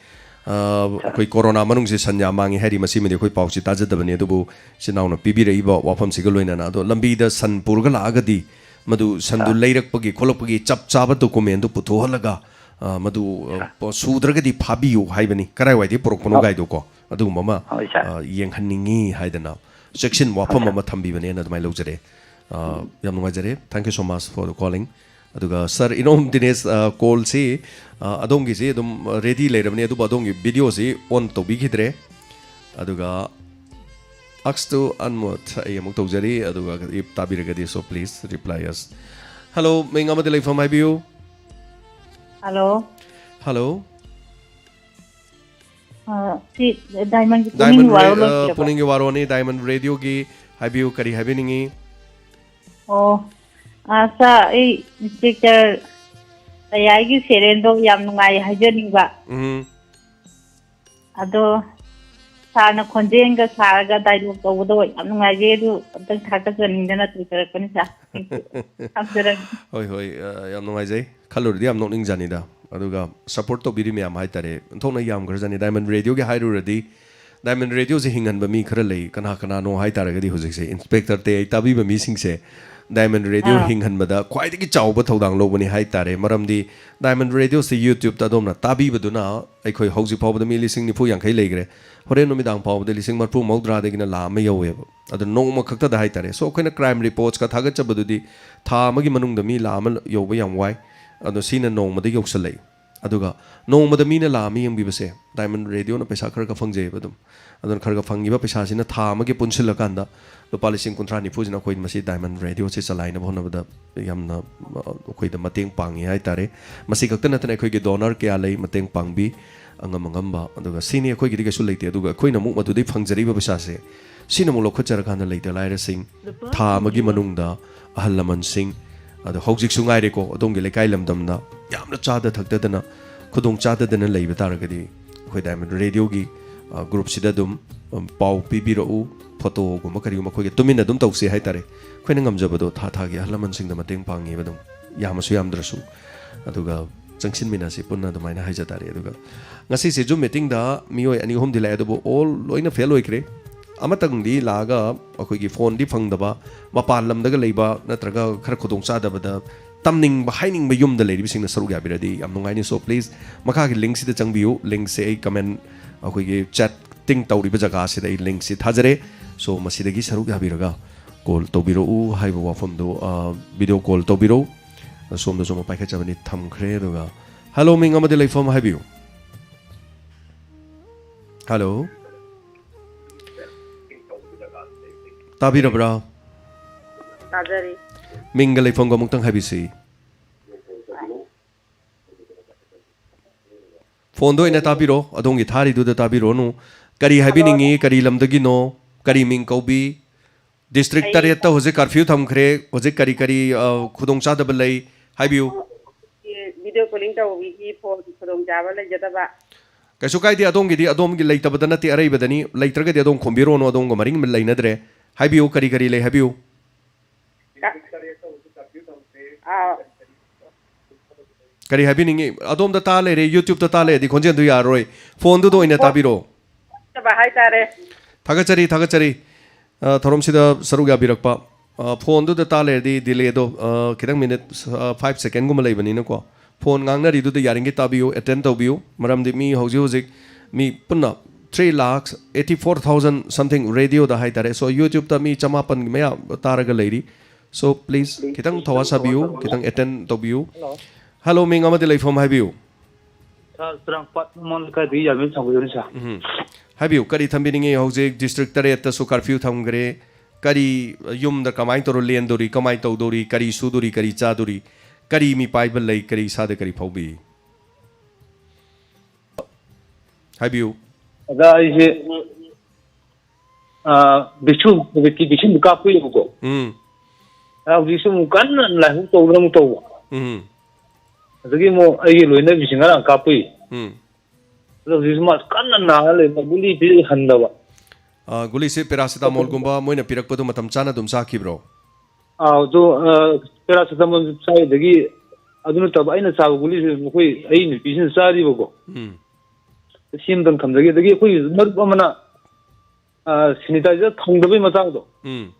ꯑ, ꯑꯩꯈꯣꯏ ꯀꯣꯔꯣꯅꯥ ꯃꯅꯨꯡꯁꯦ ꯁꯟ ꯌꯥꯝ ꯃꯥꯡꯉꯦ ꯍꯥꯏꯔꯤ, ꯃꯁꯤꯃꯗꯤ ꯑꯩꯈꯣꯏ ꯄꯥꯎꯁꯤ ꯇꯥꯖꯗꯕꯅꯤ, ꯑꯗꯨꯕꯨ ꯏꯆꯤꯟ ꯏꯅꯥꯎꯅ ꯄꯤꯕꯤꯔꯛꯏꯕ ꯋꯥꯐꯝꯁꯤꯒ ꯂꯣꯏꯅꯅ꯫ ꯑꯗꯣ ꯂꯝꯕꯤꯗ ꯁꯟ ꯄꯨꯔꯒ ꯂꯥꯛꯑꯒꯗꯤ ꯃꯗꯨ ꯁꯟꯗꯨ ꯂꯩꯔꯛꯄꯒꯤ ꯈꯣꯠꯂꯛꯄꯒꯤ ꯆꯞ ꯆꯥꯕ ꯗꯣꯀꯨꯃꯦꯟꯗꯨ ꯄꯨꯊꯣꯛꯍꯜꯂꯒ, ꯑ, ꯃꯗꯨ, ꯑ, ꯄꯣ-, ꯁꯨꯗ꯭ꯔꯒꯗꯤ ꯐꯥꯕꯤꯌꯨ ꯍꯥꯏꯕꯅꯤ, ꯀꯗꯥꯏꯋꯥꯏꯗꯒꯤ ꯄꯨꯔꯛꯄꯅꯣ ꯀꯥꯏꯗꯣꯀꯣ, ꯑꯗꯨꯒꯨꯝꯕ ꯑꯃ, ꯍꯣꯏ, ꯁꯥꯔ꯫ ꯑ, ꯌꯦꯡꯍꯟꯅꯤꯡꯉꯤ ꯍꯥꯏꯗꯅ ꯆꯦꯛꯁꯤꯟ ꯋꯥꯐꯝ ꯑꯃ ꯊꯝꯕꯤꯕꯅꯦꯅ ꯑꯗꯨꯃꯥꯏꯅ ꯂꯧꯖꯔꯦ꯫ ꯑ, ꯌꯥꯝ ꯅꯨꯡꯉꯥꯏꯖꯔꯦ꯫ Thank you so much for the calling. ꯑꯗꯨꯒ ꯁꯥꯔ, ꯏꯅꯣꯝ ꯗꯤꯅꯦꯁ, ꯑ, ꯀꯣꯜꯁꯤ, ꯑ, ꯑꯗꯣꯝꯒꯤꯁꯤ ꯑꯗꯨꯝ ꯔꯦꯗꯤ ꯂꯩꯔꯕꯅꯤ, ꯑꯗꯨꯕꯨ ꯑꯗꯣꯝꯒꯤ ꯚꯤꯗꯤꯑꯣꯁꯤ ꯑꯣꯟ ꯇꯧꯕꯤꯈꯤꯗ꯭ꯔꯦ꯫ ꯑꯗꯨꯒ ask to unmute ꯑꯩ ꯑꯃꯨꯛ ꯇꯧꯖꯔꯤ, ꯑꯗꯨꯒ ꯇꯥꯕꯤꯔꯒꯗꯤ, so please reply us. Hello, ꯃꯤꯡ ꯑꯃꯗꯤ ꯂꯩꯐꯝ ꯍꯥꯏꯕꯤꯌꯨ꯫ ꯍꯜꯂꯣ꯫ Hello. ꯑ, ꯁꯤ ꯗꯥꯏꯃꯟꯒꯤ ꯗꯥꯏꯃꯟ ꯄꯨꯛꯅꯤꯡꯒꯤ ꯋꯥꯔꯣꯜ ꯔꯦ-, ꯑ, ꯑꯣꯏꯕꯤꯔꯕꯣ? ꯄꯨꯛꯅꯤꯡꯒꯤ ꯋꯥꯔꯣꯜꯅꯤ, ꯗꯥꯏꯃꯟ ꯔꯦꯗꯤꯑꯣꯒꯤ꯫ ꯍꯥꯏꯕꯤꯌꯨ, ꯀꯔꯤ ꯍꯥꯏꯕꯤꯅꯤꯡꯉꯤ? ꯑꯣ, ꯑ, ꯁꯥꯔ, ꯑꯩ ꯏꯟꯁꯄꯦꯛꯇꯔ ꯇꯌꯥꯏꯒꯤ ꯁꯦꯔꯦꯟꯗꯣ ꯌꯥꯝ ꯅꯨꯡꯉꯥꯏ ꯍꯥꯏꯖꯅꯤꯡꯕ꯫ ꯎꯝ꯫ ꯑꯗꯣ ꯁꯥꯔꯅ ꯈꯣꯟꯖꯦꯜꯒ ꯁꯥꯔꯒ ꯗꯥꯏꯂꯣꯛ ꯇꯧꯕꯗꯣ ꯌꯥꯝ ꯅꯨꯡꯉꯥꯏꯖꯩ, ꯑꯗꯨ ꯑꯝꯇꯪ ꯊꯥꯒꯠꯆꯅꯤꯡꯗꯅ ꯇꯧꯖꯔꯛꯄꯅꯤ, ꯁꯥꯔ꯫ Thank you. ꯊꯝꯖꯔꯒꯦ꯫ ꯍꯣꯏ, ꯍꯣꯏ, ꯑ, ꯌꯥꯝ ꯅꯨꯡꯉꯥꯏꯖꯩ꯫ ꯈꯜꯂꯨꯔꯗꯤ ꯌꯥꯝ ꯅꯣꯛꯅꯤꯡꯖꯥꯅꯤꯗ꯫ ꯑꯗꯨꯒ ꯁꯞꯄꯣꯔꯠ ꯇꯧꯕꯤꯔꯤ ꯃꯌꯥꯝ ꯍꯥꯏꯇꯥꯔꯦ, ꯑꯣꯟꯊꯣꯛꯅ ꯌꯥꯝꯈ꯭ꯔꯖꯥꯠꯅꯤ꯫ ꯗꯥꯏꯃꯟ ꯔꯦꯗꯤꯑꯣꯒꯤ ꯍꯥꯏꯔꯨꯔꯗꯤ, ꯗꯥꯏꯃꯟ ꯔꯦꯗꯤꯑꯣꯁꯦ ꯍꯤꯡꯍꯟꯕ ꯃꯤ ꯈꯔ ꯂꯩ꯫ ꯀꯅꯥ ꯀꯅꯥꯅꯣ ꯍꯥꯏ ꯇꯥꯔꯒꯗꯤ, ꯍꯧꯖꯤꯛꯁꯦ ꯏꯟꯁꯄꯦꯛꯇꯔ ꯇꯌꯥꯏ ꯇꯥꯕꯤꯕ ꯃꯤꯁꯤꯡꯁꯦ ꯗꯥꯏꯃꯟ ꯔꯦꯗꯤꯑꯣ ꯑꯥ꯫ ꯍꯤꯡꯍꯟꯕꯗ ꯈ꯭ꯋꯥꯏꯗꯒꯤ ꯆꯥꯎꯕ ꯊꯧꯗꯥꯡ ꯂꯧꯕꯅꯤ ꯍꯥꯏ ꯇꯥꯔꯦ꯫ ꯃꯔꯝꯗꯤ ꯗꯥꯏꯃꯟ ꯔꯦꯗꯤꯑꯣꯁꯦ YouTube-ꯇ ꯑꯗꯣꯝꯅ ꯇꯥꯕꯤꯕꯗꯨꯅ ꯑꯩꯈꯣꯏ ꯍꯧꯖꯤꯛ ꯐꯥꯎꯕꯗ ꯃꯤ ꯂꯤꯁꯤꯡ ꯅꯤꯐꯨ ꯌꯥꯡꯈꯩ ꯂꯩꯈ꯭ꯔꯦ꯫ ꯍꯣꯔꯦꯟ ꯅꯨꯃꯤꯗꯥꯡ ꯐꯥꯎꯕꯗ ꯂꯤꯁꯤꯡ ꯃꯔꯤꯐꯨ ꯃꯧꯗ꯭ꯔꯥꯗꯒꯤꯅ ꯂꯥꯈ ꯑꯃ ꯌꯧꯋꯦꯕ꯫ ꯑꯗꯣ ꯅꯣꯡꯃ ꯈꯛꯇꯗ ꯍꯥꯏ ꯇꯥꯔꯦ꯫ So, ꯑꯩꯈꯣꯏꯅ ꯀ꯭ꯔꯥꯏꯝ ꯔꯤꯄꯣꯔꯠꯁꯀ ꯊꯥꯒꯠꯆꯕꯗꯨꯗꯤ ꯊꯥ ꯑꯃꯒꯤ ꯃꯅꯨꯡꯗ ꯃꯤ ꯂꯥꯈ ꯑꯃ ꯌꯧꯕ ꯌꯥꯝ ꯋꯥꯏ꯫ ꯑꯗꯣ ꯁꯤꯅ ꯅꯣꯡꯃꯗ ꯌꯧꯁꯜꯂꯛꯏ꯫ ꯑꯗꯨꯒ ꯅꯣꯡꯃꯗ ꯃꯤꯅ ꯂꯥꯈ ꯑꯃ ꯌꯦꯡꯕꯤꯕꯁꯦ ꯗꯥꯏꯃꯟ ꯔꯦꯗꯤꯑꯣꯅ ꯄꯩꯁꯥ ꯈꯔ ꯈꯔ ꯐꯪꯖꯩꯑꯕ ꯑꯗꯨꯝ꯫ ꯑꯗꯨꯅ ꯈꯔ ꯈꯔ ꯐꯪꯉꯤꯕ ꯄꯩꯁꯥꯁꯤꯅ ꯊꯥ ꯑꯃꯒꯤ ꯄꯨꯟꯁꯤꯜꯂꯀꯥꯟꯗ ꯂꯨꯄꯥ ꯂꯤꯁꯤꯡ ꯀꯨꯟꯊ꯭ꯔꯥ ꯅꯤꯐꯨꯁꯤꯅ ꯑꯩꯈꯣꯏ ꯃꯁꯤ ꯗꯥꯏꯃꯟ ꯔꯦꯗꯤꯑꯣꯁꯦ ꯆꯂꯥꯏꯅꯕ ꯍꯣꯠꯅꯕꯗ ꯌꯥꯝꯅ, ꯑ, ꯑꯩꯈꯣꯏꯗ ꯃꯇꯦꯡ ꯄꯥꯡꯉꯤ ꯍꯥꯏ ꯇꯥꯔꯦ꯫ ꯃꯁꯤ ꯈꯛꯇ ꯅꯠꯇꯅ ꯑꯩꯈꯣꯏꯒꯤ ꯗꯣꯅꯔ ꯀꯌꯥ ꯂꯩ, ꯃꯇꯦꯡ ꯄꯥꯡꯕꯤ, ꯑꯉꯝ ꯑꯉꯝꯕ꯫ ꯑꯗꯨꯒ ꯁꯤꯅꯤ ꯑꯩꯈꯣꯏꯒꯤꯗꯤ ꯀꯩꯁꯨ ꯂꯩꯇꯦ꯫ ꯑꯗꯨꯒ ꯑꯩꯈꯣꯏꯅ ꯑꯃꯨꯛ ꯃꯗꯨꯗꯩ ꯐꯪꯖꯔꯤꯕ ꯄꯩꯁꯥꯁꯦ ꯁꯤꯅ ꯑꯃꯨꯛ ꯂꯧꯈꯠꯆꯔꯀꯥꯟꯗ ꯂꯩꯇ ꯂꯥꯏꯔꯁꯤꯡ, ꯊꯥ ꯑꯃꯒꯤ ꯃꯅꯨꯡꯗ ꯑꯍꯜ ꯂꯃꯟꯁꯤꯡ, ꯑꯗꯣ ꯍꯧꯖꯤꯛꯁꯨ ꯉꯥꯏꯔꯦꯀꯣ, ꯑꯗꯣꯝꯒꯤ ꯂꯩꯀꯥꯏ ꯂꯝꯗꯝꯗ ꯌꯥꯝꯅ ꯆꯥꯗ ꯊꯛꯇꯗꯅ, ꯈꯨꯗꯣꯡ ꯆꯥꯗꯗꯅ ꯂꯩꯕ ꯇꯥꯔꯒꯗꯤ, ꯑꯩꯈꯣꯏ ꯗꯥꯏꯃꯟ ꯔꯦꯗꯤꯑꯣꯒꯤ, ꯑ, ꯒ꯭ꯔꯨꯞꯁꯤꯗ ꯑꯗꯨꯝ, ꯎꯝ, ꯄꯥꯎ ꯄꯤꯕꯤꯔꯛꯎ, ꯐꯣꯇꯣꯒꯨꯝꯕ ꯀꯔꯤꯒꯨꯝꯕ ꯑꯩꯈꯣꯏꯒ ꯇꯨꯃꯤꯟꯅ ꯑꯗꯨꯝ ꯇꯧꯁꯤ ꯍꯥꯏꯇꯥꯔꯦ꯫ ꯑꯩꯈꯣꯏꯅ ꯉꯝꯖꯕꯗꯣ ꯊꯥ ꯊꯥꯒꯤ ꯑꯍꯜ ꯂꯃꯟꯁꯤꯡꯗ ꯃꯇꯦꯡ ꯄꯥꯡꯉꯤꯕ ꯑꯗꯨꯝ, ꯌꯥꯝꯃꯁꯨ ꯌꯥꯝꯗ꯭ꯔꯁꯨ꯫ ꯑꯗꯨꯒ ꯆꯪꯁꯤꯟꯃꯤꯟꯅꯁꯤ ꯄꯨꯟꯅ ꯑꯗꯨꯃꯥꯏꯅ ꯍꯥꯏꯖ ꯇꯥꯔꯦ꯫ ꯑꯗꯨꯒ ꯉꯁꯤꯁꯦ ꯖꯨꯝ ꯃꯤꯇꯤꯡꯗ ꯃꯤꯑꯣꯏ ꯑꯅꯤ ꯑꯍꯨꯝꯗꯤ ꯂꯥꯛꯑꯦ, ꯑꯗꯨꯕꯨ ꯑꯣꯜ ꯂꯣꯏꯅ ꯐꯦꯜ ꯑꯣꯏꯈ꯭ꯔꯦ꯫ ꯑꯃꯇꯪꯗꯤ ꯂꯥꯛꯑꯒ ꯑꯩꯈꯣꯏꯒꯤ ꯐꯣꯟꯗꯤ ꯐꯪꯗꯕ, ꯃꯄꯥꯟ ꯂꯝꯗꯒ ꯂꯩꯕ ꯅꯠꯇ꯭ꯔꯒ ꯈꯔ ꯈꯨꯗꯣꯡꯆꯥꯗꯕꯗ ꯇꯝꯅꯤꯡꯕ, ꯍꯥꯏꯅꯤꯡꯕ ꯌꯨꯝꯗ ꯂꯩꯔꯤꯕꯁꯤꯡꯅ ꯁꯔꯨꯛ ꯌꯥꯕꯤꯔꯗꯤ ꯌꯥꯝ ꯅꯨꯡꯉꯥꯏꯅꯤ꯫ So please, ꯃꯈꯥꯒꯤ ꯂꯤꯡꯁꯤꯗ ꯆꯪꯕꯤꯌꯨ꯫ ꯂꯤꯡꯁꯦ ꯑꯩ ꯀꯃꯦꯟ, ꯑꯩꯈꯣꯏꯒꯤ ꯆꯦꯠꯇꯤꯡ ꯇꯧꯔꯤꯕ ꯖꯒꯥꯁꯤꯗ ꯑꯩ ꯂꯤꯡꯁꯤ ꯊꯥꯖꯔꯦ꯫ So ꯃꯁꯤꯗꯒꯤ ꯁꯔꯨꯛ ꯌꯥꯕꯤꯔꯒ ꯀꯣꯜ ꯇꯧꯕꯤꯔꯛꯎ ꯍꯥꯏꯕ ꯋꯥꯐꯝꯗꯨ, ꯑ, ꯚꯤꯗꯤꯑꯣ ꯀꯣꯜ ꯇꯧꯕꯤꯔꯛꯎ꯫ ꯁꯣꯝꯗꯁꯨ ꯑꯃꯨꯛ ꯄꯥꯏꯈꯠꯆꯕꯅꯤ, ꯊꯝꯈ꯭ꯔꯦ꯫ ꯑꯗꯨꯒ ꯍꯜꯂꯣ, ꯃꯤꯡ ꯑꯃꯗꯤ ꯂꯩꯐꯝ ꯍꯥꯏꯕꯤꯌꯨ꯫ ꯍꯜꯂꯣ꯫ ꯇꯥꯕꯤꯔꯕ꯭ꯔꯥ? ꯇꯥꯖꯔꯤ꯫ ꯃꯤꯡꯒ ꯂꯩꯐꯝꯒ ꯑꯃꯨꯛꯇꯪ ꯍꯥꯏꯕꯤꯁꯤ꯫ ꯐꯣꯟꯗ ꯑꯣꯏꯅ ꯇꯥꯕꯤꯔꯣ, ꯑꯗꯣꯝꯒꯤ ꯊꯥꯔꯤꯗꯨꯗ ꯇꯥꯕꯤꯔꯣꯅꯨ꯫ ꯀꯔꯤ ꯍꯥꯏꯕꯤꯅꯤꯡꯉꯤ? ꯀꯔꯤ ꯂꯝꯗꯒꯤꯅꯣ? ꯀꯔꯤ ꯃꯤꯡ ꯀꯧꯕꯤ? ꯗꯤꯁꯇ꯭ꯔꯤꯛ ꯑꯩ ꯇꯔꯦꯠꯇ ꯍꯧꯖꯤꯛ ꯀꯥꯔꯐ꯭ꯌꯨ ꯊꯝꯈ꯭ꯔꯦ꯫ ꯍꯧꯖꯤꯛ ꯀꯔꯤ ꯀꯔꯤ, ꯑ, ꯈꯨꯗꯣꯡꯆꯥꯗꯕ ꯂꯩ? ꯍꯥꯏꯕꯤꯌꯨ꯫ ꯚꯤꯗꯤꯑꯣ ꯀꯣꯂꯤꯡ ꯇꯧꯕꯒꯤ ꯐꯣꯟ ꯈꯨꯗꯣꯡꯆꯥꯕ ꯂꯩꯖꯗꯕ꯫ ꯀꯩꯁꯨ ꯀꯥꯏꯗꯦ, ꯑꯗꯣꯝꯒꯤꯗꯤ ꯑꯗꯣꯝꯒꯤ ꯂꯩꯇꯕꯗ ꯅꯠꯇꯦ, ꯑꯔꯩꯕꯗꯅꯤ꯫ ꯂꯩꯇ꯭ꯔꯒꯗꯤ ꯑꯗꯣꯝ ꯈꯣꯝꯕꯤꯔꯣꯅꯨ, ꯑꯗꯣꯝꯒ ꯃꯔꯤ ꯂꯩꯅꯗ꯭ꯔꯦ꯫ ꯍꯥꯏꯕꯤꯌꯨ, ꯀꯔꯤ ꯀꯔꯤ ꯂꯩ ꯍꯥꯏꯕꯤꯌꯨ꯫ ꯀ-, ꯑꯥ꯫ ꯀꯔꯤ ꯍꯥꯏꯕꯤꯅꯤꯡꯉꯤ? ꯑꯗꯣꯝꯗ ꯇꯥ ꯂꯩꯔꯦ, YouTube-ꯇ ꯇꯥ ꯂꯩꯔꯗꯤ ꯈꯣꯟꯖꯦꯜꯗꯨ ꯌꯥꯔꯔꯣꯏ꯫ ꯐꯣꯟꯗꯨꯗ ꯑꯣꯏꯅ ꯐꯣꯟ ꯇꯥꯕꯤꯔꯛꯑꯣ꯫ ꯍꯥꯏꯇꯥꯔꯦ꯫ ꯊꯥꯒꯠꯆꯔꯤ, ꯊꯥꯒꯠꯆꯔꯤ꯫ ꯑ, ꯊꯧꯔꯝꯁꯤꯗ ꯁꯔꯨꯛ ꯌꯥꯕꯤꯔꯛꯄ꯫ ꯑ, ꯐꯣꯟꯗꯨꯗ ꯇꯥ ꯂꯩꯔꯗꯤ delay-ꯗꯣ, ꯑ, ꯈꯤꯇꯪ ꯃꯤꯅꯤꯠ, ꯑ, five second-ꯒꯨꯝꯕ ꯂꯩꯕꯅꯤꯅꯀꯣ꯫ ꯐꯣꯟ ꯉꯥꯡꯅꯔꯤꯗꯨꯗ ꯌꯥꯔꯤꯉꯩ ꯇꯥꯕꯤꯌꯨ, attend ꯇꯧꯕꯤꯌꯨ꯫ ꯃꯔꯝꯗꯤ ꯃꯤ ꯍꯧꯖꯤꯛ ꯍꯧꯖꯤꯛ ꯃꯤ ꯄꯨꯟꯅ three lakhs eighty four thousand something radio-ꯗ ꯍꯥꯏꯇꯥꯔꯦ꯫ So, YouTube-ꯇ ꯃꯤ ꯆꯃꯥꯄꯟꯒꯤ ꯃꯌꯥ ꯇꯥꯔꯒ ꯂꯩꯔꯤ꯫ So, please, ꯈꯤꯇꯪ ꯊꯧꯋꯥ ꯁꯥꯕꯤꯌꯨ, ꯈꯤꯇꯪ attend ꯇꯧꯕꯤꯌꯨ꯫ Hello꯫ Hello, ꯃꯤꯡ ꯑꯃꯗꯤ ꯂꯩꯐꯝ ꯍꯥꯏꯕꯤꯌꯨ꯫ ꯁꯥꯔ, ꯆꯨꯔꯥꯡꯄꯥꯠ ꯃꯃꯥꯡ ꯂꯩꯀꯥꯏꯗꯒꯤ ꯌꯥꯝꯕꯦꯝ ꯁꯥꯡꯕ ꯌꯧꯔꯤ, ꯁꯥꯔ꯫ ꯎꯝ꯫ ꯍꯥꯏꯕꯤꯌꯨ, ꯀꯔꯤ ꯊꯝꯕꯤꯅꯤꯡꯉꯤ? ꯍꯧꯖꯤꯛ district ꯇꯔꯦꯠꯇꯁꯨ curfew ꯊꯝꯈ꯭ꯔꯦ꯫ ꯀꯔꯤ, ꯌꯨꯝꯗ ꯀꯃꯥꯏꯅ ꯇꯧꯔ ꯂꯦꯟꯗꯣꯔꯤ, ꯀꯃꯥꯏꯅ ꯇꯧꯗꯣꯔꯤ, ꯀꯔꯤ ꯁꯨꯗꯣꯔꯤ, ꯀꯔꯤ ꯆꯥꯗꯣꯔꯤ, ꯀꯔꯤ ꯃꯤꯄꯥꯏꯕ ꯂꯩ, ꯀꯔꯤ ꯏꯁꯥꯗ ꯀꯔꯤ ꯐꯥꯎꯕꯤ? ꯍꯥꯏꯕꯤꯌꯨ꯫ ꯑꯣꯖꯥ, ꯑꯩꯁꯦ, ꯑ, ꯚꯤꯛꯁꯨ, ꯍꯧꯖꯤꯛꯀꯤ ꯚꯤꯛꯁꯨ ꯀꯥꯞꯄꯨꯏꯕꯀꯣ꯫ ꯎꯝ꯫ ꯑ, ꯍꯧꯖꯤꯛꯁꯨ ꯑꯃꯨꯛ ꯀꯟꯅ ꯂꯥꯏꯍꯧ ꯇꯧꯗꯅ ꯑꯃꯨꯛ ꯇꯧꯕ꯫ ꯎꯝ꯫ ꯑꯗꯒꯤ ꯑꯃꯨꯛ ꯑꯩꯒꯤ ꯂꯣꯏꯅꯕꯤꯁꯤꯡ ꯉꯔꯥꯡ ꯀꯥꯞꯄꯨꯏ꯫ ꯎꯝ꯫ ꯍꯧꯖꯤꯛꯁꯨ ꯃꯥ ꯀꯟꯅ ꯅꯥꯔ ꯂꯩ, ꯃꯥ ꯒꯨꯂꯤ ꯄꯤꯔꯛꯏ ꯍꯟꯗꯕ꯫ ꯑ, ꯒꯨꯂꯤꯁꯦ ꯄꯦꯔꯥꯁꯤꯇꯥꯃꯣꯜꯒꯨꯝꯕ ꯃꯣꯏꯅ ꯄꯤꯔꯛꯄꯗꯨ ꯃꯇꯝ ꯆꯥꯅ ꯑꯗꯨꯝ ꯆꯥꯈꯤꯕ꯭ꯔꯣ? ꯑꯥ, ꯑꯗꯨ, ꯑ, ꯄꯦꯔꯥꯁꯤꯇꯥꯃꯣꯜ ꯆꯥꯏ, ꯑꯗꯒꯤ ꯑꯗꯨ ꯅꯠꯇꯕ ꯑꯩꯅ ꯆꯥꯕ ꯒꯨꯂꯤꯁꯨ ꯃꯈꯣꯏ, ꯑꯩ ꯅꯨꯄꯤꯁꯤꯅ ꯆꯥꯔꯤꯕꯀꯣ꯫ ꯎꯝ. ꯁꯤ ꯑꯃꯇꯪ ꯊꯝꯖꯒꯦ꯫ ꯑꯗꯒꯤ ꯑꯩꯈꯣꯏꯒꯤ ꯃꯔꯨꯞ ꯑꯃꯅ, ꯑ, ꯁꯦꯅꯤꯇꯥꯏꯖꯔ ꯐꯪꯗꯕꯩ ꯃꯇꯥꯡꯗꯣ ꯎꯝ.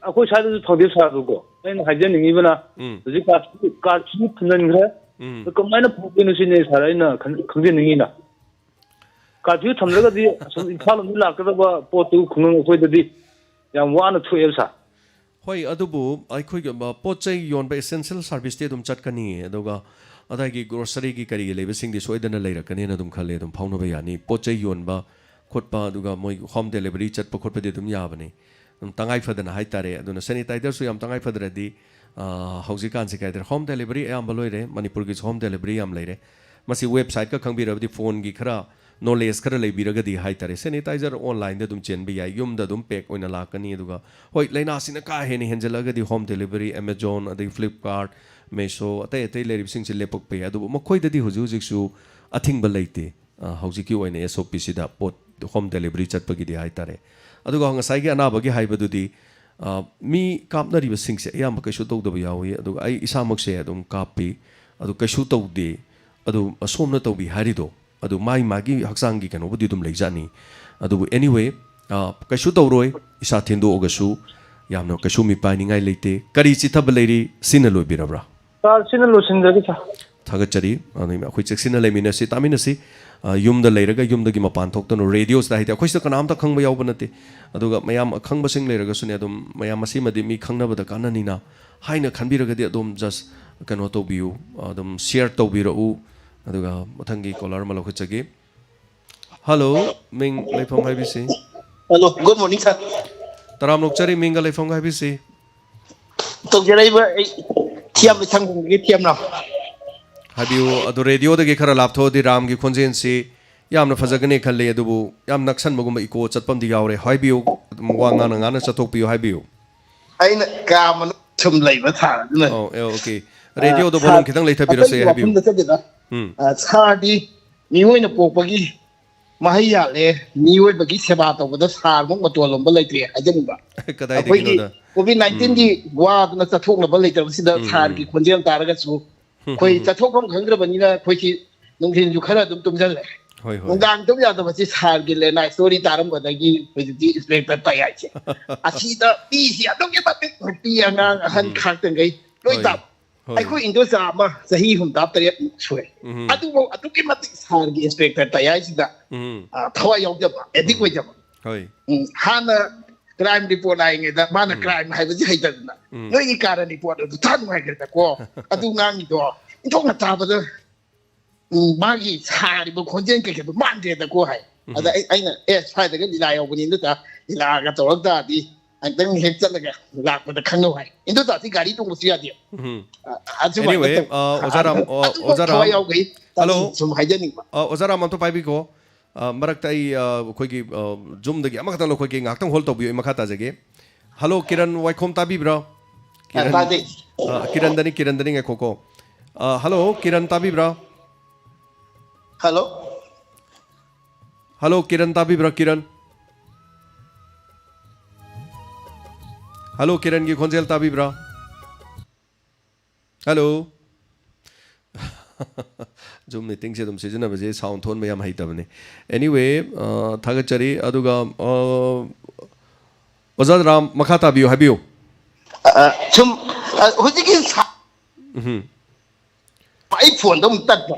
ꯑꯩꯈꯣꯏ ꯁ꯭ꯋꯥꯏꯗꯁꯨ ꯐꯪꯗꯦ ꯁꯥꯔ꯫ ꯑꯗꯨꯀꯣ ꯑꯩꯅ ꯍꯥꯏꯖꯅꯤꯡꯉꯤꯕꯅ, ꯎꯝ. ꯍꯧꯖꯤꯛ ꯀꯥꯔꯐ꯭ꯌꯨ, ꯀꯥꯔꯐ꯭ꯌꯨ ꯊꯝꯖꯤꯟꯈ꯭ꯔꯦ꯫ ꯎꯝ. ꯑꯗꯨ ꯀꯃꯥꯏꯅ ꯐꯪꯗꯣꯏꯅꯣ ꯁꯤꯅꯦ ꯁꯥꯔ ꯑꯩꯅ ꯈꯟ-, ꯈꯪꯖꯅꯤꯡꯉꯤꯅ꯫ ꯀꯥꯔꯐ꯭ꯌꯨ ꯊꯝꯗ꯭ꯔꯒꯗꯤ ꯑꯁꯣꯝ ꯏꯝꯐꯥꯜ ꯂꯣꯝꯗꯒꯤ ꯂꯥꯛꯀꯗꯕ ꯄꯣꯠꯇꯨ ꯈꯨꯡꯒꯪ ꯑꯩꯈꯣꯏꯗꯗꯤ ꯌꯥꯝ ꯋꯥꯅ ꯊꯣꯛꯑꯦꯕ ꯁꯥꯔ꯫ ꯍꯣꯏ, ꯑꯗꯨꯕꯨ ꯑꯩꯈꯣꯏꯒꯤ, ꯑ, ꯄꯣꯠ ꯆꯩ ꯌꯣꯟꯕ essential service ꯇꯤ ꯑꯗꯨꯝ ꯆꯠꯀꯅꯤꯌꯦ, ꯑꯗꯨꯒ ꯑꯗꯥꯏꯒꯤ grocery ꯒꯤ ꯀꯔꯤꯒꯤ ꯂꯩꯕꯁꯤꯡꯗꯤ ꯁꯣꯏꯗꯅ ꯂꯩꯔꯛꯀꯅꯤꯅ ꯑꯗꯨꯝ ꯈꯜꯂꯦ, ꯑꯗꯨꯝ ꯐꯥꯎꯅꯕ ꯌꯥꯅꯤ꯫ ꯄꯣꯠ ꯆꯩ ꯌꯣꯟꯕ ꯈꯣꯠꯄ, ꯑꯗꯨꯒ ꯃꯣꯏ home delivery ꯆꯠꯄ ꯈꯣꯠꯄꯗꯤ ꯑꯗꯨꯝ ꯌꯥꯕꯅꯤ, ꯑꯗꯨꯝ ꯇꯉꯥꯏ ꯐꯗꯅ ꯍꯥꯏꯇꯥꯔꯦ꯫ ꯑꯗꯨꯅ ꯁꯦꯅꯤꯇꯥꯏꯖꯔꯁꯨ ꯌꯥꯝ ꯇꯉꯥꯏ ꯐꯗ꯭ꯔꯗꯤ, ꯑ, ꯍꯧꯖꯤꯛꯀꯥꯟꯁꯦ ꯀꯩ ꯍꯥꯏꯇꯥꯔꯦ, home delivery ꯑꯌꯥꯝꯕ ꯂꯣꯏꯔꯦ, ꯃꯅꯤꯄꯨꯔꯒꯤꯁꯨ home delivery ꯌꯥꯝ ꯂꯩꯔꯦ꯫ ꯃꯁꯤ website ꯀ ꯈꯪꯕꯤꯔꯕꯗꯤ phone ꯒꯤ ꯈꯔ knowledge ꯈꯔ ꯂꯩꯕꯤꯔꯒꯗꯤ ꯍꯥꯏꯇꯥꯔꯦ, ꯁꯦꯅꯤꯇꯥꯏꯖꯔ online ꯗ ꯑꯗꯨꯝ ꯆꯦꯟꯕ ꯌꯥꯏ, ꯌꯨꯝꯗ ꯑꯗꯨꯝ pack ꯑꯣꯏꯅ ꯂꯥꯛꯀꯅꯤ꯫ ꯑꯗꯨꯒ ꯍꯣꯏ, ꯂꯥꯏꯅꯥꯁꯤꯅ ꯀꯥ ꯍꯦꯟꯅ ꯍꯦꯟꯖꯜꯂꯒꯗꯤ home delivery, Amazon, ꯑꯗꯒꯤ Flipkart, Meesho, ꯑꯇꯩ ꯑꯇꯩ ꯂꯩꯔꯤꯕꯁꯤꯡꯁꯦ ꯂꯦꯞꯄꯛꯄ ꯌꯥꯏ꯫ ꯑꯗꯨꯕꯨ ꯃꯈꯣꯏꯗꯗꯤ ꯍꯧꯖꯤꯛ ꯍꯧꯖꯤꯛꯁꯨ ꯑꯊꯤꯡꯕ ꯂꯩꯇꯦ, ꯑ, ꯍꯧꯖꯤꯛꯀꯤ ꯑꯣꯏꯅ S O P ꯁꯤꯗ ꯄꯣꯠ home delivery ꯆꯠꯄꯒꯤꯗꯤ ꯍꯥꯏꯇꯥꯔꯦ꯫ ꯑꯗꯨꯒ ꯉꯁꯥꯏꯒꯤ ꯑꯅꯥꯕꯒꯤ ꯍꯥꯏꯕꯗꯨꯗꯤ, ꯑ, ꯃꯤ ꯀꯥꯞꯅꯔꯤꯕꯁꯤꯡꯁꯦ ꯑꯌꯥꯝꯕ ꯀꯩꯁꯨ ꯇꯧꯗꯕ ꯌꯥꯎꯏ, ꯑꯗꯨꯒ ꯑꯩ ꯏꯁꯥꯃꯛꯁꯦ ꯑꯗꯨꯝ ꯀꯥꯞꯄꯤ, ꯑꯗꯨ ꯀꯩꯁꯨ ꯇꯧꯗꯦ꯫ ꯑꯗꯨ ꯁꯣꯝꯅ ꯇꯧꯕꯤ ꯍꯥꯏꯔꯤꯗꯣ, ꯑꯗꯨ ꯃꯥꯒꯤ ꯃꯥꯒꯤ ꯍꯛꯆꯥꯡꯒꯤ ꯀꯩꯅꯣꯕꯨꯗꯤ ꯑꯗꯨꯝ ꯂꯩꯖꯥꯠꯅꯤ꯫ ꯑꯗꯨꯕꯨ anyway, ꯑ, ꯀꯩꯁꯨ ꯇꯧꯔꯣꯏ, ꯏꯁꯥ ꯊꯤꯟꯗꯣꯛꯑꯒꯁꯨ ꯌꯥꯝꯅ ꯀꯩꯁꯨ ꯃꯤꯄꯥꯏꯅꯤꯡꯉꯥꯏ ꯂꯩꯇꯦ꯫ ꯀꯔꯤ ꯆꯤꯊꯕ ꯂꯩꯔꯤ? ꯁꯤꯅ ꯂꯣꯏꯕꯤꯔꯕ꯭ꯔꯥ? ꯁꯥꯔ, ꯁꯤꯅ ꯂꯣꯏꯁꯤꯟꯖꯔꯒꯦ ꯁꯥꯔ꯫ ꯊꯥꯒꯠꯆꯔꯤ꯫ ꯑꯗꯨꯅ ꯑꯩꯈꯣꯏ ꯆꯦꯛꯁꯤꯟꯅ ꯂꯩꯃꯤꯟꯅꯁꯤ, ꯇꯥꯃꯤꯟꯅꯁꯤ꯫ ꯑ, ꯌꯨꯝꯗ ꯂꯩꯔꯒ ꯌꯨꯝꯗꯒꯤ ꯃꯄꯥꯟ ꯊꯣꯛꯇꯅ, ꯔꯦꯗꯤꯑꯣꯁꯤꯗ ꯍꯥꯏꯗꯤ ꯑꯩꯈꯣꯏꯁꯤꯗ ꯀꯅꯥꯝꯇ ꯈꯪꯕ ꯌꯥꯎꯕ ꯅꯠꯇꯦ, ꯑꯗꯨꯒ ꯃꯌꯥꯝ ꯑꯈꯪꯕꯁꯤꯡ ꯂꯩꯔꯒꯁꯨꯅꯦ, ꯑꯗꯨꯝ ꯃꯌꯥꯝ ꯃꯁꯤꯃꯗꯤ ꯃꯤ ꯈꯪꯅꯕꯗ ꯀꯥꯟꯅꯅꯤꯅ ꯍꯥꯏꯅ ꯈꯟꯕꯤꯔꯒꯗꯤ ꯑꯗꯨꯝ just ꯀꯩꯅꯣ ꯇꯧꯕꯤꯌꯨ, ꯑꯗꯨꯝ share ꯇꯧꯕꯤꯔꯛꯎ꯫ ꯑꯗꯨꯒ ꯃꯊꯪꯒꯤ caller ꯑꯃ ꯂꯧꯈꯠꯆꯒꯦ꯫ Hello, ꯃꯤꯡ ꯂꯩꯐꯝ ꯍꯥꯏꯕꯤꯁꯤ꯫ Hello, good morning, sir. ꯇꯔꯥꯝꯅ ꯑꯣꯛꯆꯔꯤ, ꯃꯤꯡꯒ ꯂꯩꯐꯝꯒ ꯍꯥꯏꯕꯤꯁꯤ꯫ ꯇꯧꯖꯔꯛꯏꯕ ꯑꯩ ꯊꯤꯌꯥꯝ ꯊꯥꯡꯖꯝꯒꯤ ꯊꯤꯌꯥꯝ ꯔꯥꯝ꯫ ꯍꯥꯏꯕꯤꯌꯨ꯫ ꯑꯗꯣ ꯔꯦꯗꯤꯑꯣꯗꯒꯤ ꯈꯔ ꯂꯥꯞꯊꯣꯛꯑꯗꯤ ꯔꯥꯝꯒꯤ ꯈꯣꯟꯖꯦꯜꯁꯤ ꯌꯥꯝꯅ ꯐꯖꯒꯅꯤ ꯈꯜꯂꯤ, ꯑꯗꯨꯕꯨ ꯌꯥꯝ ꯅꯛꯁꯟꯕꯒꯨꯝꯕ echo ꯆꯠꯄ ꯑꯃꯗꯤ ꯌꯥꯎꯔꯦ꯫ ꯍꯥꯏꯕꯤꯌꯨ, ꯑꯗꯨꯝ ꯋꯥ ꯉꯥꯡꯅ ꯉꯥꯡꯅ ꯆꯠꯊꯣꯛꯄꯤꯌꯨ, ꯍꯥꯏꯕꯤꯌꯨ꯫ ꯑꯩꯅ ꯀꯥ ꯃꯅꯨꯡ ꯁꯨꯝ ꯂꯩꯕ ꯊꯥꯔꯗꯨꯅ꯫ ꯑꯣ, ꯑꯦ, okay꯫ ꯔꯦꯗꯤꯑꯣꯗꯣ volume ꯈꯤꯇꯪ ꯂꯩꯊꯕꯤꯔꯁꯨ ꯌꯥꯏ, ꯑꯇꯩꯒꯤ ꯍꯥꯏꯕꯤꯌꯨ꯫ ꯋꯥꯐꯝꯗ ꯆꯠꯇꯦꯗ꯫ ꯎꯝ꯫ ꯑ, ꯁꯥꯔꯗꯤ ꯃꯤꯑꯣꯏꯅ ꯄꯣꯛꯄꯒꯤ ꯃꯍꯩ ꯌꯥꯜꯂꯦ꯫ ꯃꯤꯑꯣꯏꯕꯒꯤ ꯁꯦꯕꯥ ꯇꯧꯕꯗ ꯁꯥꯔꯃꯨꯛ ꯃꯇꯣꯟ ꯂꯣꯝꯕ ꯂꯩꯇ꯭ꯔꯦ ꯍꯥꯏꯖꯅꯤꯡꯕ꯫ ꯑꯩꯈꯣꯏꯒꯤ ꯀꯗꯥꯏꯗꯒꯤꯅꯣꯗ꯫ ꯀꯣꯚꯤꯗ ꯅꯥꯏꯟꯇꯤꯟꯒꯤ ꯋꯥꯗꯨꯅ ꯆꯠꯊꯣꯛꯅꯕ ꯂꯩꯇꯕꯁꯤꯗ ꯁꯥꯔꯒꯤ ꯈꯣꯟꯖꯦꯜ ꯇꯥꯔꯒꯁꯨ ꯑꯩꯈꯣꯏ ꯆꯠꯊꯣꯛꯐꯝ ꯈꯪꯗ꯭ꯔꯕꯅꯤꯅ ꯑꯩꯈꯣꯏꯁꯤ ꯅꯨꯡꯊꯤꯜꯁꯨ ꯈꯔ ꯑꯗꯨꯝ ꯇꯨꯝꯁꯤꯜꯂꯦ꯫ ꯍꯣꯏ, ꯍꯣꯏ꯫ ꯅꯨꯡꯗꯥꯡ ꯇꯨꯝ ꯌꯥꯗꯕꯁꯤ ꯁꯥꯔꯒꯤ ꯂꯦꯅꯥꯏ ꯁ꯭ꯇꯣꯔꯤ ꯇꯥꯔꯝꯕꯗꯒꯤ ꯍꯧꯖꯤꯛꯇꯤ ꯏꯟꯁꯄꯦꯛꯇꯔ ꯇꯥꯏ ꯍꯥꯏꯁꯦ꯫ ꯑꯁꯤꯗ ꯃꯤꯁꯤ ꯑꯗꯨꯛꯀꯤ ꯃꯇꯤꯛ ꯅꯨꯄꯤ ꯑꯉꯥꯡ ꯑꯍꯟ ꯈꯥꯛꯇꯉꯩ ꯂꯣꯏ ꯍꯣꯏ꯫ ꯇꯥꯕ꯫ ꯍꯣꯏ꯫ ꯑꯩꯈꯣꯏ ꯏꯟꯗꯣꯆꯥ ꯑꯃ ꯆꯍꯤ ꯍꯨꯝꯐꯨꯇꯔꯥ ꯇꯔꯦꯠ ꯁꯨꯔꯦ꯫ ꯎꯝ꯫ ꯑꯗꯨꯐꯥꯎ ꯑꯗꯨꯛꯀꯤ ꯃꯇꯤꯛ ꯁꯥꯔꯒꯤ ꯏꯟꯁꯄꯦꯛꯇꯔ ꯇꯥꯏ ꯍꯥꯏꯁꯤꯗ ꯎꯝ꯫ ꯑ, ꯊꯋꯥꯏ ꯌꯥꯎꯖꯕ, ꯑꯦꯗꯤꯛ ꯑꯣꯏꯖꯕ꯫ ꯍꯣꯏ꯫ ꯎꯝ, ꯍꯥꯟꯅ ꯀ꯭ꯔꯥꯏꯝ ꯔꯤꯄꯣꯔꯠ ꯍꯥꯏꯔꯤꯉꯩꯗ ꯃꯥꯅ ꯀ꯭ꯔꯥꯏꯝ ꯍꯥꯏꯕꯁꯤ ꯍꯩꯇꯗꯅ ꯎꯝ꯫ ꯅꯣꯏꯒꯤ ꯀꯥꯔꯟ ꯔꯤꯄꯣꯔꯠ ꯑꯗꯨ ꯊꯥ ꯅꯨꯡꯉꯥꯏꯈ꯭ꯔꯦꯗꯀꯣ꯫ ꯑꯗꯨ ꯉꯥꯡꯉꯤꯗꯣ ꯏꯟꯊꯣꯛꯅ ꯇꯥꯕꯗ, ꯎꯝ, ꯃꯥꯒꯤ ꯁꯥꯔꯤꯕ ꯈꯣꯟꯖꯦꯜ ꯀꯩꯀꯩꯗꯣ ꯃꯥꯟꯗ꯭ꯔꯦꯗꯀꯣ ꯍꯥꯏ꯫ ꯑꯗ ꯑꯩ, ꯑꯩꯅ ꯑꯦ ꯁ꯭ꯋꯥꯏꯗꯒ ꯂꯤꯂꯥ ꯌꯥꯎꯕꯅꯤ ꯑꯗꯨꯗ ꯂꯤꯂꯥꯒ ꯇꯧꯔꯛ ꯇꯥꯔꯗꯤ ꯑꯝꯇꯪ ꯍꯦꯛ ꯆꯠꯂꯒ ꯂꯥꯛꯄꯗ ꯈꯪꯅꯧ ꯍꯥꯏ꯫ ꯏꯟꯗꯣꯆꯥꯁꯤ ꯒꯥꯔꯤ ꯇꯣꯡꯕꯁꯨ ꯌꯥꯗꯦ꯫ ꯎꯝ꯫ ꯑ, ꯑꯗꯨꯃꯥꯏꯅ Anyway, ꯇꯧ-, ꯑ, ꯑꯣꯖꯥ ꯔꯥꯝ, ꯑ, ꯑꯗꯨꯐꯥꯎ ꯑꯣꯖꯥ ꯊꯋꯥꯏ ꯔꯥꯝ, ꯌꯥꯎꯈꯩ hello. ꯁꯨꯝ ꯍꯥꯏꯖꯅꯤꯡꯕ꯫ ꯑ, ꯑꯣꯖꯥ ꯔꯥꯝ ꯑꯝꯇ ꯄꯥꯏꯕꯤꯀꯣ꯫ ꯑ, ꯃꯔꯛꯇ ꯑꯩ, ꯑ, ꯑꯩꯈꯣꯏꯒꯤ, ꯑ, ꯖꯨꯝꯗꯒꯤ ꯑꯃꯈꯛꯇꯪ ꯂꯧꯈꯠꯀꯦ, ꯉꯥꯏꯍꯥꯛꯇꯪ ꯍꯣꯜ ꯇꯧꯕꯤꯌꯨ, ꯑꯩ ꯃꯈꯥ ꯇꯥꯖꯒꯦ꯫ ꯍꯜꯂꯣ, ꯀꯤꯔꯟ ꯋꯥꯏꯈꯣꯝ ꯇꯥꯕꯤꯕ꯭ꯔꯥ? ꯀꯤꯔꯟ, ꯇꯥꯖꯩ꯫ ꯑ, ꯀꯤꯔꯟꯗꯅꯤ, ꯀꯤꯔꯟꯗꯅꯤ, ꯉꯥꯏꯈꯣꯀꯣ꯫ ꯑ, ꯍꯜꯂꯣ, ꯀꯤꯔꯟ ꯇꯥꯕꯤꯕ꯭ꯔꯥ? ꯍꯜꯂꯣ꯫ ꯍꯜꯂꯣ, ꯀꯤꯔꯟ ꯇꯥꯕꯤꯕ꯭ꯔꯥ, ꯀꯤꯔꯟ? ꯍꯜꯂꯣ, ꯀꯤꯔꯟꯒꯤ ꯈꯣꯟꯖꯦꯜ ꯇꯥꯕꯤꯕ꯭ꯔꯥ? ꯍꯜꯂꯣ꯫ ꯖꯨꯝ ꯃꯤꯇꯤꯡꯁꯦ ꯑꯗꯨꯝ ꯁꯤꯖꯤꯟꯅꯕꯁꯦ ꯁꯥꯎꯟ ꯊꯣꯛꯍꯟꯕ ꯌꯥꯝ ꯍꯩꯇꯕꯅꯤ꯫ Anyway, ꯑ, ꯊꯥꯒꯠꯆꯔꯤ꯫ ꯑꯗꯨꯒ, ꯑ, ꯑꯣꯖꯥ ꯔꯥꯝ, ꯃꯈꯥ ꯇꯥꯕꯤꯌꯨ, ꯍꯥꯏꯕꯤꯌꯨ꯫ ꯑ, ꯁꯨꯝ, ꯑ, ꯍꯧꯖꯤꯛꯀꯤ ꯁꯥ-, ꯎꯝ꯫ ꯑꯩ ꯐꯣꯟꯗꯣ ꯑꯃꯨꯛ ꯇꯠꯄ꯫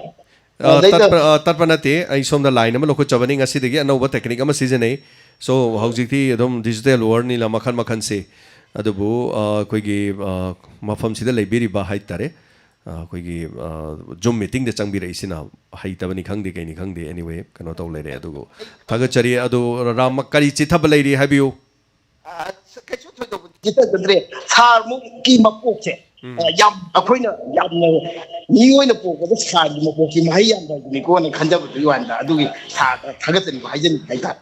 ꯑ, ꯑꯗꯩꯗ ꯇꯠꯄ, ꯑ, ꯇꯠꯄ ꯅꯠꯇꯦ, ꯑꯩ ꯁꯣꯝꯗ ꯂꯥꯏꯟ ꯑꯃ ꯂꯧꯈꯠꯆꯕꯅꯤ꯫ ꯉꯁꯤꯗꯒꯤ ꯑꯅꯧꯕ ꯇꯦꯛꯅꯤꯛ ꯑꯃ ꯁꯤꯖꯤꯟꯅꯩ꯫ So, ꯍꯧꯖꯤꯛꯇꯤ ꯑꯗꯨꯝ ꯗꯤꯖꯤꯇꯦꯜ ꯋꯥꯔꯜꯅꯤꯅ ꯃꯈꯜ ꯃꯈꯜꯁꯦ꯫ ꯑꯗꯨꯕꯨ, ꯑ, ꯑꯩꯈꯣꯏꯒꯤ, ꯑ, ꯃꯐꯝꯁꯤꯗ ꯂꯩꯕꯤꯔꯤꯕ ꯍꯥꯏ ꯇꯥꯔꯦ, ꯑ, ꯑꯩꯈꯣꯏꯒꯤ, ꯑ, ꯖꯨꯝ ꯃꯤꯇꯤꯡꯗ ꯆꯪꯕꯤꯔꯛꯏꯁꯤꯅ ꯍꯩꯇꯕꯅꯤ ꯈꯪꯗꯦ, ꯀꯩꯅꯤ ꯈꯪꯗꯦ, anyway, ꯀꯩꯅꯣ ꯇꯧ ꯂꯩꯔꯦ꯫ ꯑꯗꯨꯕꯨ ꯊꯥꯒꯠꯆꯔꯤ꯫ ꯑꯗꯨ ꯔꯥꯝ, ꯀꯔꯤ ꯆꯤꯊꯕ ꯂꯩꯔꯤ, ꯍꯥꯏꯕꯤꯌꯨ꯫ ꯑ, ꯀꯩꯁꯨ ꯊꯣꯏꯗꯣꯛꯄ ꯆꯤꯊꯗ꯭ꯔꯦ꯫ ꯁꯥꯔꯃꯨꯛꯀꯤ ꯃꯀꯣꯛꯁꯦ, ꯎꯝ꯫ ꯑ, ꯌꯥꯝ, ꯑꯩꯈꯣꯏꯅ ꯌꯥꯝꯅ ꯃꯤꯑꯣꯏꯅ ꯄꯣꯛꯄꯗ ꯁꯥꯔꯒꯤ ꯃꯀꯣꯛꯁꯤ ꯃꯍꯩ ꯌꯥꯝ ꯂꯩꯕꯅꯤꯀꯣꯅ ꯈꯟꯖꯕꯗꯨꯒꯤ ꯋꯥꯅꯤꯗ꯫ ꯑꯗꯨꯒꯤ ꯁꯥꯔꯗ ꯊꯥꯒꯠꯆꯔꯤꯕ ꯍꯥꯏꯖꯅꯤꯡꯕ ꯍꯥꯏꯇꯥꯔꯦ꯫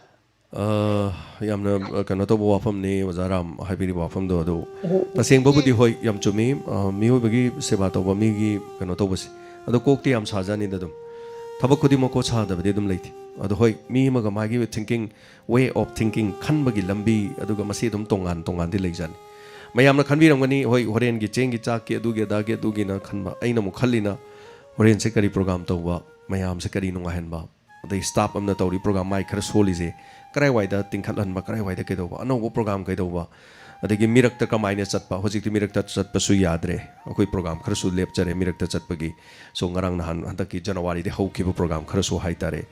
ꯑ, ꯌꯥꯝꯅ, ꯑ, ꯀꯩꯅꯣ ꯇꯧꯕ ꯋꯥꯐꯝꯅꯤ, ꯑꯣꯖꯥ ꯔꯥꯝ ꯍꯥꯏꯕꯤꯔꯤꯕ ꯋꯥꯐꯝꯗꯣ꯫ ꯑꯗꯨ ꯇꯁꯦꯡꯕꯕꯨꯗꯤ ꯍꯣꯏ, ꯌꯥꯝ ꯆꯨꯝꯃꯤ꯫ ꯑ, ꯃꯤꯑꯣꯏꯕꯒꯤ ꯁꯦꯕꯥ ꯇꯧꯕ ꯃꯤꯒꯤ ꯀꯩꯅꯣ ꯇꯧꯕꯁꯦ, ꯑꯗꯣ ꯀꯣꯛꯇꯤ ꯌꯥꯝ ꯁꯥꯖꯥꯅꯤꯗ ꯑꯗꯨꯝ꯫ ꯊꯕꯛ ꯈꯨꯗꯤꯡꯃꯛ ꯀꯣ ꯁꯥꯗꯕꯗꯤ ꯑꯗꯨꯝ ꯂꯩꯇꯦ꯫ ꯑꯗꯣ ꯍꯣꯏ, ꯃꯤ ꯑꯃꯒ ꯃꯥꯒꯤ thinking, way of thinking, ꯈꯟꯕꯒꯤ ꯂꯝꯕꯤ, ꯑꯗꯨꯒ ꯃꯁꯤ ꯑꯗꯨꯝ ꯇꯣꯉꯥꯟ ꯇꯣꯉꯥꯟꯗꯤ ꯂꯩꯖꯥꯠꯅꯤ꯫ ꯃꯌꯥꯝꯅ ꯈꯟꯕꯤꯔꯝꯒꯅꯤ, ꯍꯣꯏ, ꯍꯣꯔꯦꯟꯒꯤ ꯆꯦꯡꯒꯤ ꯆꯥꯛꯀꯤ ꯑꯗꯨꯒꯤ ꯑꯗꯥꯒꯤ ꯑꯗꯨꯒꯤꯅ ꯈꯟꯕ꯫ ꯑꯩꯅ ꯑꯃꯨꯛ ꯈꯜꯂꯤꯅ, ꯍꯣꯔꯦꯟꯁꯦ ꯀꯔꯤ program ꯇꯧꯕ, ꯃꯌꯥꯝꯁꯦ ꯀꯔꯤ ꯅꯨꯡꯉꯥꯏꯍꯟꯕ, ꯑꯗꯩ staff ꯑꯃꯅ ꯇꯧꯔꯤ program ꯃꯥꯏ ꯈꯔ ꯁꯣꯜꯂꯤꯁꯦ ꯀꯔꯥꯏꯋꯥꯏꯗ ꯇꯤꯡꯈꯠꯍꯟꯕ, ꯀꯔꯥꯏꯋꯥꯏꯗ ꯀꯩꯗꯧꯕ, ꯑꯅꯧꯕ program ꯀꯩꯗꯧꯕ, ꯑꯗꯒꯤ ꯃꯤꯔꯛꯇ ꯀꯃꯥꯏꯅ ꯆꯠꯄ꯫ ꯍꯧꯖꯤꯛꯇꯤ ꯃꯤꯔꯛꯇ ꯆꯠꯄꯁꯨ ꯌꯥꯗ꯭ꯔꯦ, ꯑꯩꯈꯣꯏ program ꯈꯔꯁꯨ ꯂꯦꯞꯆꯔꯦ ꯃꯤꯔꯛꯇ ꯆꯠꯄꯒꯤ꯫ So ꯉꯔꯥꯡ ꯅꯍꯥꯟ ꯍꯟꯗꯛꯀꯤ ꯖꯅꯋꯥꯔꯤꯗꯤ ꯍꯧꯈꯤꯕ program ꯈꯔꯁꯨ ꯍꯥꯏꯇꯥꯔꯦ꯫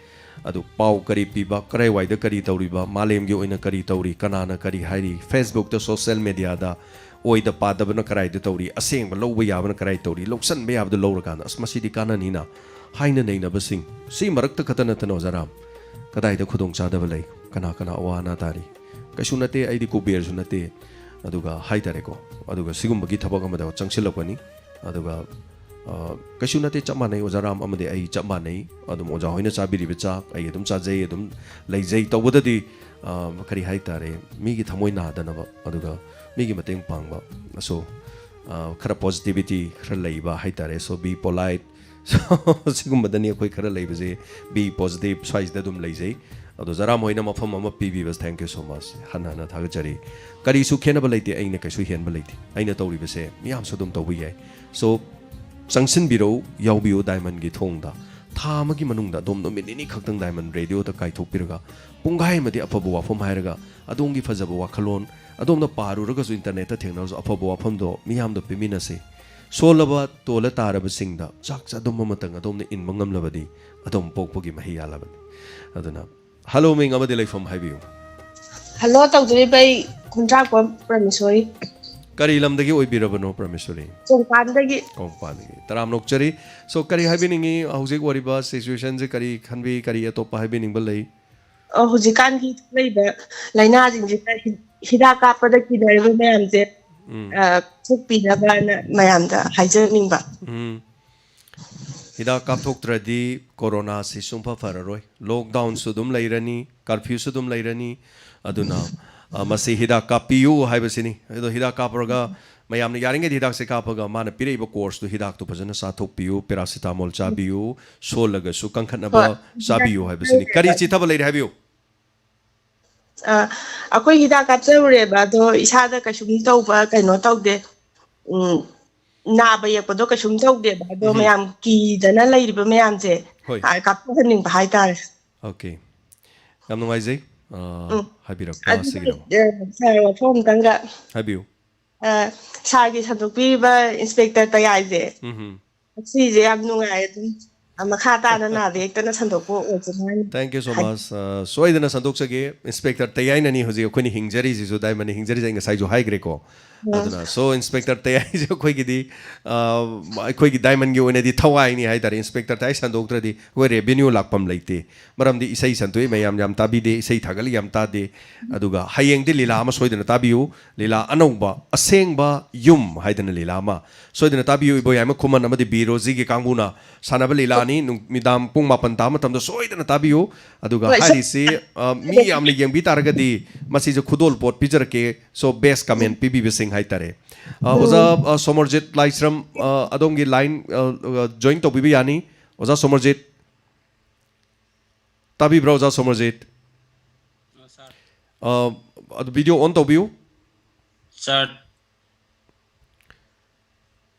ꯑꯗꯨ ꯄꯥꯎ ꯀꯔꯤ ꯄꯤꯕ, ꯀꯔꯥꯏꯋꯥꯏꯗ ꯀꯔꯤ ꯇꯧꯔꯤꯕ, ꯃꯥꯂꯦꯝꯒꯤ ꯑꯣꯏꯅ ꯀꯔꯤ ꯇꯧꯔꯤ, ꯀꯅꯥꯅ ꯀꯔꯤ ꯍꯥꯏꯔꯤ, Facebook ꯇ, social media ꯗ ꯑꯣꯏꯗ ꯄꯥꯗꯕꯅ ꯀꯔꯥꯏꯗ ꯇꯧꯔꯤ, ꯑꯁꯦꯡꯕ ꯂꯧꯕ ꯌꯥꯕꯅ ꯀꯔꯥꯏ ꯇꯧꯔꯤ, ꯂꯧꯁꯟꯕ ꯌꯥꯕꯗꯨ ꯂꯧꯔꯀꯥꯟꯗ, "ꯑꯁ, ꯃꯁꯤꯗꯤ ꯀꯥꯟꯅꯅꯤꯅ" ꯍꯥꯏꯅ ꯅꯩꯅꯕꯁꯤꯡ, ꯁꯤ ꯃꯔꯛꯇ ꯈꯛꯇ ꯅꯠꯇꯅ, ꯑꯣꯖꯥ ꯔꯥꯝ, ꯀꯗꯥꯏꯗ ꯈꯨꯗꯣꯡꯆꯥꯗꯕ ꯂꯩ, ꯀꯅꯥ ꯀꯅꯥ ꯑꯋꯥ ꯑꯅꯥ ꯇꯥꯔꯤ? ꯀꯩꯁꯨ ꯅꯠꯇꯦ, ꯑꯩꯗꯤ ꯀꯨꯕꯦꯔꯁꯨ ꯅꯠꯇꯦ, ꯑꯗꯨꯒ ꯍꯥꯏꯇꯥꯔꯦꯀꯣ, ꯑꯗꯨꯒ ꯁꯤꯒꯨꯝꯕꯒꯤ ꯊꯕꯛ ꯑꯃꯗ ꯆꯪꯁꯤꯜꯂꯛꯄꯅꯤ꯫ ꯑꯗꯨꯒ, ꯑ, ꯀꯩꯁꯨ ꯅꯠꯇꯦ, ꯆꯞ ꯃꯥꯟꯅꯩ, ꯑꯣꯖꯥ ꯔꯥꯝ ꯑꯃꯗꯤ ꯑꯩ ꯆꯞ ꯃꯥꯟꯅꯩ꯫ ꯑꯗꯨꯝ ꯑꯣꯖꯥ ꯍꯣꯏꯅ ꯆꯥꯕꯤꯔꯤꯕ ꯆꯥꯛ ꯑꯩ ꯑꯗꯨꯝ ꯆꯥꯖꯩ, ꯑꯗꯨꯝ ꯂꯩꯖꯩ꯫ ꯇꯧꯕꯗꯗꯤ, ꯑ, ꯀꯔꯤ ꯍꯥꯏꯇꯥꯔꯦ, ꯃꯤꯒꯤ ꯊꯃꯣꯏ ꯅꯥꯗꯅꯕ, ꯑꯗꯨꯒ ꯃꯤꯒꯤ ꯃꯇꯦꯡ ꯄꯥꯡꯕ, ꯑꯁꯣ, ꯑ, ꯈꯔ positivity ꯈꯔ ꯂꯩꯕ ꯍꯥꯏꯇꯥꯔꯦ꯫ So, be polite꯫ So, ꯁꯤꯒꯨꯝꯕꯗꯅꯤ ꯑꯩꯈꯣꯏ ꯈꯔ ꯂꯩꯕꯁꯦ, be positive, ꯁ꯭ꯋꯥꯏꯁꯤꯗ ꯑꯗꯨꯝ ꯂꯩꯖꯩ꯫ ꯑꯗꯣ ꯖꯔꯥꯝ ꯍꯣꯏꯅ ꯃꯐꯝ ꯑꯃ ꯄꯤꯕꯤꯕ, thank you so much, ꯍꯟꯅ ꯍꯟꯅ ꯊꯥꯒꯠꯆꯔꯤ꯫ ꯀꯔꯤꯁꯨ ꯈꯦꯠꯅꯕ ꯂꯩꯇꯦ, ꯑꯩꯅ ꯀꯩꯁꯨ ꯍꯦꯟꯕ ꯂꯩꯇꯦ꯫ ꯑꯩꯅ ꯇꯧꯔꯤꯕꯁꯦ ꯃꯤꯌꯥꯝꯁꯨ ꯑꯗꯨꯝ ꯇꯧꯕ ꯌꯥꯏ꯫ So, ꯆꯪꯁꯤꯟꯕꯤꯔꯧ, ꯌꯥꯎꯕꯤꯌꯨ Diamond ꯒꯤ ꯊꯣꯡꯗ꯫ ꯊꯥ ꯑꯃꯒꯤ ꯃꯅꯨꯡꯗ ꯑꯗꯣꯝ ꯅꯨꯃꯤꯠ ꯅꯤꯅꯤ ꯈꯛꯇꯪ Diamond Radio ꯗ ꯀꯥꯏꯊꯣꯛꯄꯤꯔꯒ, ꯄꯨꯡꯈꯥꯏ ꯑꯃꯗꯤ ꯑꯐꯕ ꯋꯥꯐꯝ ꯍꯥꯏꯔꯒ, ꯑꯗꯣꯝꯒꯤ ꯐꯖꯕ ꯋꯥꯈꯜꯂꯣꯟ, ꯑꯗꯣꯝꯅ ꯄꯥꯔꯨꯔꯒꯁꯨ internet ꯇ ꯊꯦꯡꯅꯔꯁꯨ ꯑꯐꯕ ꯋꯥꯐꯝꯗꯣ ꯃꯤꯌꯥꯝꯗ ꯄꯤꯃꯤꯟꯅꯁꯤ꯫ ꯁꯣꯜꯂꯕ ꯇꯣꯜꯂ ꯇꯥꯔꯕꯁꯤꯡꯗ ꯆꯥꯛ ꯆꯥꯗꯨꯝ ꯑꯃꯇꯪ ꯑꯗꯣꯝꯅ ꯏꯟꯕ ꯉꯝꯂꯕꯗꯤ ꯑꯗꯣꯝ ꯄꯣꯛꯄꯒꯤ ꯃꯍꯩ ꯌꯥꯜꯂꯕꯅꯤ꯫ ꯑꯗꯨꯅ hello, ꯃꯤꯡ ꯑꯃꯗꯤ ꯂꯩꯐꯝ ꯍꯥꯏꯕꯤꯌꯨ꯫ Hello ꯇꯧꯖꯔꯤꯕ ꯑꯩ ꯈꯨꯟꯗ꯭ꯔꯥꯛꯄꯝ ꯄ꯭ꯔꯃꯦꯁꯣꯔꯤ꯫ ꯀꯔꯤ ꯂꯝꯗꯒꯤ ꯑꯣꯏꯕꯤꯔꯕꯅꯣ, ꯄ꯭ꯔꯃꯦꯁꯣꯔꯤ? ꯀꯣꯡꯄꯥꯟꯗꯒꯤ꯫ ꯀꯣꯡꯄꯥꯟꯗꯒꯤ꯫ ꯇꯔꯥꯝꯅ ꯑꯣꯛꯆꯔꯤ꯫ So, ꯀꯔꯤ ꯍꯥꯏꯕꯤꯅꯤꯡꯉꯤ? ꯍꯧꯖꯤꯛ ꯑꯣꯏꯔꯤꯕ situation ꯁꯦ ꯀꯔꯤ ꯈꯟꯕꯤ? ꯀꯔꯤ ꯑꯇꯣꯞꯄ ꯍꯥꯏꯕꯤꯅꯤꯡꯕ ꯂꯩ? ꯑ, ꯍꯧꯖꯤꯛꯀꯥꯟꯒꯤ ꯊꯣꯛꯂꯛꯏꯕ ꯂꯥꯏꯅꯥꯁꯤꯡꯁꯤꯗ ꯍꯤ-, ꯍꯤꯗꯥꯛ ꯀꯥꯞꯄꯗ ꯀꯤꯅꯔꯤꯕ ꯃꯌꯥꯝꯁꯦ, ꯎꯝ꯫ ꯑ, ꯊꯣꯛꯄꯤꯅꯕꯅ ꯃꯌꯥꯝꯗ ꯍꯥꯏꯖꯅꯤꯡꯕ꯫ ꯎꯝ꯫ ꯍꯤꯗꯥꯛ ꯀꯥꯞꯊꯣꯛꯇ꯭ꯔꯗꯤ ꯀꯣꯔꯣꯅꯥꯁꯤ ꯁꯨꯡꯐ ꯐꯔꯔꯣꯏ꯫ Lockdown ꯁꯨ ꯑꯗꯨꯝ ꯂꯩꯔꯅꯤ, curfew ꯁꯨ ꯑꯗꯨꯝ ꯂꯩꯔꯅꯤ꯫ ꯑꯗꯨꯅ, ꯑ, ꯃꯁꯤ ꯍꯤꯗꯥꯛ ꯀꯥꯞꯄꯤꯌꯨ ꯍꯥꯏꯕꯁꯤꯅꯤ꯫ ꯑꯗꯣ ꯍꯤꯗꯥꯛ ꯀꯥꯞꯄꯨꯔꯒ ꯃꯌꯥꯝꯅ ꯌꯥꯔꯤꯉꯩꯗꯤ ꯍꯤꯗꯥꯛꯁꯦ ꯀꯥꯞꯄꯒ ꯃꯥꯅ ꯄꯤꯔꯛꯏꯕ ꯀꯣꯔꯁꯇꯨ, ꯍꯤꯗꯥꯛꯇꯨ ꯐꯖꯅ ꯆꯥꯊꯣꯛꯄꯤꯌꯨ, ꯄꯦꯔꯥꯁꯤꯇꯥꯃꯣꯜ ꯆꯥꯕꯤꯌꯨ, ꯁꯣꯜꯂꯒꯁꯨ ꯀꯟꯈꯠꯅꯕ ꯍꯣꯏ, ꯆꯥꯕꯤꯌꯨ ꯍꯥꯏꯕꯁꯤꯅꯤ꯫ ꯀꯔꯤ ꯆꯤꯊꯕ ꯂꯩꯔꯦ ꯍꯥꯏꯕꯤꯌꯨ? ꯑ, ꯑꯩꯈꯣꯏ ꯍꯤꯗꯥꯛ ꯀꯥꯞꯆꯔꯨꯔꯦꯕ, ꯑꯗꯣ ꯏꯁꯥꯗ ꯀꯩꯁꯨꯝ ꯇꯧꯕ, ꯀꯩꯅꯣ ꯇꯧꯗꯦ꯫ ꯎꯝ, ꯅꯥꯕ ꯌꯦꯛꯄꯗꯣ ꯀꯩꯁꯨꯝ ꯇꯧꯗꯦꯕ, ꯑꯗꯣ ꯎꯝꯍꯨꯝ꯫ ꯃꯌꯥꯝ ꯀꯤꯗꯅ ꯂꯩꯔꯤꯕ ꯃꯌꯥꯝꯁꯦ, ꯍꯣꯏ꯫ ꯑ, ꯀꯥꯞꯊꯣꯛꯍꯟꯅꯤꯡꯕ ꯍꯥꯏꯇꯥꯔꯦ꯫ ꯑꯣꯀꯦ꯫ ꯌꯥꯝ ꯅꯨꯡꯉꯥꯏꯖꯩ, ꯑ, ꯎꯝ꯫ ꯍꯥꯏꯕꯤꯔꯛꯄ ꯑꯗꯨꯗꯤ, ꯑꯁꯤꯒꯤꯗꯃꯛ꯫ ꯑ, ꯁꯥꯔ, ꯋꯥꯐꯝ ꯑꯝꯇꯪꯒ꯫ ꯍꯥꯏꯕꯤꯌꯨ꯫ ꯑ, ꯁꯥꯔꯒꯤ ꯁꯟꯗꯣꯛꯄꯤꯔꯤꯕ ꯏꯟꯁꯄꯦꯛꯇꯔ ꯇꯌꯥꯏꯁꯦ, ꯎꯝꯍꯨꯝ꯫ ꯁꯤꯁꯦ ꯌꯥꯝ ꯅꯨꯡꯉꯥꯏ ꯑꯗꯨꯝ꯫ ꯑ, ꯃꯈꯥ ꯇꯥꯅ ꯅꯥꯗ ꯌꯦꯛꯇꯅ ꯁꯟꯗꯣꯛꯄ ꯑꯣꯏꯖꯅꯤꯡꯉꯤ꯫ Thank you so much. ꯑ, ꯁꯣꯏꯗꯅ ꯁꯟꯗꯣꯛꯆꯒꯦ꯫ ꯏꯟꯁꯄꯦꯛꯇꯔ ꯇꯌꯥꯏꯅꯅꯤ ꯍꯧꯖꯤꯛ ꯑꯩꯈꯣꯏꯅ ꯍꯤꯡꯖꯔꯤꯁꯤꯁꯨ, ꯗꯥꯏꯃꯟꯅ ꯍꯤꯡꯖꯔꯤꯁꯦ ꯑꯩ ꯉꯁꯥꯏꯁꯨ ꯍꯥꯏꯈ꯭ꯔꯦꯀꯣ꯫ ꯎꯝ꯫ ꯑꯗꯨꯅ, so, ꯏꯟꯁꯄꯦꯛꯇꯔ ꯇꯌꯥꯏꯁꯦ ꯑꯩꯈꯣꯏꯒꯤꯗꯤ, ꯑ, ꯑꯩꯈꯣꯏꯒꯤ ꯗꯥꯏꯃꯟꯒꯤ ꯑꯣꯏꯅꯗꯤ ꯊꯋꯥꯏꯅꯤ ꯍꯥꯏꯇꯥꯔꯦ꯫ ꯏꯟꯁꯄꯦꯛꯇꯔ ꯇꯌꯥꯏ ꯁꯟꯗꯣꯛꯇ꯭ꯔꯗꯤ ꯑꯩꯈꯣꯏ revenue ꯂꯥꯛꯐꯝ ꯂꯩꯇꯦ꯫ ꯃꯔꯝꯗꯤ ꯏꯁꯩ ꯁꯟꯗꯣꯛꯏ ꯃꯌꯥꯝ ꯌꯥꯝ ꯇꯥꯕꯤꯗꯦ, ꯏꯁꯩ ꯊꯥꯒꯠꯂꯤ ꯌꯥꯝ ꯇꯥꯗꯦ꯫ ꯑꯗꯨꯒ ꯍꯌꯦꯡꯗꯤ ꯂꯤꯂꯥ ꯑꯃ ꯁꯣꯏꯗꯅ ꯇꯥꯕꯤꯌꯨ꯫ ꯂꯤꯂꯥ ꯑꯅꯧꯕ, ꯑꯁꯦꯡꯕ ꯌꯨꯝ ꯍꯥꯏꯗꯅ ꯂꯤꯂꯥ ꯑꯃ ꯁꯣꯏꯗꯅ ꯇꯥꯕꯤꯌꯨ꯫ ꯏꯕꯣꯌꯥꯏꯃ ꯈꯨꯃꯟ ꯑꯃꯗꯤ ꯕꯤ ꯔꯣꯖꯤꯒꯤ ꯀꯥꯡꯕꯨꯅ ꯁꯥꯟꯅꯕ ꯂꯤꯂꯥꯅꯤ꯫ ꯅꯨꯃꯤꯗꯥꯡ ꯄꯨꯡ ꯃꯥꯄꯟ ꯇꯥꯕ ꯃꯇꯝꯗ ꯁꯣꯏꯗꯅ ꯇꯥꯕꯤꯌꯨ꯫ ꯑꯗꯨꯒ ꯍꯣꯏ, ꯁꯥꯔ꯫ ꯍꯥꯏꯔꯤꯁꯤ, ꯑ, ꯃꯤ ꯌꯥꯝꯅ ꯌꯦꯡꯕꯤ ꯇꯥꯔꯒꯗꯤ ꯃꯁꯤꯁꯨ ꯈꯨꯗꯣꯜ ꯄꯣꯠ ꯄꯤꯖꯔꯛꯀꯦ꯫ So, best comment ꯄꯤꯕꯤꯕꯁꯤꯡ ꯍꯥꯏꯇꯥꯔꯦ꯫ ꯑ, ꯎꯝ꯫ ꯑꯣꯖꯥ, ꯑ, ꯁꯣꯃꯔꯖꯤꯠ ꯂꯥꯏꯁ꯭ꯔꯝ, ꯑ, ꯑꯗꯣꯝꯒꯤ line, ꯑ, ꯑ, join ꯇꯧꯕꯤꯕ ꯌꯥꯅꯤ꯫ ꯑꯣꯖꯥ ꯁꯣꯃꯔꯖꯤꯠ, ꯇꯥꯕꯤꯕ꯭ꯔꯥ, ꯑꯣꯖꯥ ꯁꯣꯃꯔꯖꯤꯠ? ꯑ, ꯁꯥꯔ꯫ ꯑ, ꯑꯗꯨ video on ꯇꯧꯕꯤꯌꯨ꯫ ꯁꯥꯔ꯫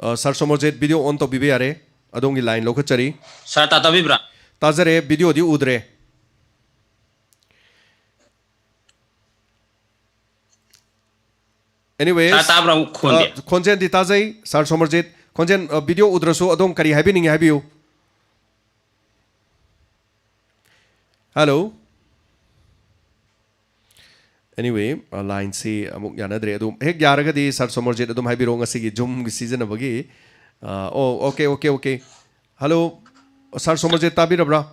ꯑ, ꯁꯥꯔ ꯁꯣꯃꯔꯖꯤꯠ, video on ꯇꯧꯕꯤꯕ ꯌꯥꯔꯦ꯫ ꯑꯗꯣꯝꯒꯤ line ꯂꯧꯈꯠꯆꯔꯤ꯫ ꯁꯥꯔ, ꯇꯥ-, ꯇꯥꯕꯤꯕ꯭ꯔꯥ? ꯇꯥꯖꯔꯦ, videoꯗꯤ ꯎꯗ꯭ꯔꯦ꯫ Anyways, ꯁꯥꯔ, ꯇꯥꯕ꯭ꯔꯥ? ꯈꯣꯟꯗꯤ? ꯑ, ꯈꯣꯟꯖꯦꯜꯗꯤ ꯇꯥꯖꯩ, ꯁꯥꯔ ꯁꯣꯃꯔꯖꯤꯠ꯫ ꯈꯣꯟꯖꯦꯜ, ꯑ, video ꯎꯗ꯭ꯔꯁꯨ ꯑꯗꯣꯝ ꯀꯔꯤ ꯍꯥꯏꯕꯤꯅꯤꯡꯉꯤ ꯍꯥꯏꯕꯤꯌꯨ꯫ Hello? Anyway, ꯑ, lineꯁꯤ ꯑꯃꯨꯛ ꯌꯥꯅꯗ꯭ꯔꯦ꯫ ꯑꯗꯨ ꯍꯦꯛ ꯌꯥꯔꯒꯗꯤ ꯁꯥꯔ ꯁꯣꯃꯔꯖꯤꯠ ꯑꯗꯨꯝ ꯍꯥꯏꯕꯤꯔꯛꯑꯣ ꯉꯁꯤꯒꯤ Zoomꯒꯤ ꯁꯤꯖꯤꯟꯅꯕꯒꯤ꯫ ꯑ, ꯑꯣ, okay, okay, okay. Hello, ꯁꯥꯔ ꯁꯣꯃꯔꯖꯤꯠ ꯇꯥꯕꯤꯔꯕ꯭ꯔꯥ?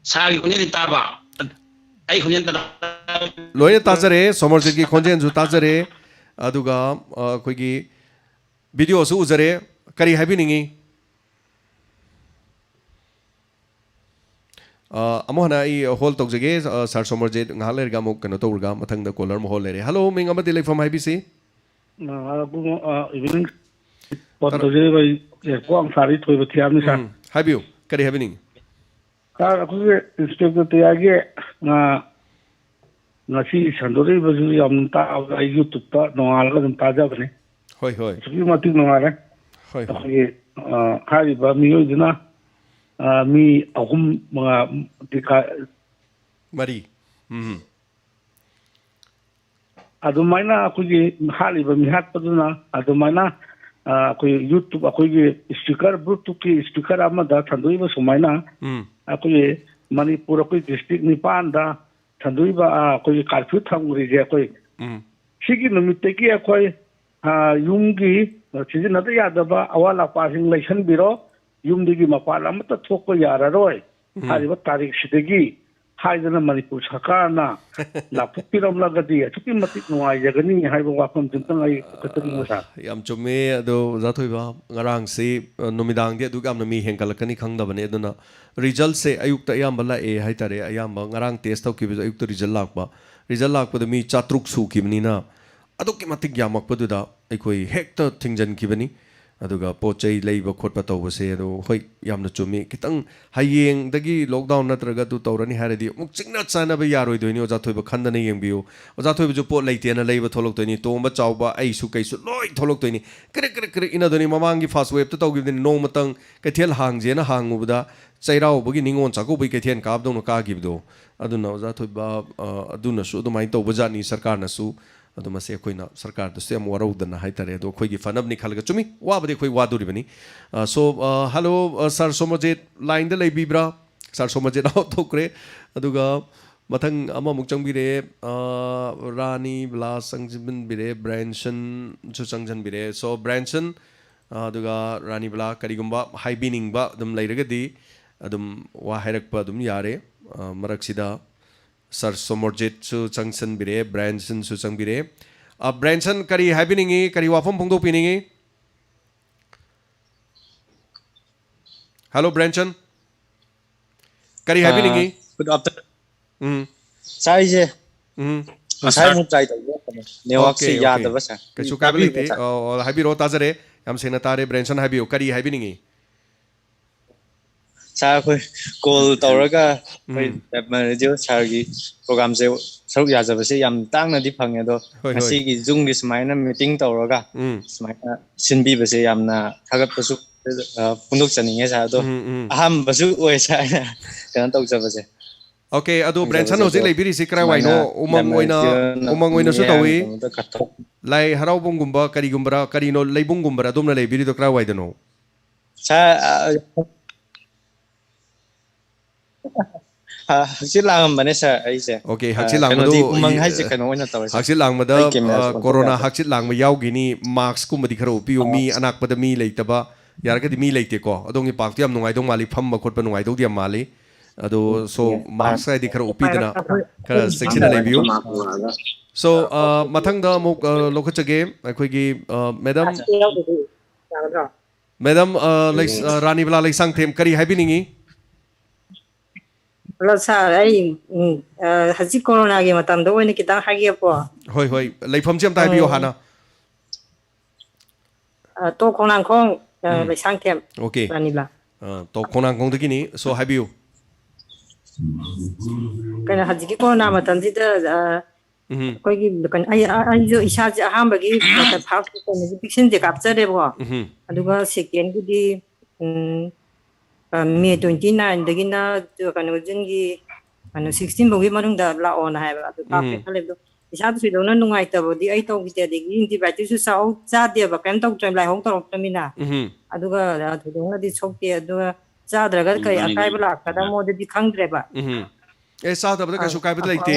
ꯁꯥꯔꯒꯤ ꯈꯣꯟꯖꯦꯜꯗꯤ ꯇꯥꯕ? ꯑꯩ ꯈꯣꯟꯖꯦꯜ ꯇꯥ-, ꯂꯣꯏꯅ ꯇꯥꯖꯔꯦ, ꯁꯣꯃꯔꯖꯤꯠꯀꯤ ꯈꯣꯟꯖꯦꯜꯁꯨ ꯇꯥꯖꯔꯦ, ꯑꯗꯨꯒ, ꯑ, ꯑꯩꯈꯣꯏꯒꯤ videoꯁꯨ ꯎꯖꯔꯦ꯫ ꯀꯔꯤ ꯍꯥꯏꯕꯤꯅꯤꯡꯉꯤ? ꯑ, ꯑꯃꯨꯛ ꯍꯟꯅ ꯑꯩ ꯍꯣꯜ ꯇꯧꯖꯒꯦ꯫ ꯑ, ꯁꯥꯔ ꯁꯣꯃꯔꯖꯤꯠ ꯉꯥꯏꯍꯥꯛ ꯂꯩꯔꯒ ꯑꯃꯨꯛ ꯀꯩꯅꯣ ꯇꯧꯔꯒ ꯃꯊꯪꯗ ꯀꯣꯂꯔ ꯑꯃ ꯍꯣꯜ ꯂꯩꯔꯦ꯫ ꯍꯜꯂꯣ, ꯃꯤꯡ ꯑꯃꯗꯤ ꯂꯩꯐꯝ ꯍꯥꯏꯕꯤꯁꯤ꯫ ꯑ, ꯑꯕꯨꯡꯉꯣ, ꯑ, ꯏꯚꯤꯅꯤꯡ ꯐꯣꯟ ꯇꯥꯔ- ꯇꯧꯖꯔꯤꯕ ꯑꯩ ꯀ꯭ꯋꯥꯡ ꯁꯥꯔꯤ ꯊꯣꯏꯕ ꯊꯤꯌꯥꯝꯅꯤ, ꯁꯥꯔ꯫ ꯎꯝ, ꯍꯥꯏꯕꯤꯌꯨ, ꯀꯔꯤ ꯍꯥꯏꯕꯤꯅꯤꯡꯉꯤ? ꯁꯥꯔ, ꯑꯩꯈꯣꯏꯒꯤ ꯏꯟꯁꯄꯦꯛꯇꯔ ꯇꯌꯥꯒꯤ, ꯑ, ꯉꯁꯤ ꯁꯟꯗꯣꯔꯛꯏꯕꯁꯤꯁꯨ ꯌꯥꯝ ꯇꯥꯕꯗ ꯑꯩ YouTube-ꯇ ꯅꯣꯡꯉꯥꯜꯂꯒ ꯑꯗꯨꯝ ꯇꯥꯖꯕꯅꯤ꯫ ꯍꯣꯏ, ꯍꯣꯏ꯫ ꯑꯁꯨꯛꯀꯤ ꯃꯇꯤꯛ ꯅꯨꯡꯉꯥꯏꯔꯦ꯫ ꯍꯣꯏ, ꯍꯣꯏ꯫ ꯑꯩꯈꯣꯏꯒꯤ, ꯑ, ꯍꯥꯏꯔꯤꯕ ꯃꯤꯑꯣꯏꯗꯨꯅ, ꯑ, ꯃꯤ ꯑꯍꯨꯝ, ꯃꯉꯥ, ꯗꯤ ꯀꯥ- ꯃꯔꯤ꯫ ꯎꯝ꯫ ꯑꯗꯨꯃꯥꯏꯅ ꯑꯩꯈꯣꯏꯒꯤ ꯍꯥꯠꯂꯤꯕ ꯃꯤꯍꯥꯠꯄꯗꯨꯅ ꯑꯗꯨꯃꯥꯏꯅ, ꯑ, ꯑꯩꯈꯣꯏ YouTube, ꯑꯩꯈꯣꯏꯒꯤ speaker, Bluetooth-ꯀꯤ speaker ꯑꯃꯗ ꯁꯟꯗꯣꯛꯏꯕ ꯁꯨꯃꯥꯏꯅ ꯎꯝ꯫ ꯑꯩꯈꯣꯏꯒꯤ ꯃꯅꯤꯄꯨꯔ ꯑꯩꯈꯣꯏ district ꯅꯤꯄꯥꯟꯗ ꯁꯟꯗꯣꯛꯏꯕ, ꯑ, ꯑꯩꯈꯣꯏꯒꯤ curfew ꯊꯝꯈ꯭ꯔꯤꯁꯦ ꯑꯩꯈꯣꯏ ꯎꯝ꯫ ꯁꯤꯒꯤ ꯅꯨꯃꯤꯠꯇꯒꯤ ꯑꯩꯈꯣꯏ, ꯑ, ꯌꯨꯝꯒꯤ ꯁꯤꯖꯤꯟꯅꯗ ꯌꯥꯗꯕ ꯑꯋꯥꯠ ꯑꯄꯥꯁꯤꯡ ꯂꯩꯁꯟꯕꯤꯔꯣ, ꯌꯨꯝꯗꯒꯤ ꯃꯄꯥꯟ ꯑꯃꯠꯇ ꯊꯣꯛꯄ ꯌꯥꯔꯔꯣꯏ꯫ ꯎꯝ꯫ ꯍꯥꯏꯔꯤꯕ ꯇꯥꯔꯤꯛꯁꯤꯗꯒꯤ ꯍꯥꯏꯗꯅ ꯃꯅꯤꯄꯨꯔ ꯁꯔꯀꯥꯔꯅ ꯂꯥꯎꯊꯣꯛꯄꯤꯔꯝꯂꯒꯗꯤ ꯑꯁꯨꯛꯀꯤ ꯃꯇꯤꯛ ꯅꯨꯡꯉꯥꯏꯖꯒꯅꯤ ꯍꯥꯏꯕ ꯋꯥꯐꯝꯁꯤꯝꯇꯪ ꯑꯩ ꯐꯨꯀꯠꯆꯅꯤꯡꯕ, ꯁꯥꯔ꯫ ꯌꯥꯝ ꯆꯨꯝꯃꯦ꯫ ꯑꯗꯣ ꯑꯣꯖꯥ ꯊꯣꯏꯕ, ꯉꯔꯥꯡꯁꯤ, ꯑ, ꯅꯨꯃꯤꯗꯥꯡꯗꯤ ꯑꯗꯨꯛ ꯌꯥꯝꯅ ꯃꯤ ꯍꯦꯟꯒꯠꯂꯛꯀꯅꯤ ꯈꯪꯗꯕꯅꯤ꯫ ꯑꯗꯨꯅ resultꯁꯦ ꯑꯌꯨꯛꯇ ꯑꯌꯥꯝꯕ ꯂꯥꯛꯑꯦ ꯍꯥꯏꯇꯥꯔꯦ꯫ ꯑꯌꯥꯝꯕ ꯉꯔꯥꯡ test ꯇꯧꯈꯤꯕꯁꯨ ꯑꯌꯨꯛꯇ result ꯂꯥꯛꯄ꯫ Result ꯂꯥꯛꯄꯗ ꯃꯤ ꯆꯥꯇ꯭ꯔꯨꯛ ꯁꯨꯈꯤꯕꯅꯤꯅ ꯑꯗꯨꯛꯀꯤ ꯃꯇꯤꯛ ꯌꯥꯝꯃꯛꯄꯗꯨꯗ ꯑꯩꯈꯣꯏ ꯍꯦꯛꯇ ꯊꯤꯡꯖꯤꯟꯈꯤꯕꯅꯤ꯫ ꯑꯗꯨꯒ ꯄꯣꯠ ꯆꯩ ꯂꯩꯕ ꯈꯣꯠꯄ ꯇꯧꯕꯁꯦ, ꯑꯗꯣ ꯍꯣꯏ, ꯌꯥꯝꯅ ꯆꯨꯝꯃꯤ꯫ ꯈꯤꯇꯪ ꯍꯌꯦꯡꯗꯒꯤ lockdown ꯅꯠꯇ꯭ꯔꯒ ꯑꯗꯨ ꯇꯧꯔꯅꯤ ꯍꯥꯏꯔꯗꯤ ꯑꯃꯨꯛ ꯆꯤꯡꯅ ꯆꯥꯟꯅꯕ ꯌꯥꯔꯣꯏꯗꯣꯏꯅꯤ꯫ ꯑꯣꯖꯥ ꯊꯣꯏꯕ ꯈꯟꯗꯅ ꯌꯦꯡꯕꯤꯌꯨ꯫ ꯑꯣꯖꯥ ꯊꯣꯏꯕꯁꯨ ꯄꯣꯠ ꯂꯩꯇꯦꯅ ꯂꯩꯕ ꯊꯣꯛꯂꯛꯇꯣꯏꯅꯤ, ꯇꯣꯝꯕ ꯆꯥꯎꯕ, ꯑꯩꯁꯨ ꯀꯩꯁꯨ ꯂꯣꯏ ꯊꯣꯛꯂꯛꯇꯣꯏꯅꯤ꯫ ꯀ꯭ꯔꯤꯛ ꯀ꯭ꯔꯤꯛ ꯀ꯭ꯔꯤꯛ ꯏꯟꯅꯗꯣꯏꯅꯤ꯫ ꯃꯃꯥꯡꯒꯤ first waveꯇ ꯇꯧꯈꯤꯕꯗꯨꯅꯤ, ꯅꯣꯡꯃꯇꯪ ꯀꯩꯊꯦꯜ ꯍꯥꯡꯁꯦꯅ ꯍꯥꯡꯉꯨꯕꯗ ꯆꯩꯔꯥꯎꯕꯒꯤ ꯅꯤꯉꯣꯜ ꯆꯥꯛꯀꯧꯕꯒꯤ ꯀꯩꯊꯦꯜ ꯀꯥꯕꯗꯧꯅ ꯀꯥꯈꯤꯕꯗꯣ꯫ ꯑꯗꯨꯅ ꯑꯣꯖꯥ ꯊꯣꯏꯕ, ꯑ, ꯑꯗꯨꯅꯁꯨ ꯑꯗꯨꯃꯥꯏꯅ ꯇꯧꯕ ꯖꯥꯠꯅꯤ ꯁꯔꯀꯥꯔꯅꯁꯨ꯫ ꯑꯗꯣ ꯃꯁꯤ ꯑꯩꯈꯣꯏꯅ ꯁꯔꯀꯥꯔꯗꯁꯨ ꯌꯥꯝ ꯋꯥꯔꯧꯗꯅ ꯍꯥꯏꯇꯥꯔꯦ꯫ ꯑꯗꯣ ꯑꯩꯈꯣꯏꯒꯤ ꯐꯅꯕꯅꯤ ꯈꯜꯂꯒ, ꯆꯨꯝꯃꯤ, ꯋꯥꯕꯗꯤ ꯑꯩꯈꯣꯏ ꯋꯥꯗꯣꯔꯤꯕꯅꯤ꯫ ꯑ, so, ꯑ, hello, ꯑ, ꯁꯥꯔ ꯁꯣꯃꯔꯖꯤꯠ ꯂꯥꯏꯟꯗ ꯂꯩꯕꯤꯕ꯭ꯔꯥ? ꯁꯥꯔ ꯁꯣꯃꯔꯖꯤꯠ out ꯇꯧꯈ꯭ꯔꯦ꯫ ꯑꯗꯨꯒ ꯃꯊꯪ ꯑꯃꯃꯨꯛ ꯆꯪꯕꯤꯔꯦ꯫ ꯑ, ꯔꯥꯅꯤ ꯕ꯭ꯂꯥꯁ ꯆꯪꯁꯤꯟꯕꯤꯔꯦ, ꯕ꯭ꯔꯦꯟꯁꯟꯁꯨ ꯆꯪꯁꯤꯟꯕꯤꯔꯦ꯫ So, ꯕ꯭ꯔꯦꯟꯁꯟ, ꯑ, ꯑꯗꯨꯒ ꯔꯥꯅꯤ ꯕ꯭ꯂꯥ, ꯀꯔꯤꯒꯨꯝꯕ ꯍꯥꯏꯕꯤꯅꯤꯡꯕ ꯑꯗꯨꯝ ꯂꯩꯔꯒꯗꯤ ꯑꯗꯨꯝ ꯋꯥ ꯍꯥꯏꯔꯛꯄ ꯑꯗꯨꯝ ꯌꯥꯔꯦ꯫ ꯑ, ꯃꯔꯛꯁꯤꯗ ꯁꯥꯔ ꯁꯣꯃꯔꯖꯤꯠꯁꯨ ꯆꯪꯁꯤꯟꯕꯤꯔꯦ, ꯕ꯭ꯔꯦꯟꯁꯟꯁꯨ ꯆꯪꯕꯤꯔꯦ꯫ ꯑ, ꯕ꯭ꯔꯦꯟꯁꯟ, ꯀꯔꯤ ꯍꯥꯏꯕꯤꯅꯤꯡꯉꯤ? ꯀꯔꯤ ꯋꯥꯐꯝ ꯐꯣꯡꯗꯣꯛꯄꯤꯅꯤꯡꯉꯤ? Hello, ꯕ꯭ꯔꯦꯟꯁꯟ꯫ ꯀꯔꯤ ꯍꯥꯏꯕꯤꯅꯤꯡꯉꯤ? Good afternoon. ꯎꯝ ꯁꯥꯔ, ꯑꯩꯁꯦ ꯎꯝ ꯉꯁꯥꯏ ꯑꯃꯨꯛ try ꯇꯧꯖꯔꯛꯄꯅꯦ꯫ Networkꯁꯦ Okay, okay. ꯌꯥꯗꯕ ꯁꯥꯔ꯫ ꯀꯩꯁꯨ ꯀꯥꯏꯕ ꯇꯥꯕꯤꯕ꯭ꯔꯥ ꯂꯩꯇꯦ꯫ ꯁꯥꯔ? ꯑꯣ, ꯑꯣ, ꯍꯥꯏꯕꯤꯔꯛꯑꯣ, ꯇꯥꯖꯔꯦ꯫ ꯌꯥꯝ ꯁꯦꯡꯅ ꯇꯥꯔꯦ꯫ ꯕ꯭ꯔꯦꯟꯁꯟ, ꯍꯥꯏꯕꯤꯌꯨ, ꯀꯔꯤ ꯍꯥꯏꯕꯤꯅꯤꯡꯉꯤ? ꯁꯥꯔ, ꯑꯩꯈꯣꯏ call ꯇꯧꯔꯒ ꯑꯩꯈꯣꯏ ꯎꯝ ꯔꯦꯗꯃ ꯔꯦꯗꯤꯑꯣ ꯁꯥꯔꯒꯤ programꯁꯦ ꯁꯔꯨꯛ ꯌꯥꯖꯕꯁꯦ ꯌꯥꯝ ꯇꯥꯡꯅꯗꯤ ꯐꯪꯉꯦ, ꯑꯗꯣ ꯍꯣꯏ, ꯍꯣꯏ꯫ ꯉꯁꯤꯒꯤ Zoomꯒꯤ ꯁꯨꯃꯥꯏꯅ meeting ꯇꯧꯔꯒ ꯎꯝ ꯁꯨꯃꯥꯏꯅ ꯁꯤꯟꯕꯤꯕꯁꯦ ꯌꯥꯝꯅ ꯊꯥꯒꯠꯄꯁꯨ ꯑ, ꯐꯣꯡꯗꯣꯛꯆꯅꯤꯡꯉꯦ ꯁꯥꯔ꯫ ꯑꯗꯣ ꯎꯝ, ꯎꯝ꯫ ꯑꯍꯥꯟꯕꯁꯨ ꯑꯣꯏ ꯁꯥꯔ, ꯑꯩꯅ ꯀꯩꯅꯣ ꯇꯧꯖꯕꯁꯦ꯫ Okay, ꯑꯗꯨ ꯕ꯭ꯔꯦꯟꯁꯟ ꯐꯪꯖꯕꯁꯦ꯫ ꯍꯧꯖꯤꯛ ꯑꯗꯣ ꯂꯩꯕꯤꯔꯤꯁꯤ ꯀꯔꯥꯏꯋꯥꯏꯅꯣ? ꯁꯨꯃꯥꯏꯅ ꯎꯃꯪ ꯌꯥꯝꯅ ꯑꯣꯏꯅ, ꯆꯤꯔꯅ ꯎꯃꯪ ꯑꯣꯏꯅꯁꯨ ꯇꯧꯏ꯫ ꯃꯤꯌꯥꯝꯒꯤꯗꯃꯛꯇ ꯀꯠꯊꯣꯛ- ꯂꯥꯏ ꯍꯔꯥꯎꯐꯝꯒꯨꯝꯕ ꯀꯔꯤꯒꯨꯝꯕꯔꯥ, ꯀꯔꯤꯅꯣ, ꯂꯩꯕꯨꯡꯒꯨꯝꯕꯔꯥ, ꯑꯗꯣꯝꯅ ꯂꯩꯕꯤꯔꯤꯗꯣ ꯀꯔꯥꯏꯋꯥꯏꯗꯅꯣ? ꯁꯥꯔ, ꯑ, ꯑ, ꯍꯛꯆꯤꯠ ꯂꯥꯡꯉꯝꯕꯅꯦ ꯁꯥꯔ ꯑꯩꯁꯦ꯫ Okay, ꯑ, ꯍꯛꯆꯤꯠ ꯂꯥꯡꯕꯗꯨ, ꯀꯩꯅꯣꯗꯤ ꯎꯃꯪ ꯏ-, ꯍꯥꯏꯁꯦ ꯀꯩꯅꯣ ꯑꯣꯏꯅ ꯇꯧꯔꯦ ꯁꯥꯔ꯫ ꯍꯛꯆꯤꯠ ꯂꯥꯡꯕꯗ, ꯑꯩ camera ꯑ, ꯑꯣꯟꯊꯣꯛꯄ corona ꯌꯥꯗ꯭ꯔꯦ꯫ ꯍꯛꯆꯤꯠ ꯂꯥꯡꯕ ꯌꯥꯎꯈꯤꯅꯤ, mask ꯀꯨꯝꯕꯗꯤ ꯈꯔ ꯎꯞꯄꯤꯌꯨ, ꯑ, ꯃꯤ ꯑꯅꯛꯄꯗ ꯃꯤ ꯂꯩꯇꯕ, ꯌꯥꯔꯒꯗꯤ ꯃꯤ ꯂꯩꯇꯦꯀꯣ, ꯑꯗꯣꯝꯒꯤ parkꯇꯨ ꯌꯥꯝ ꯅꯨꯡꯉꯥꯏꯗꯧ ꯃꯥꯜꯂꯤ, ꯐꯝꯕ ꯈꯣꯠꯄ ꯅꯨꯡꯉꯥꯏꯗꯧꯗꯤ ꯌꯥꯝ ꯃꯥꯜꯂꯤ꯫ ꯑꯗꯣ, so, ꯌꯦꯁ ꯁꯥꯔ꯫ mask ꯍꯥꯏꯗꯤ ꯈꯔ ꯎꯞꯄꯤꯗꯅ, ꯑꯩꯈꯣꯏ ꯈꯔ ꯆꯦꯛꯁꯤꯟꯅ ꯂꯩꯕꯤꯌꯨ꯫ ꯃꯥꯁ ꯎꯞꯄꯒ꯫ So, ꯑ, ꯃꯊꯪꯗ ꯑꯃꯨꯛ, ꯑ, ꯂꯧꯈꯠꯆꯒꯦ, ꯑꯩꯈꯣꯏꯒꯤ, ꯑ, madam, madam, ꯑ, ꯂꯩꯁ-, ꯑ, ꯔꯥꯅꯤꯕꯂꯥ ꯂꯩꯁꯥꯡꯊꯦꯝ, ꯀꯔꯤ ꯍꯥꯏꯕꯤꯅꯤꯡꯉꯤ? ꯍꯜꯂꯣ ꯁꯥꯔ, ꯑꯩ, ꯎꯝ, ꯑ, ꯍꯧꯖꯤꯛ ꯀꯣꯔꯣꯅꯥꯒꯤ ꯃꯇꯝꯗ ꯑꯣꯏꯅ ꯈꯤꯇꯪ ꯍꯥꯏꯒꯦꯀꯣ꯫ ꯍꯣꯏ, ꯍꯣꯏ, ꯂꯩꯐꯝꯁꯤ ꯑꯝꯇ ꯍꯥꯏꯕꯤꯌꯨ ꯍꯥꯟꯅ꯫ ꯑ, ꯇꯣꯞ ꯈꯣꯡꯅꯥꯡꯈꯣꯡ, ꯑ, ꯎꯝ꯫ ꯂꯩꯁꯥꯡꯊꯦꯝ, Okay. ꯔꯥꯅꯤꯕꯂꯥ꯫ ꯑ, ꯇꯣꯞ ꯈꯣꯡꯅꯥꯡꯈꯣꯡꯗꯒꯤꯅꯤ, so ꯍꯥꯏꯕꯤꯌꯨ꯫ ꯀꯩꯅꯣ, ꯍꯧꯖꯤꯛꯀꯤ ꯀꯣꯔꯣꯅꯥ ꯃꯇꯝꯁꯤꯗ, ꯑ, ꯎꯝ꯫ ꯑꯩꯈꯣꯏꯒꯤ ꯀꯩꯅꯣ, ꯑꯩ, ꯑ-, ꯑꯩꯁꯨ ꯏꯁꯥꯁꯦ ꯑꯍꯥꯟꯕꯒꯤ first ꯀꯩꯅꯣꯁꯦ vaccine ꯁꯦ ꯀꯥꯞꯆꯔꯦꯕꯀꯣ꯫ ꯎꯝ꯫ ꯑꯗꯨꯒ second ꯒꯤꯗꯤ, ꯎꯝ, ꯑ, May twenty nine ꯗꯒꯤꯅ ꯀꯩꯅꯣ, June ꯒꯤ ꯀꯩꯅꯣ, sixteen ꯐꯥꯎꯒꯤ ꯃꯅꯨꯡꯗ ꯂꯥꯛꯑꯣꯅ ꯍꯥꯏꯕ꯫ ꯑꯗꯨ ꯀꯥꯞꯀꯦ ꯎꯝ꯫ ꯈꯜꯂꯦ꯫ ꯑꯗꯣ ꯏꯁꯥꯗ ꯊꯣꯏꯗꯣꯛꯅ ꯅꯨꯡꯉꯥꯏꯇꯕꯗꯤ ꯑꯩ ꯇꯧꯈꯤꯗꯦ, ꯑꯗꯒꯤ antibiotic ꯁꯨ ꯆꯥꯍꯧ-, ꯆꯥꯗꯦꯕ, ꯀꯩꯝ ꯇꯧꯗ꯭ꯔꯦ, ꯂꯥꯏꯍꯧ ꯇꯧꯔꯛꯇ꯭ꯅꯤꯅ꯫ ꯎꯝ꯫ ꯑꯗꯨꯒ, ꯑ, ꯊꯣꯏꯗꯣꯛꯅꯗꯤ ꯁꯣꯛꯇꯦ꯫ ꯑꯗꯨꯒ ꯆꯥꯗ꯭ꯔꯒ ꯀꯩ ꯑꯀꯥꯏꯕ ꯂꯥꯛꯀꯗꯃꯣꯗꯨꯗꯤ ꯈꯪꯗ꯭ꯔꯦꯕ꯫ ꯎꯝ꯫ ꯑꯦ, ꯆꯥꯗꯕꯗ ꯑꯥ, ꯀꯩꯁꯨ ꯀꯥꯏꯕ ꯑꯐ-, ꯂꯩꯇꯦ꯫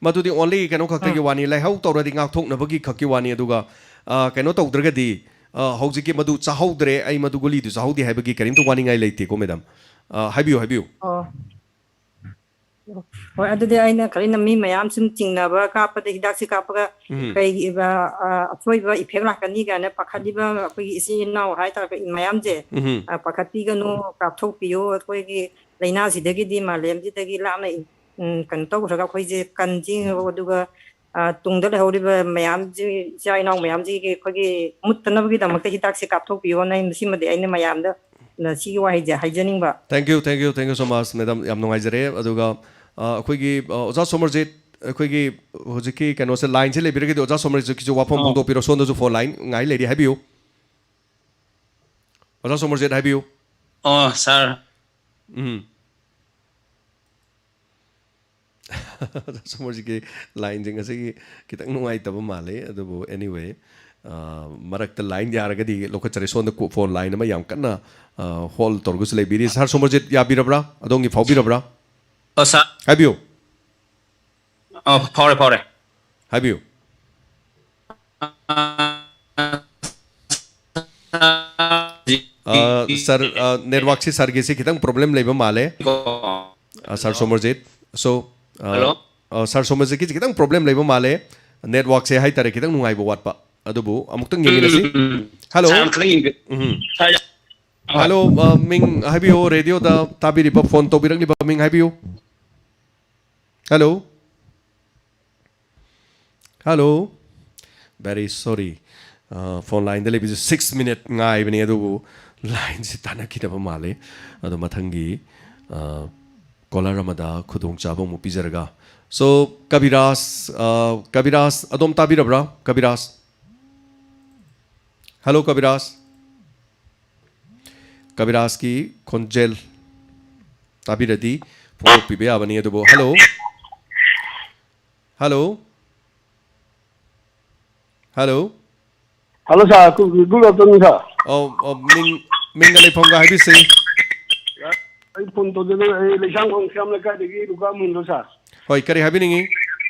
ꯃꯗꯨꯗꯤ only ꯀꯩꯅꯣ ꯈꯛꯇꯒꯤ ꯎꯝ꯫ ꯋꯥꯅꯤ, ꯂꯥꯏꯍꯧ ꯇꯧꯔꯗꯤ ꯉꯥꯛꯊꯣꯛꯅꯕꯒꯤ ꯈꯛꯀꯤ ꯋꯥꯅꯤ꯫ ꯑꯗꯨꯒ, ꯑ, ꯀꯩꯅꯣ ꯇꯧꯗ꯭ꯔꯒꯗꯤ, ꯑ, ꯍꯧꯖꯤꯛꯀꯤ ꯃꯗꯨ ꯆꯥꯍꯧꯗ꯭ꯔꯦ, ꯑꯩ ꯃꯗꯨ ꯒꯨꯂꯤꯗꯨ ꯆꯥꯍꯧꯗꯦ ꯍꯥꯏꯕꯒꯤ ꯀꯔꯤꯝꯇ ꯋꯥꯅꯤꯡꯉꯥꯏ ꯂꯩꯇꯦꯀꯣ, madam꯫ ꯑ, ꯍꯥꯏꯕꯤꯌꯨ, ꯍꯥꯏꯕꯤꯌꯨ꯫ ꯑꯣ꯫ ꯍꯣꯏ, ꯑꯗꯨꯗꯤ ꯑꯩꯅ ꯈꯜꯂꯤꯅ ꯃꯤ ꯃꯌꯥꯝ ꯁꯨꯝ ꯆꯤꯡꯅꯕ ꯀꯥꯞꯄꯗ, ꯍꯤꯗꯥꯛꯁꯦ ꯀꯥꯞꯄꯒ ꯎꯝ꯫ ꯀꯩ, ꯑ, ꯑ, ꯑꯁꯣꯏꯕ effect ꯂꯥꯛꯀꯅꯤ ꯀꯥꯏꯅ ꯄꯥꯈꯠꯂꯤꯕ ꯑꯩꯈꯣꯏꯒꯤ ꯏꯆꯤꯟ ꯏꯅꯥꯎ ꯍꯥꯏꯇꯥꯔꯦ ꯃꯌꯥꯝꯁꯦ, ꯎꯝ꯫ ꯑ, ꯄꯥꯈꯠꯄꯤꯒꯅꯨ, ꯀꯥꯞꯊꯣꯛꯄꯤꯌꯨ꯫ ꯑꯩꯈꯣꯏꯒꯤ ꯂꯥꯏꯅꯥꯁꯤꯗꯒꯤꯗꯤ ꯃꯥꯂꯦꯝꯁꯤꯗꯒꯤ ꯂꯥꯞꯅ, ꯎꯝ, ꯀꯩꯅꯣ ꯇꯧꯈ꯭ꯔꯒ ꯑꯩꯈꯣꯏꯁꯦ ꯀꯟꯁꯤ, ꯑꯗꯨꯒ, ꯑ, ꯇꯨꯡꯗ ꯂꯩꯍꯧꯔꯤꯕ ꯃꯌꯥꯝꯁꯤ, ꯏꯆꯥ ꯏꯅꯥꯎ ꯃꯌꯥꯝꯁꯤꯒꯤ ꯑꯩꯈꯣꯏꯒꯤ ꯃꯨꯠꯇꯅꯕꯒꯤꯗꯃꯛꯇ ꯍꯤꯗꯥꯛꯁꯦ ꯀꯥꯞꯊꯣꯛꯄꯤꯌꯣꯅ ꯑꯩ ꯃꯁꯤꯃꯗꯤ ꯑꯩꯅ ꯃꯌꯥꯝꯗ, ꯑ, ꯁꯤꯒꯤ ꯋꯥꯍꯩꯁꯦ ꯍꯥꯏꯖꯅꯤꯡꯕ꯫ Thank you, thank you, thank you so much, madam. ꯌꯥꯝ ꯅꯨꯡꯉꯥꯏꯖꯔꯦ꯫ ꯑꯗꯨꯒ, ꯑ, ꯑꯩꯈꯣꯏꯒꯤ, ꯑ, ꯑꯣꯖꯥ ꯁꯣꯃꯔꯖꯤꯠ, ꯑꯩꯈꯣꯏꯒꯤ ꯍꯧꯖꯤꯛꯀꯤ ꯀꯩꯅꯣꯁꯦ, ꯂꯥꯏꯟꯁꯦ ꯂꯩꯕꯤꯔꯒꯗꯤ ꯑꯣꯖꯥ ꯁꯣꯃꯔꯖꯤꯠꯀꯤꯁꯨ ꯋꯥꯐꯝ ꯑꯧ꯫ ꯐꯣꯡꯗꯣꯛꯄꯤꯔꯣ꯫ ꯁꯣꯝꯗꯁꯨ ꯐꯣꯟ ꯂꯥꯏꯟ ꯉꯥꯏ ꯂꯩꯔꯤ, ꯍꯥꯏꯕꯤꯌꯨ꯫ ꯑꯣꯖꯥ ꯁꯣꯃꯔꯖꯤꯠ, ꯍꯥꯏꯕꯤꯌꯨ꯫ ꯑꯣ, ꯁꯥꯔ꯫ ꯎꯝ꯫ ꯑꯣꯖꯥ ꯁꯣꯃꯔꯖꯤꯠꯀꯤ ꯂꯥꯏꯟꯁꯦ ꯉꯁꯤꯒꯤ ꯈꯤꯇꯪ ꯅꯨꯡꯉꯥꯏꯇꯕ ꯃꯥꯜꯂꯦ, ꯑꯗꯨꯕꯨ anyway, ꯑ, ꯃꯔꯛꯇ ꯂꯥꯏꯟ ꯌꯥꯔꯒꯗꯤ ꯂꯧꯈꯠꯆꯔꯦ꯫ ꯁꯣꯝꯗ ꯀꯣ-, ꯐꯣꯟ ꯂꯥꯏꯟ ꯑꯃ ꯌꯥꯝ ꯀꯟꯅ, ꯑ, ꯍꯣꯜ ꯇꯧꯔꯒꯁꯨ ꯂꯩꯕꯤꯔꯤ꯫ ꯁꯥꯔ ꯁꯣꯃꯔꯖꯤꯠ ꯌꯥꯕꯤꯔꯕ꯭ꯔꯥ? ꯑꯗꯣꯝꯒꯤ ꯐꯥꯎꯕꯤꯔꯕ꯭ꯔꯥ? ꯑꯣ, ꯁꯥꯔ꯫ ꯍꯥꯏꯕꯤꯌꯨ꯫ ꯑ, ꯐꯥꯎꯔꯦ, ꯐꯥꯎꯔꯦ꯫ ꯍꯥꯏꯕꯤꯌꯨ꯫ ꯑ, ꯁꯥꯔ, ꯑ, ꯅꯦꯠꯋꯥꯛꯁꯤ ꯁꯥꯔꯒꯤꯁꯤ ꯈꯤꯇꯪ ꯄ꯭ꯔꯣꯕ꯭ꯂꯦꯝ ꯂꯩꯕ ꯃꯥꯜꯂꯦ꯫ ꯑ, ꯁꯥꯔ ꯁꯣꯃꯔꯖꯤꯠ꯫ So, ꯑ, ꯍꯜꯂꯣ? ꯑ, ꯁꯥꯔ ꯁꯣꯃꯔꯖꯤꯠꯀꯤꯁꯤ ꯈꯤꯇꯪ ꯄ꯭ꯔꯣꯕ꯭ꯂꯦꯝ ꯂꯩꯕ ꯃꯥꯜꯂꯦ꯫ ꯅꯦꯠꯋꯥꯛꯁꯦ ꯍꯥꯏꯇꯥꯔꯦ, ꯈꯤꯇꯪ ꯅꯨꯡꯉꯥꯏꯕ ꯋꯥꯠꯄ꯫ ꯑꯗꯨꯕꯨ ꯑꯃꯨꯛꯇꯪ ꯌꯦꯡꯃꯤꯟꯅꯁꯤ꯫ ꯎꯝ, ꯎꯝ, ꯎꯝ꯫ ꯍꯜꯂꯣ? ꯁꯥꯔ, ꯑꯝꯇꯪ ꯌꯦꯡꯕꯤꯌꯨ꯫ ꯎꯝ꯫ ꯁꯥꯔ, ꯍꯣꯏ꯫ ꯍꯜꯂꯣ, ꯑ, ꯃꯤꯡ ꯍꯥꯏꯕꯤꯌꯨ, ꯔꯦꯗꯤꯑꯣꯗ ꯇꯥꯕꯤꯔꯤꯕ, ꯐꯣꯟ ꯇꯧꯕꯤꯔꯛꯂꯤꯕ ꯃꯤꯡ ꯍꯥꯏꯕꯤꯌꯨ꯫ ꯍꯜꯂꯣ? ꯍꯜꯂꯣ? Very sorry. ꯑ, ꯐꯣꯟ ꯂꯥꯏꯟꯗ ꯂꯩꯕꯤꯁꯦ six minute ꯉꯥꯏꯕꯅꯤ, ꯑꯗꯨꯕꯨ ꯂꯥꯏꯟꯁꯤ ꯇꯥꯟꯅꯈꯤꯗꯕ ꯃꯥꯜꯂꯦ꯫ ꯑꯗꯣ ꯃꯊꯪꯒꯤ, ꯑ, ꯀꯣꯂꯔ ꯑꯃꯗ ꯈꯨꯗꯣꯡꯆꯥꯕ ꯑꯃꯨꯛ ꯄꯤꯖꯔꯒ꯫ So, ꯀꯕꯤꯔꯥꯖ, ꯑ, ꯀꯕꯤꯔꯥꯖ, ꯑꯗꯣꯝ ꯇꯥꯕꯤꯔꯕ꯭ꯔꯥ? ꯀꯕꯤꯔꯥꯖ? ꯍꯜꯂꯣ, ꯀꯕꯤꯔꯥꯖ? ꯀꯕꯤꯔꯥꯖꯀꯤ ꯈꯣꯟꯖꯦꯜ ꯇꯥꯕꯤꯔꯗꯤ ꯐꯣꯡꯗꯣꯛꯄꯤꯕ ꯌꯥꯕꯅꯤ, ꯑꯗꯨꯕꯨ, ꯍꯜꯂꯣ? ꯍꯜꯂꯣ? ꯍꯜꯂꯣ? ꯍꯜꯂꯣ, ꯁꯥꯔ꯫ Good, good afternoon, ꯁꯥꯔ꯫ ꯑꯧ, ꯑꯧ, ꯃꯤꯡ, ꯃꯤꯡꯒ ꯂꯩꯐꯝꯒ ꯍꯥꯏꯕꯤꯁꯤ꯫ ꯑꯩ ꯐꯣꯟ ꯇꯧꯖꯗꯣꯏ, ꯑꯩ ꯂꯩꯁꯥꯡꯈꯣꯡ ꯈꯦꯝ ꯂꯩꯀꯥꯏꯗꯒꯤ ꯂꯨꯀꯥ ꯃꯨꯟꯗꯣ, ꯁꯥꯔ꯫ ꯍꯣꯏ, ꯀꯔꯤ ꯍꯥꯏꯕꯤꯅꯤꯡꯉꯤ?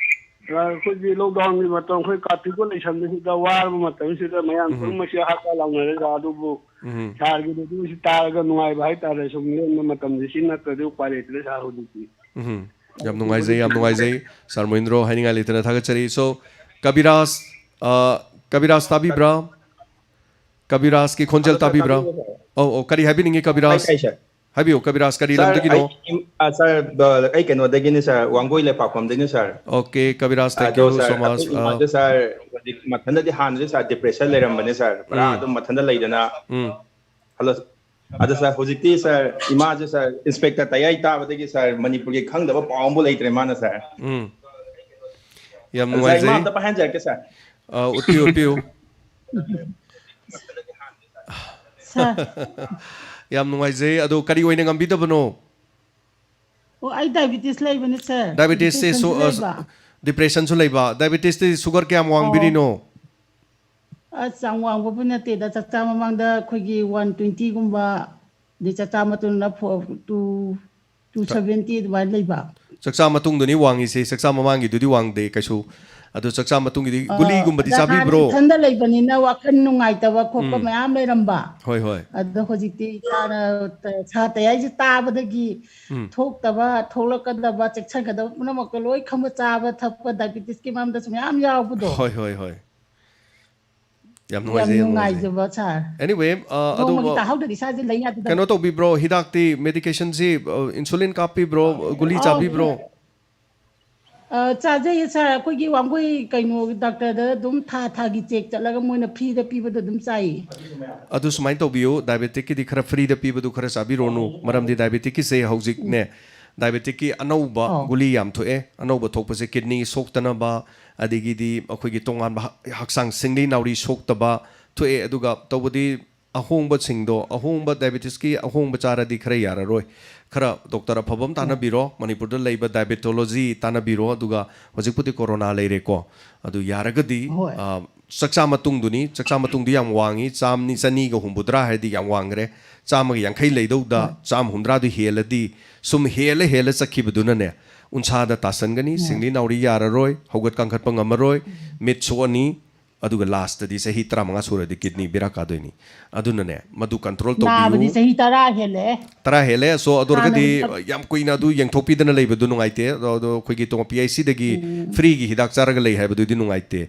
ꯁꯥꯔ, ꯑꯩꯈꯣꯏꯒꯤ lockdownꯒꯤ ꯃꯇꯝ, ꯑꯩꯈꯣꯏ curfewꯒ ꯂꯩꯁꯟꯕꯁꯤꯗ ꯋꯥꯔꯕ ꯃꯇꯝꯁꯤꯗ ꯃꯌꯥꯝ ꯎꯝ꯫ ꯄꯨꯝꯅꯃꯛꯁꯦ ꯍꯥꯔꯠ ꯂꯥꯎꯅꯔꯒ, ꯑꯗꯨꯕꯨ ꯎꯝ꯫ ꯁꯥꯔꯒꯤ ꯔꯦꯗꯤꯑꯣꯁꯤ ꯇꯥꯔꯒ ꯅꯨꯡꯉꯥꯏꯕ ꯍꯥꯏꯇꯥꯔꯦ꯫ ꯁꯨꯝ ꯂꯦꯟꯕ ꯃꯇꯝꯁꯦ ꯁꯤ ꯅꯠꯇ꯭ꯔꯗꯤ ꯎꯄꯥꯏ ꯂꯩꯇ꯭ꯔꯦ, ꯁꯥꯔ, ꯍꯧꯖꯤꯛꯇꯤ꯫ ꯎꯝ꯫ ꯌꯥꯝ ꯅꯨꯡꯉꯥꯏꯖꯩ, ꯌꯥꯝ ꯅꯨꯡꯉꯥꯏꯖꯩ꯫ ꯁꯥꯔ ꯃꯣꯍꯤꯟꯗ꯭ꯔꯣ, ꯍꯥꯏꯅꯤꯡꯉꯥꯏ ꯂꯩꯇꯅ ꯊꯥꯒꯠꯆꯔꯤ꯫ So, ꯀꯕꯤꯔꯥꯖ, ꯑ, ꯀꯕꯤꯔꯥꯖ ꯇꯥꯕꯤꯕ꯭ꯔꯥ? ꯀꯕꯤꯔꯥꯖꯀꯤ ꯈꯣꯟꯖꯦꯜ ꯇꯥꯕꯤꯕ꯭ꯔꯥ? ꯑꯧ, ꯑꯧ, ꯀꯔꯤ ꯍꯥꯏꯕꯤꯅꯤꯡꯉꯤ ꯀꯕꯤꯔꯥꯖ? ꯍꯥꯏꯕꯤꯌꯨ, ꯀꯕꯤꯔꯥꯖ, ꯀꯔꯤ ꯂꯝꯗꯒꯤꯅꯣ? ꯑꯩ, ꯏꯝ-, ꯑ, ꯁꯥꯔ, ꯕ-, ꯑꯩ ꯀꯩꯅꯣꯗꯒꯤꯅꯤ, ꯁꯥꯔ, ꯋꯥꯡꯒꯣꯏ ꯂꯩꯄꯥꯛꯐꯝꯗꯒꯤꯅꯤ, ꯁꯥꯔ꯫ Okay, ꯀꯕꯤꯔꯥꯖ, thank ꯑꯗꯣ, you ꯁꯥꯔ, so much. ꯑꯩꯈꯣꯏ ꯑ, ꯏꯃꯥꯗꯣ, ꯁꯥꯔ, ꯍꯧꯖꯤꯛ ꯃꯊꯟꯇꯗꯤ ꯍꯥꯟꯅꯗꯤ, ꯁꯥꯔ, depression ꯂꯩꯔꯝꯕꯅꯦ, ꯁꯥꯔ꯫ ꯄꯨꯔꯥ ꯎꯝ꯫ ꯑꯗꯨꯝ ꯃꯊꯟꯇ ꯂꯩꯗꯅ꯫ ꯎꯝ꯫ ꯍꯜꯂꯣ꯫ ꯑꯗꯣ, ꯁꯥꯔ, ꯍꯧꯖꯤꯛꯇꯤ, ꯁꯥꯔ, ꯏꯃꯥꯁꯦ, ꯁꯥꯔ, ꯏꯟꯁꯄꯦꯛꯇꯔ ꯇꯌꯥꯏ ꯇꯥꯕꯗꯒꯤ, ꯁꯥꯔ, ꯃꯅꯤꯄꯨꯔꯒꯤ ꯈꯪꯗꯕ ꯄꯥꯎ ꯑꯃꯐꯥꯎ ꯂꯩꯇ꯭ꯔꯦ ꯃꯥꯅ, ꯁꯥꯔ꯫ ꯎꯝ꯫ ꯌꯥꯝ ꯑꯗꯣ, ꯁꯥꯔ, ꯏꯃꯥ ꯅꯨꯡꯉꯥꯏꯖꯩ꯫ ꯑꯝꯇ ꯄꯥꯏꯍꯟꯖꯔꯛꯀꯦ, ꯁꯥꯔ꯫ ꯑ, ꯎꯠꯄꯤꯌꯨ, ꯎꯠꯄꯤꯌꯨ꯫ ꯁꯥꯔ꯫ ꯌꯥꯝ ꯅꯨꯡꯉꯥꯏꯖꯩ꯫ ꯑꯗꯣ ꯀꯔꯤ ꯑꯣꯏꯅ ꯉꯝꯕꯤꯗꯕꯅꯣ? ꯑꯣ, ꯑꯩ diabetes ꯂꯩꯕꯅꯦ, ꯁꯥꯔ꯫ Diabetes ꯁꯦ depression ꯁꯨ-, ꯁꯨ ꯑ, ꯂꯩꯕ꯫ Depression ꯁꯨ ꯂꯩꯕ꯫ Diabetes ꯇꯤ sugar ꯀꯌꯥꯝ ꯑꯣ꯫ ꯋꯥꯡꯕꯤꯔꯤꯅꯣ? ꯑꯁ, ꯌꯥꯝ ꯋꯥꯡꯕꯕꯨ ꯅꯠꯇꯦꯗ, ꯆꯥꯛꯆꯥ ꯃꯃꯥꯡꯗ ꯑꯩꯈꯣꯏꯒꯤ one twenty ꯒꯨꯝꯕ, ꯑꯗꯩ ꯆꯥꯛꯆꯥ ꯃꯇꯨꯡꯗ ꯐꯣ-, two, two seventy ꯑꯗꯨꯃꯥꯏꯅ ꯂꯩꯕ꯫ ꯆꯥꯛꯆꯥ ꯃꯇꯨꯡꯗꯅꯤ ꯋꯥꯡꯉꯤꯁꯦ, ꯆꯥꯛꯆꯥ ꯃꯃꯥꯡꯒꯤꯗꯨꯗꯤ ꯋꯥꯡꯗꯦ ꯀꯩꯁꯨ꯫ ꯑꯗꯣ ꯆꯥꯛꯆꯥ ꯃꯇꯨꯡꯒꯤꯗꯤ ꯑ, ꯒꯨꯂꯤꯒꯨꯝꯕꯗꯤ ꯑꯗ ꯍꯥꯟꯅ ꯆꯥꯕꯤꯕ꯭ꯔꯣ? ꯏꯊꯟꯗ ꯂꯩꯕꯅꯤꯅ ꯋꯥꯈꯜ ꯅꯨꯡꯉꯥꯏꯇꯕ ꯈꯣꯠꯄ ꯎꯝ꯫ ꯃꯌꯥꯝ ꯂꯩꯔꯝꯕ꯫ ꯍꯣꯏ, ꯍꯣꯏ꯫ ꯑꯗꯣ ꯍꯧꯖꯤꯛꯇꯤ ꯏꯁꯥꯅ ꯁꯥ ꯇꯌꯥꯏꯁꯦ ꯇꯥꯕꯗꯒꯤ ꯎꯝ꯫ ꯊꯣꯛꯇꯕ, ꯊꯣꯛꯂꯛꯀꯗꯕ, ꯆꯦꯛꯁꯤꯟꯒꯗꯕ ꯄꯨꯝꯅꯃꯛꯇꯣ ꯂꯣꯏ ꯈꯪꯕ, ꯆꯥꯕ ꯊꯛꯄ, diabetes ꯀꯤ ꯃꯔꯝꯗꯁꯨ ꯃꯌꯥꯝ ꯌꯥꯎꯕꯗꯣ꯫ ꯍꯣꯏ, ꯍꯣꯏ, ꯍꯣꯏ꯫ ꯌꯥꯝ ꯌꯥꯝ ꯅꯨꯡꯉꯥꯏꯖꯩ, ꯌꯥꯝ ꯅꯨꯡꯉꯥꯏꯖꯩ꯫ ꯅꯨꯡꯉꯥꯏꯖꯕ, ꯁꯥꯔ꯫ Anyway, ꯑ, ꯑꯗꯨ, ꯅꯣꯡꯃꯒꯤ ꯑ, ꯇꯥꯍꯧꯗ꯭ꯔꯗꯤ ꯏꯁꯥꯁꯦ ꯂꯩ ꯌꯥꯗꯦꯗꯅ꯫ ꯀꯩꯅꯣ ꯇꯧꯕꯤꯕ꯭ꯔꯣ? ꯍꯤꯗꯥꯛꯇꯤ, medication ꯁꯤ, ꯑ, insulin ꯀꯥꯞꯄꯤꯕ꯭ꯔꯣ? ꯒꯨꯂꯤ ꯑꯥꯎ, ꯆꯥꯕꯤꯕ꯭ꯔꯣ? ꯑ, ꯆꯥꯖꯩꯌꯦ, ꯁꯥꯔ꯫ ꯑꯩꯈꯣꯏꯒꯤ ꯋꯥꯡꯒꯣꯏ ꯀꯩꯅꯣ ꯗꯥꯛꯇꯔꯗ ꯑꯗꯨꯝ ꯊꯥ ꯊꯥꯒꯤ check ꯆꯠꯂꯒ ꯃꯣꯏꯅ free ꯗ ꯄꯤꯕꯗꯣ ꯑꯗꯨꯝ ꯆꯥꯏꯌꯦ꯫ ꯑꯗꯨ ꯁꯨꯃꯥꯏꯅ ꯇꯧꯕꯤꯌꯨ, diabetic ꯀꯤꯗꯤ ꯈꯔ free ꯗ ꯄꯤꯕꯗꯨ ꯈꯔ ꯆꯥꯕꯤꯔꯣꯅꯨ꯫ ꯃꯔꯝꯗꯤ diabetic ꯀꯤꯁꯦ ꯍꯧꯖꯤꯛꯅꯦ, diabetic ꯀꯤ ꯑꯅꯧꯕ ꯑꯥꯎ꯫ ꯒꯨꯂꯤ ꯌꯥꯝ ꯊꯣꯛꯑꯦ꯫ ꯑꯅꯧꯕ ꯊꯣꯛꯄꯁꯦ kidney ꯁꯣꯛꯇꯅꯕ, ꯑꯗꯒꯤꯗꯤ ꯑꯩꯈꯣꯏꯒꯤ ꯇꯣꯉꯥꯟꯕ ꯍ-, ꯍꯛꯆꯥꯡ ꯁꯤꯡꯂꯤ ꯅꯥꯎꯔꯤ ꯁꯣꯛꯇꯕ ꯊꯣꯛꯑꯦ꯫ ꯑꯗꯨꯒ ꯇꯧꯕꯗꯤ ꯑꯍꯣꯡꯕꯁꯤꯡꯗꯣ, ꯑꯍꯣꯡꯕ diabetes ꯀꯤ ꯑꯍꯣꯡꯕ ꯆꯥꯔꯗꯤ ꯈꯔ ꯌꯥꯔꯔꯣꯏ꯫ ꯈꯔ ꯗꯣꯛꯇꯔ ꯑꯐꯕ ꯑꯃ ꯎꯝ꯫ ꯇꯥꯟꯅꯕꯤꯔꯣ꯫ ꯃꯅꯤꯄꯨꯔꯗ ꯂꯩꯕ diabetology ꯇꯥꯟꯅꯕꯤꯔꯣ꯫ ꯑꯗꯨꯒ ꯍꯧꯖꯤꯛꯄꯨꯗꯤ ꯀꯣꯔꯣꯅꯥ ꯂꯩꯔꯦꯀꯣ꯫ ꯑꯗꯨ ꯌꯥꯔꯒꯗꯤ, ꯍꯣꯏ꯫ ꯑ, ꯆꯥꯛꯆꯥ ꯃꯇꯨꯡꯗꯨꯅꯤ, ꯆꯥꯛꯆꯥ ꯃꯇꯨꯡꯗꯤ ꯌꯥꯝ ꯋꯥꯡꯉꯤ, ꯆꯥꯝꯅꯤ, ꯆꯅꯤꯒ ꯍꯨꯝꯐꯨꯇꯔꯥ ꯍꯥꯏꯔꯗꯤ ꯌꯥꯝ ꯋꯥꯡꯈ꯭ꯔꯦ꯫ ꯆꯥꯝꯃꯒ ꯌꯥꯡꯈꯩ ꯂꯩꯗꯧꯗ ꯍꯣꯏ꯫ ꯆꯥꯝꯃ ꯍꯨꯝꯗ꯭ꯔꯥꯗꯨ ꯍꯦꯜꯂꯗꯤ, ꯁꯨꯝ ꯍꯦꯜꯂ ꯍꯦꯜꯂ ꯆꯠꯈꯤꯕꯗꯨꯅꯅꯦ, ꯎꯟꯁꯥꯗ ꯇꯥꯁꯟꯒꯅꯤ, ꯍꯣꯏ꯫ ꯁꯤꯡꯂꯤ ꯅꯥꯎꯔꯤ ꯌꯥꯔꯔꯣꯏ, ꯍꯧꯒꯠ ꯀꯥꯡꯈꯠꯄ ꯉꯝꯃꯔꯣꯏ, ꯎꯝ꯫ ꯃꯤꯠ ꯁꯣꯛꯑꯅꯤ, ꯑꯗꯨꯒ ꯂꯥꯁꯇꯗꯤ ꯆꯍꯤ ꯇꯔꯥꯃꯉꯥ ꯁꯨꯔꯗꯤ ꯀꯤꯗꯅꯤ ꯕꯦꯔꯥ ꯀꯥꯗꯣꯏꯅꯤ꯫ ꯑꯗꯨꯅꯅꯦ, ꯃꯗꯨ ꯀꯟꯇ꯭ꯔꯣꯜ ꯅꯥꯕꯗꯤ ꯇꯧꯕꯤꯌꯨ꯫ ꯆꯍꯤ ꯇꯔꯥ ꯍꯦꯜꯂꯦ꯫ ꯇꯔꯥ ꯍꯦꯜꯂꯦ꯫ ꯁꯣ ꯑꯗꯨ ꯑꯣꯏꯔꯒꯗꯤ ꯍꯥꯟꯅ ꯌꯥꯝ ꯀꯨꯏꯅ ꯑꯗꯨ ꯌꯦꯡꯊꯣꯛꯄꯤꯗꯅ ꯂꯩꯕꯗꯨ ꯅꯨꯡꯉꯥꯏꯇꯦ꯫ ꯑꯗꯣ ꯑꯗꯣ ꯑꯩꯈꯣꯏꯒꯤ ꯇꯣꯉꯥꯟ ꯄꯤ ꯑꯩꯆ ꯁꯤꯗꯒꯤ ꯐ꯭ꯔꯤꯒꯤ ꯍꯤꯗꯥꯛ ꯆꯥꯔꯒ ꯂꯩ ꯍꯥꯏꯕꯗꯨꯗꯤ ꯅꯨꯡꯉꯥꯏꯇꯦ꯫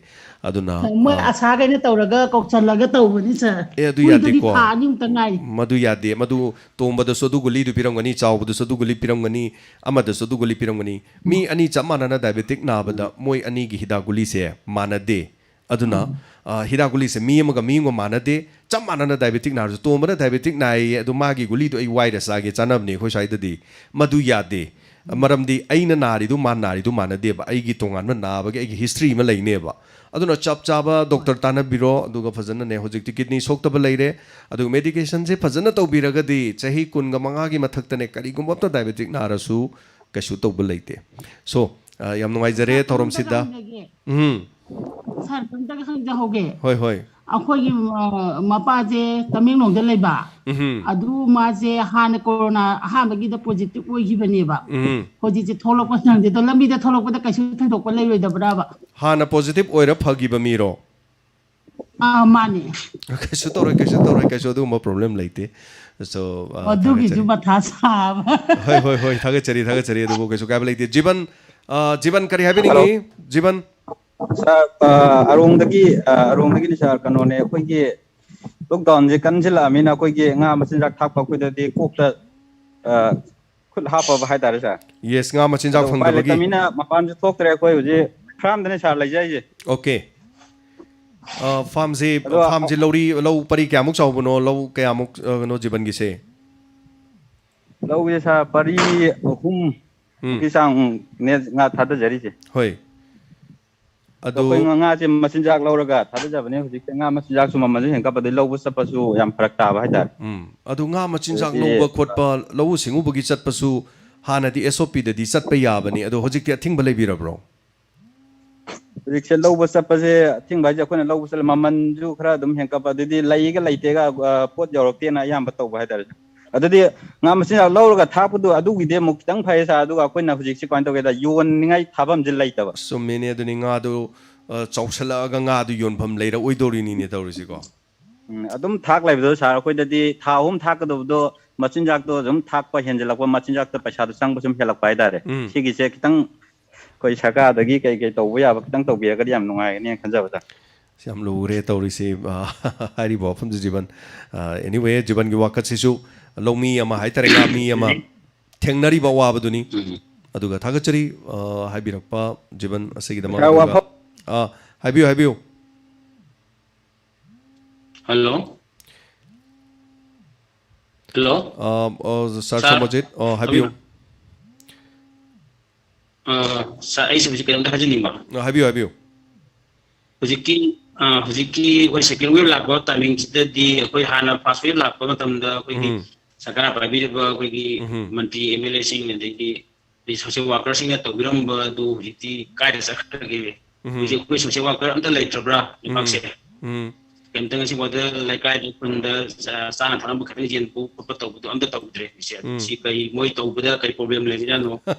ꯑꯗꯨꯅ ꯃꯣꯏ ꯑ, ꯑꯁꯥꯈꯩꯅ ꯇꯧꯔꯒ ꯀꯧꯁꯜꯂꯒ ꯇꯧꯕꯅꯤ ꯁꯥꯔ꯫ ꯑꯦ, ꯑꯗꯨ ꯀꯨꯏꯕꯒꯤ ꯌꯥꯗꯦꯀꯣ꯫ ꯊꯥ ꯑꯅꯤꯃꯨꯛꯇ ꯉꯥꯏꯔꯤ꯫ ꯃꯗꯨ ꯌꯥꯗꯦ꯫ ꯃꯗꯨ ꯇꯣꯝꯕꯗꯁꯨ ꯑꯗꯨ ꯒꯨꯂꯤꯗꯨ ꯄꯤꯔꯝꯒꯅꯤ, ꯆꯥꯎꯕꯗꯁꯨ ꯑꯗꯨ ꯒꯨꯂꯤ ꯄꯤꯔꯝꯒꯅꯤ, ꯑꯃꯗꯁꯨ ꯑꯗꯨ ꯒꯨꯂꯤ ꯄꯤꯔꯝꯒꯅꯤ꯫ ꯃꯤ ꯑꯅꯤ ꯆꯞ ꯃꯥꯟꯅꯅ ꯗꯥꯏꯕꯦꯇꯤꯛ ꯅꯥꯕꯗ ꯃꯣꯏ ꯑꯅꯤꯒꯤ ꯍꯤꯗꯥꯛ ꯒꯨꯂꯤꯁꯦ ꯃꯥꯟꯅꯗꯦ꯫ ꯑꯗꯨꯅ ꯑ, ꯍꯤꯗꯥꯛ ꯒꯨꯂꯤꯁꯦ ꯃꯤ ꯑꯃꯒ ꯃꯤ ꯑꯃꯒ ꯃꯥꯟꯅꯗꯦ꯫ ꯆꯞ ꯃꯥꯟꯅꯅ ꯗꯥꯏꯕꯦꯇꯤꯛ ꯅꯥꯔꯁꯨ, ꯇꯣꯝꯕꯅ ꯗꯥꯏꯕꯦꯇꯤꯛ ꯅꯥꯏꯌꯦ, ꯑꯗꯨ ꯃꯥꯒꯤ ꯒꯨꯂꯤꯗꯣ ꯑꯩ ꯋꯥꯏꯔ ꯆꯥꯒꯦ ꯆꯥꯅꯕꯅꯦ ꯑꯩꯈꯣꯏ ꯁ꯭ꯋꯥꯏꯗꯗꯤ꯫ ꯃꯗꯨ ꯌꯥꯗꯦ꯫ ꯃꯔꯝꯗꯤ ꯑꯩꯅ ꯅꯥꯔꯤꯗꯨ ꯃꯥ ꯅꯥꯔꯤꯗꯨ ꯃꯥꯟꯅꯗꯦꯕ꯫ ꯑꯩꯒꯤ ꯇꯣꯉꯥꯟꯕ ꯅꯥꯕꯒꯤ ꯑꯩꯒꯤ ꯍꯤꯁꯇ꯭ꯔꯤ ꯑꯃ ꯂꯩꯅꯦꯕ꯫ ꯑꯗꯨꯅ ꯆꯞ ꯆꯥꯕ ꯗꯣꯛꯇꯔ ꯇꯥꯟꯅꯕꯤꯔꯣ꯫ ꯑꯗꯨꯒ ꯐꯖꯅꯅꯦ, ꯍꯧꯖꯤꯛꯇꯤ ꯀꯤꯗꯅꯤ ꯁꯣꯛꯇꯕ ꯂꯩꯔꯦ꯫ ꯑꯗꯨꯒ ꯃꯦꯗꯤꯀꯦꯁꯟꯁꯦ ꯐꯖꯅ ꯇꯧꯕꯤꯔꯒꯗꯤ ꯆꯍꯤ ꯀꯨꯟꯒ ꯃꯉꯥꯒꯤ ꯃꯊꯛꯇꯅꯦ, ꯀꯔꯤꯒꯨꯝꯕ ꯑꯝꯇ ꯗꯥꯏꯕꯦꯇꯤꯛ ꯅꯥꯔꯁꯨ ꯀꯩꯁꯨ ꯇꯧꯕ ꯂꯩꯇꯦ꯫ ꯁꯣ, ꯑ, ꯌꯥꯝ ꯅꯨꯡꯉꯥꯏꯖꯔꯦ ꯁꯥꯔ, ꯀꯩꯅꯣꯝꯇꯒ ꯊꯧꯔꯝꯁꯤꯗ꯫ ꯍꯪꯖꯒꯦ꯫ ꯎꯝ꯫ ꯁꯥꯔ, ꯀꯩꯅꯣꯝꯇꯒ ꯍꯪꯖꯍꯧꯒꯦ꯫ ꯍꯣꯏ, ꯍꯣꯏ꯫ ꯑꯩꯈꯣꯏꯒꯤ ꯑ, ꯃꯄꯥꯁꯦ ꯇꯃꯦꯡꯂꯣꯡꯗ ꯂꯩꯕ꯫ ꯎꯝ꯫ ꯑꯗꯨ ꯃꯥꯁꯦ ꯍꯥꯟꯅ ꯀꯣꯔꯣꯅꯥ ꯑꯍꯥꯟꯕꯒꯤꯗ ꯄꯣꯖꯤꯇꯤꯚ ꯑꯣꯏꯈꯤꯕꯅꯦꯕ꯫ ꯎꯝ꯫ ꯍꯧꯖꯤꯛꯁꯦ ꯊꯣꯛꯂꯛꯄ ꯁꯪꯗꯦ ꯑꯗꯣ, ꯂꯝꯕꯤꯗ ꯊꯣꯛꯂꯛꯄꯗ ꯀꯩꯁꯨ ꯊꯣꯏꯗꯣꯛꯄ ꯂꯩꯔꯣꯏꯗꯕ꯭ꯔꯕ? ꯍꯥꯟꯅ ꯄꯣꯖꯤꯇꯤꯚ ꯑꯣꯏꯔ ꯐꯈꯤꯕ ꯃꯤꯔꯣ? ꯑꯥ, ꯃꯥꯅꯦ꯫ ꯀꯩꯁꯨ ꯇꯧꯔꯣꯏ, ꯀꯩꯁꯨ ꯇꯧꯔꯣꯏ, ꯀꯩꯁꯨ ꯑꯗꯨꯒꯨꯝꯕ ꯄ꯭ꯔꯣꯕ꯭ꯂꯦꯝ ꯂꯩꯇꯦ꯫ So, ꯑ, ꯑꯗꯨꯒꯤꯁꯨ ꯊꯥꯒꯠꯆꯔꯤ꯫ ꯃꯊꯥ ꯁꯥꯕ꯫ ꯍꯣꯏ, ꯍꯣꯏ, ꯍꯣꯏ, ꯊꯥꯒꯠꯆꯔꯤ, ꯊꯥꯒꯠꯆꯔꯤ꯫ ꯑꯗꯨꯕꯨ ꯀꯩꯁꯨ ꯀꯥꯏꯕ ꯂꯩꯇꯦ꯫ ꯖꯤꯕꯟ, ꯑ, ꯖꯤꯕꯟ, ꯀꯔꯤ ꯍꯥꯏꯕꯤꯅꯤꯡꯉꯤ? ꯖꯤꯕꯟ? ꯁꯥꯔ, ꯑ, ꯑꯔꯣꯡꯗꯒꯤ, ꯑ, ꯑꯔꯣꯡꯗꯒꯤꯅꯤ ꯁꯥꯔ꯫ ꯀꯩꯅꯣꯅꯦ, ꯑꯩꯈꯣꯏꯒꯤ ꯂꯣꯛꯗꯥꯎꯟꯁꯦ ꯀꯟꯁꯤꯜꯂꯛꯑꯃꯤꯅ ꯑꯩꯈꯣꯏꯒꯤ ꯉꯥ ꯃꯆꯤꯟꯖꯥꯛ ꯊꯥꯛꯄ ꯑꯩꯈꯣꯏꯗꯗꯤ ꯀꯣꯛꯇ, ꯑ, ꯈꯨꯠ ꯍꯥꯞꯄꯕ ꯍꯥꯏꯇꯥꯔꯦ ꯁꯥꯔ꯫ ꯌꯦꯁ, ꯉꯥ ꯃꯆꯤꯟꯖꯥꯛ ꯑꯗꯣ ꯎꯄꯥꯏ ꯐꯪꯗꯕꯒꯤ꯫ ꯂꯩꯇꯕꯅꯤꯅ ꯃꯄꯥꯟꯁꯨ ꯊꯣꯛꯇ꯭ꯔꯦ꯫ ꯑꯩꯈꯣꯏ ꯍꯧꯖꯤꯛ ꯐꯥꯔꯝꯗꯅꯦ ꯁꯥꯔ ꯂꯩꯖꯩꯁꯦ꯫ ꯑꯣꯀꯦ꯫ ꯑ, ꯐꯥꯔꯝꯁꯤ, ꯑꯗꯣ ꯐꯥꯔꯝꯁꯤ ꯂꯧꯔꯤ, ꯂꯧ ꯄꯔꯤ ꯀꯌꯥꯃꯨꯛ ꯆꯥꯎꯕꯅꯣ? ꯂꯧ ꯀꯌꯥꯃꯨꯛ, ꯑ, ꯀꯩꯅꯣ, ꯖꯤꯕꯟꯒꯤꯁꯦ? ꯂꯧꯁꯦ ꯁꯥꯔ ꯄꯔꯤ ꯑꯍꯨꯝ ꯎꯝ꯫ ꯃꯨꯛꯀꯤ ꯆꯥꯡꯅꯦ ꯉꯥ ꯊꯥꯗꯖꯔꯤꯁꯦ꯫ ꯍꯣꯏ꯫ ꯑꯗꯣ ꯑꯩꯈꯣꯏ ꯑꯗꯨ ꯉꯥꯁꯦ ꯃꯆꯤꯟꯖꯥꯛ ꯂꯧꯔꯒ ꯊꯥꯗꯖꯕꯅꯦ꯫ ꯍꯧꯖꯤꯛꯇꯤ ꯉꯥ ꯃꯆꯤꯟꯖꯥꯛꯁꯨ ꯃꯃꯜꯁꯨ ꯍꯦꯟꯒꯠꯄꯗꯒꯤ ꯂꯧꯕ ꯆꯠꯄꯁꯨ ꯌꯥꯝ ꯐꯔꯛ ꯇꯥꯕ ꯍꯥꯏꯇꯥꯔꯦ꯫ ꯎꯝ꯫ ꯑꯗꯨ ꯉꯥ ꯃꯆꯤꯟꯖꯥꯛ ꯑꯗꯒꯤ ꯂꯧꯕ ꯈꯣꯠꯄ, ꯂꯧꯎ ꯁꯤꯡꯎꯕꯒꯤ ꯆꯠꯄꯁꯨ ꯍꯥꯟꯅꯗꯤ ꯑꯦꯁ ꯑꯣ ꯄꯤꯗꯗꯤ ꯆꯠꯄ ꯌꯥꯕꯅꯤ, ꯑꯗꯣ ꯍꯧꯖꯤꯛꯇꯤ ꯑꯊꯤꯡꯕ ꯂꯩꯕꯤꯔꯕ꯭ꯔꯣ? ꯍꯧꯖꯤꯛꯁꯦ ꯂꯧꯕ ꯆꯠꯄꯁꯦ ꯑꯊꯤꯡꯕ ꯍꯥꯏꯁꯦ ꯑꯩꯈꯣꯏꯅ ꯂꯧꯕ ꯆꯠꯂ ꯃꯃꯜꯁꯨ ꯈꯔ ꯑꯗꯨꯝ ꯍꯦꯟꯀꯠꯄ, ꯑꯗꯩꯗꯤ ꯂꯩꯒ ꯂꯩꯇꯦꯒ, ꯑ, ꯄꯣꯠ ꯌꯧꯔꯛꯇꯦꯅ ꯑꯌꯥꯝꯕ ꯇꯧꯕ ꯍꯥꯏꯇꯥꯔꯦ꯫ ꯑꯗꯨꯗꯤ ꯉꯥ ꯃꯆꯤꯟꯖꯥꯛ ꯂꯧꯔꯒ ꯊꯥꯛꯄꯗꯣ ꯑꯗꯨꯒꯤꯗꯤ ꯑꯃꯨꯛ ꯈꯤꯇꯪ ꯐꯩ ꯁꯥꯔ꯫ ꯑꯗꯨꯒ ꯑꯩꯈꯣꯏꯅ ꯍꯧꯖꯤꯛꯁꯦ ꯀꯃꯥꯏꯅ ꯇꯧꯒꯦꯗ, ꯌꯣꯟꯅꯤꯡꯉꯥꯏ ꯊꯥꯐꯝꯁꯦ ꯂꯩꯇꯕ꯫ ꯆꯨꯝꯃꯤꯅꯦ꯫ ꯑꯗꯨꯅꯤ, ꯉꯥꯗꯨ ꯑ, ꯆꯥꯎꯁꯜꯂꯛꯑꯒ ꯉꯥꯗꯨ ꯌꯣꯟꯐꯝ ꯂꯩꯔꯛꯑꯣꯏꯗꯧꯔꯤꯅꯤꯅꯦ ꯇꯧꯔꯤꯁꯤꯀꯣ꯫ ꯎꯝ, ꯑꯗꯨꯝ ꯊꯥꯛ ꯂꯩꯕꯗꯣ ꯁꯥꯔ, ꯑꯩꯈꯣꯏꯗꯗꯤ ꯊꯥ ꯑꯍꯨꯝ ꯊꯥꯛꯀꯗꯕꯗꯣ ꯃꯆꯤꯟꯖꯥꯛꯇꯣ ꯑꯗꯨꯝ ꯊꯥꯛꯄ ꯍꯦꯟꯖꯜꯂꯛꯄ, ꯃꯆꯤꯟꯖꯥꯛꯇ ꯄꯩꯁꯥꯗꯣ ꯆꯪꯕ ꯁꯨꯝ ꯍꯦꯜꯂꯛꯄ ꯍꯥꯏꯇꯥꯔꯦ꯫ ꯎꯝ꯫ ꯁꯤꯒꯤꯁꯦ ꯈꯤꯇꯪ ꯑꯩꯈꯣꯏ ꯁꯔꯀꯥꯔꯗꯒꯤ ꯀꯩ ꯀꯩ ꯇꯧꯕ ꯌꯥꯕ ꯈꯤꯇꯪ ꯇꯧꯕꯤꯔꯒꯗꯤ ꯌꯥꯝ ꯅꯨꯡꯉꯥꯏꯒꯅꯤ ꯈꯟꯖꯕꯗ꯫ ꯌꯥꯝ ꯂꯨꯔꯦ ꯇꯧꯔꯤꯁꯤ꯫ ꯑ, ꯍꯥꯏꯔꯤꯕ ꯋꯥꯐꯝꯁꯤ ꯖꯤꯕꯟ꯫ ꯑ, anyway, ꯖꯤꯕꯟꯒꯤ ꯋꯥꯀꯠꯁꯤꯁꯨ ꯂꯧꯃꯤ ꯑꯃ ꯍꯥꯏꯇꯥꯔꯦ, ꯉꯥꯃꯤ ꯑꯃ ꯊꯦꯡꯅꯔꯤꯕ ꯑꯋꯥꯕꯗꯨꯅꯤ꯫ ꯎꯝ꯫ ꯑꯗꯨꯒ ꯊꯥꯒꯠꯆꯔꯤ, ꯑ, ꯍꯥꯏꯕꯤꯔꯛꯄ ꯖꯤꯕꯟ ꯑꯁꯤꯒꯤꯗꯃꯛ꯫ ꯁꯥꯔ, ꯑꯗꯨꯒ, ꯋꯥꯐꯝ ꯑ, ꯍꯥꯏꯕꯤꯌꯨ, ꯍꯥꯏꯕꯤꯌꯨ꯫ ꯍꯜꯂꯣ꯫ ꯍꯜꯂꯣ꯫ ꯑ, ꯑ, ꯁꯥꯔ ꯁꯥꯔ, ꯁꯣꯃꯣꯖꯤꯠ, ꯑ, ꯍꯥꯏꯕꯤꯌꯨ꯫ ꯑ, ꯁꯥꯔ, ꯑꯩꯁꯦ ꯍꯧꯖꯤꯛ ꯀꯩꯅꯣꯝꯇ ꯍꯥꯏꯖꯅꯤꯡꯕ꯫ ꯑ, ꯍꯥꯏꯕꯤꯌꯨ, ꯍꯥꯏꯕꯤꯌꯨ꯫ ꯍꯧꯖꯤꯛꯀꯤ, ꯑ, ꯍꯧꯖꯤꯛꯀꯤ ꯑꯩꯈꯣꯏ ꯁꯦꯀꯦꯟ ꯋꯦꯕ ꯂꯥꯛꯄ ꯇꯥꯏꯃꯤꯡꯁꯤꯗꯗꯤ ꯑꯩꯈꯣꯏ ꯍꯥꯟꯅ ꯐꯥꯔꯁ ꯋꯦꯕ ꯂꯥꯛꯄ ꯃꯇꯝꯗ ꯑꯩꯈꯣꯏꯒꯤ ꯎꯝ꯫ ꯁꯔꯀꯥꯔ ꯄꯥꯏꯕꯤꯔꯤꯕ ꯑꯩꯈꯣꯏꯒꯤ ꯎꯝ꯫ ꯃꯟꯇ꯭ꯔꯤ, ꯑꯦꯝ ꯑꯦꯜ ꯑꯦꯁꯤꯡ, ꯑꯗꯒꯤ ꯑꯩꯈꯣꯏ ꯁꯣꯁꯦꯜ ꯋꯥꯔꯀꯔꯁꯤꯡꯅ ꯇꯧꯕꯤꯔꯝꯕ ꯑꯗꯨ ꯍꯧꯖꯤꯛꯇꯤ ꯀꯥꯏꯗ ꯆꯠꯈ꯭ꯔꯒꯦ? ꯎꯝ꯫ ꯍꯧꯖꯤꯛ ꯑꯩꯈꯣꯏ ꯁꯣꯁꯦꯜ ꯋꯥꯔꯀꯔ ꯑꯝꯇ ꯂꯩꯇ꯭ꯔꯕ꯭ꯔꯥ ꯂꯩꯕꯥꯛꯁꯦ? ꯎꯝ꯫ ꯀꯩꯝꯇ ꯉꯁꯤꯐꯥꯎꯗ ꯂꯩꯀꯥꯏꯗ, ꯈꯨꯟꯗ ꯆꯥ-, ꯆꯥꯅ ꯊꯛꯅꯕ ꯈꯤꯇꯪ ꯌꯦꯟꯕ ꯈꯣꯠꯄ ꯇꯧꯕꯗꯣ ꯑꯝꯇ ꯇꯧꯗ꯭ꯔꯦ ꯍꯧꯖꯤꯛꯁꯦ꯫ ꯎꯝ꯫ ꯁꯤ ꯀꯔꯤ, ꯃꯣꯏ ꯇꯧꯕꯗ ꯀꯔꯤ ꯄ꯭ꯔꯣꯕ꯭ꯂꯦꯝ ꯂꯩꯕꯖꯥꯠꯅꯣ?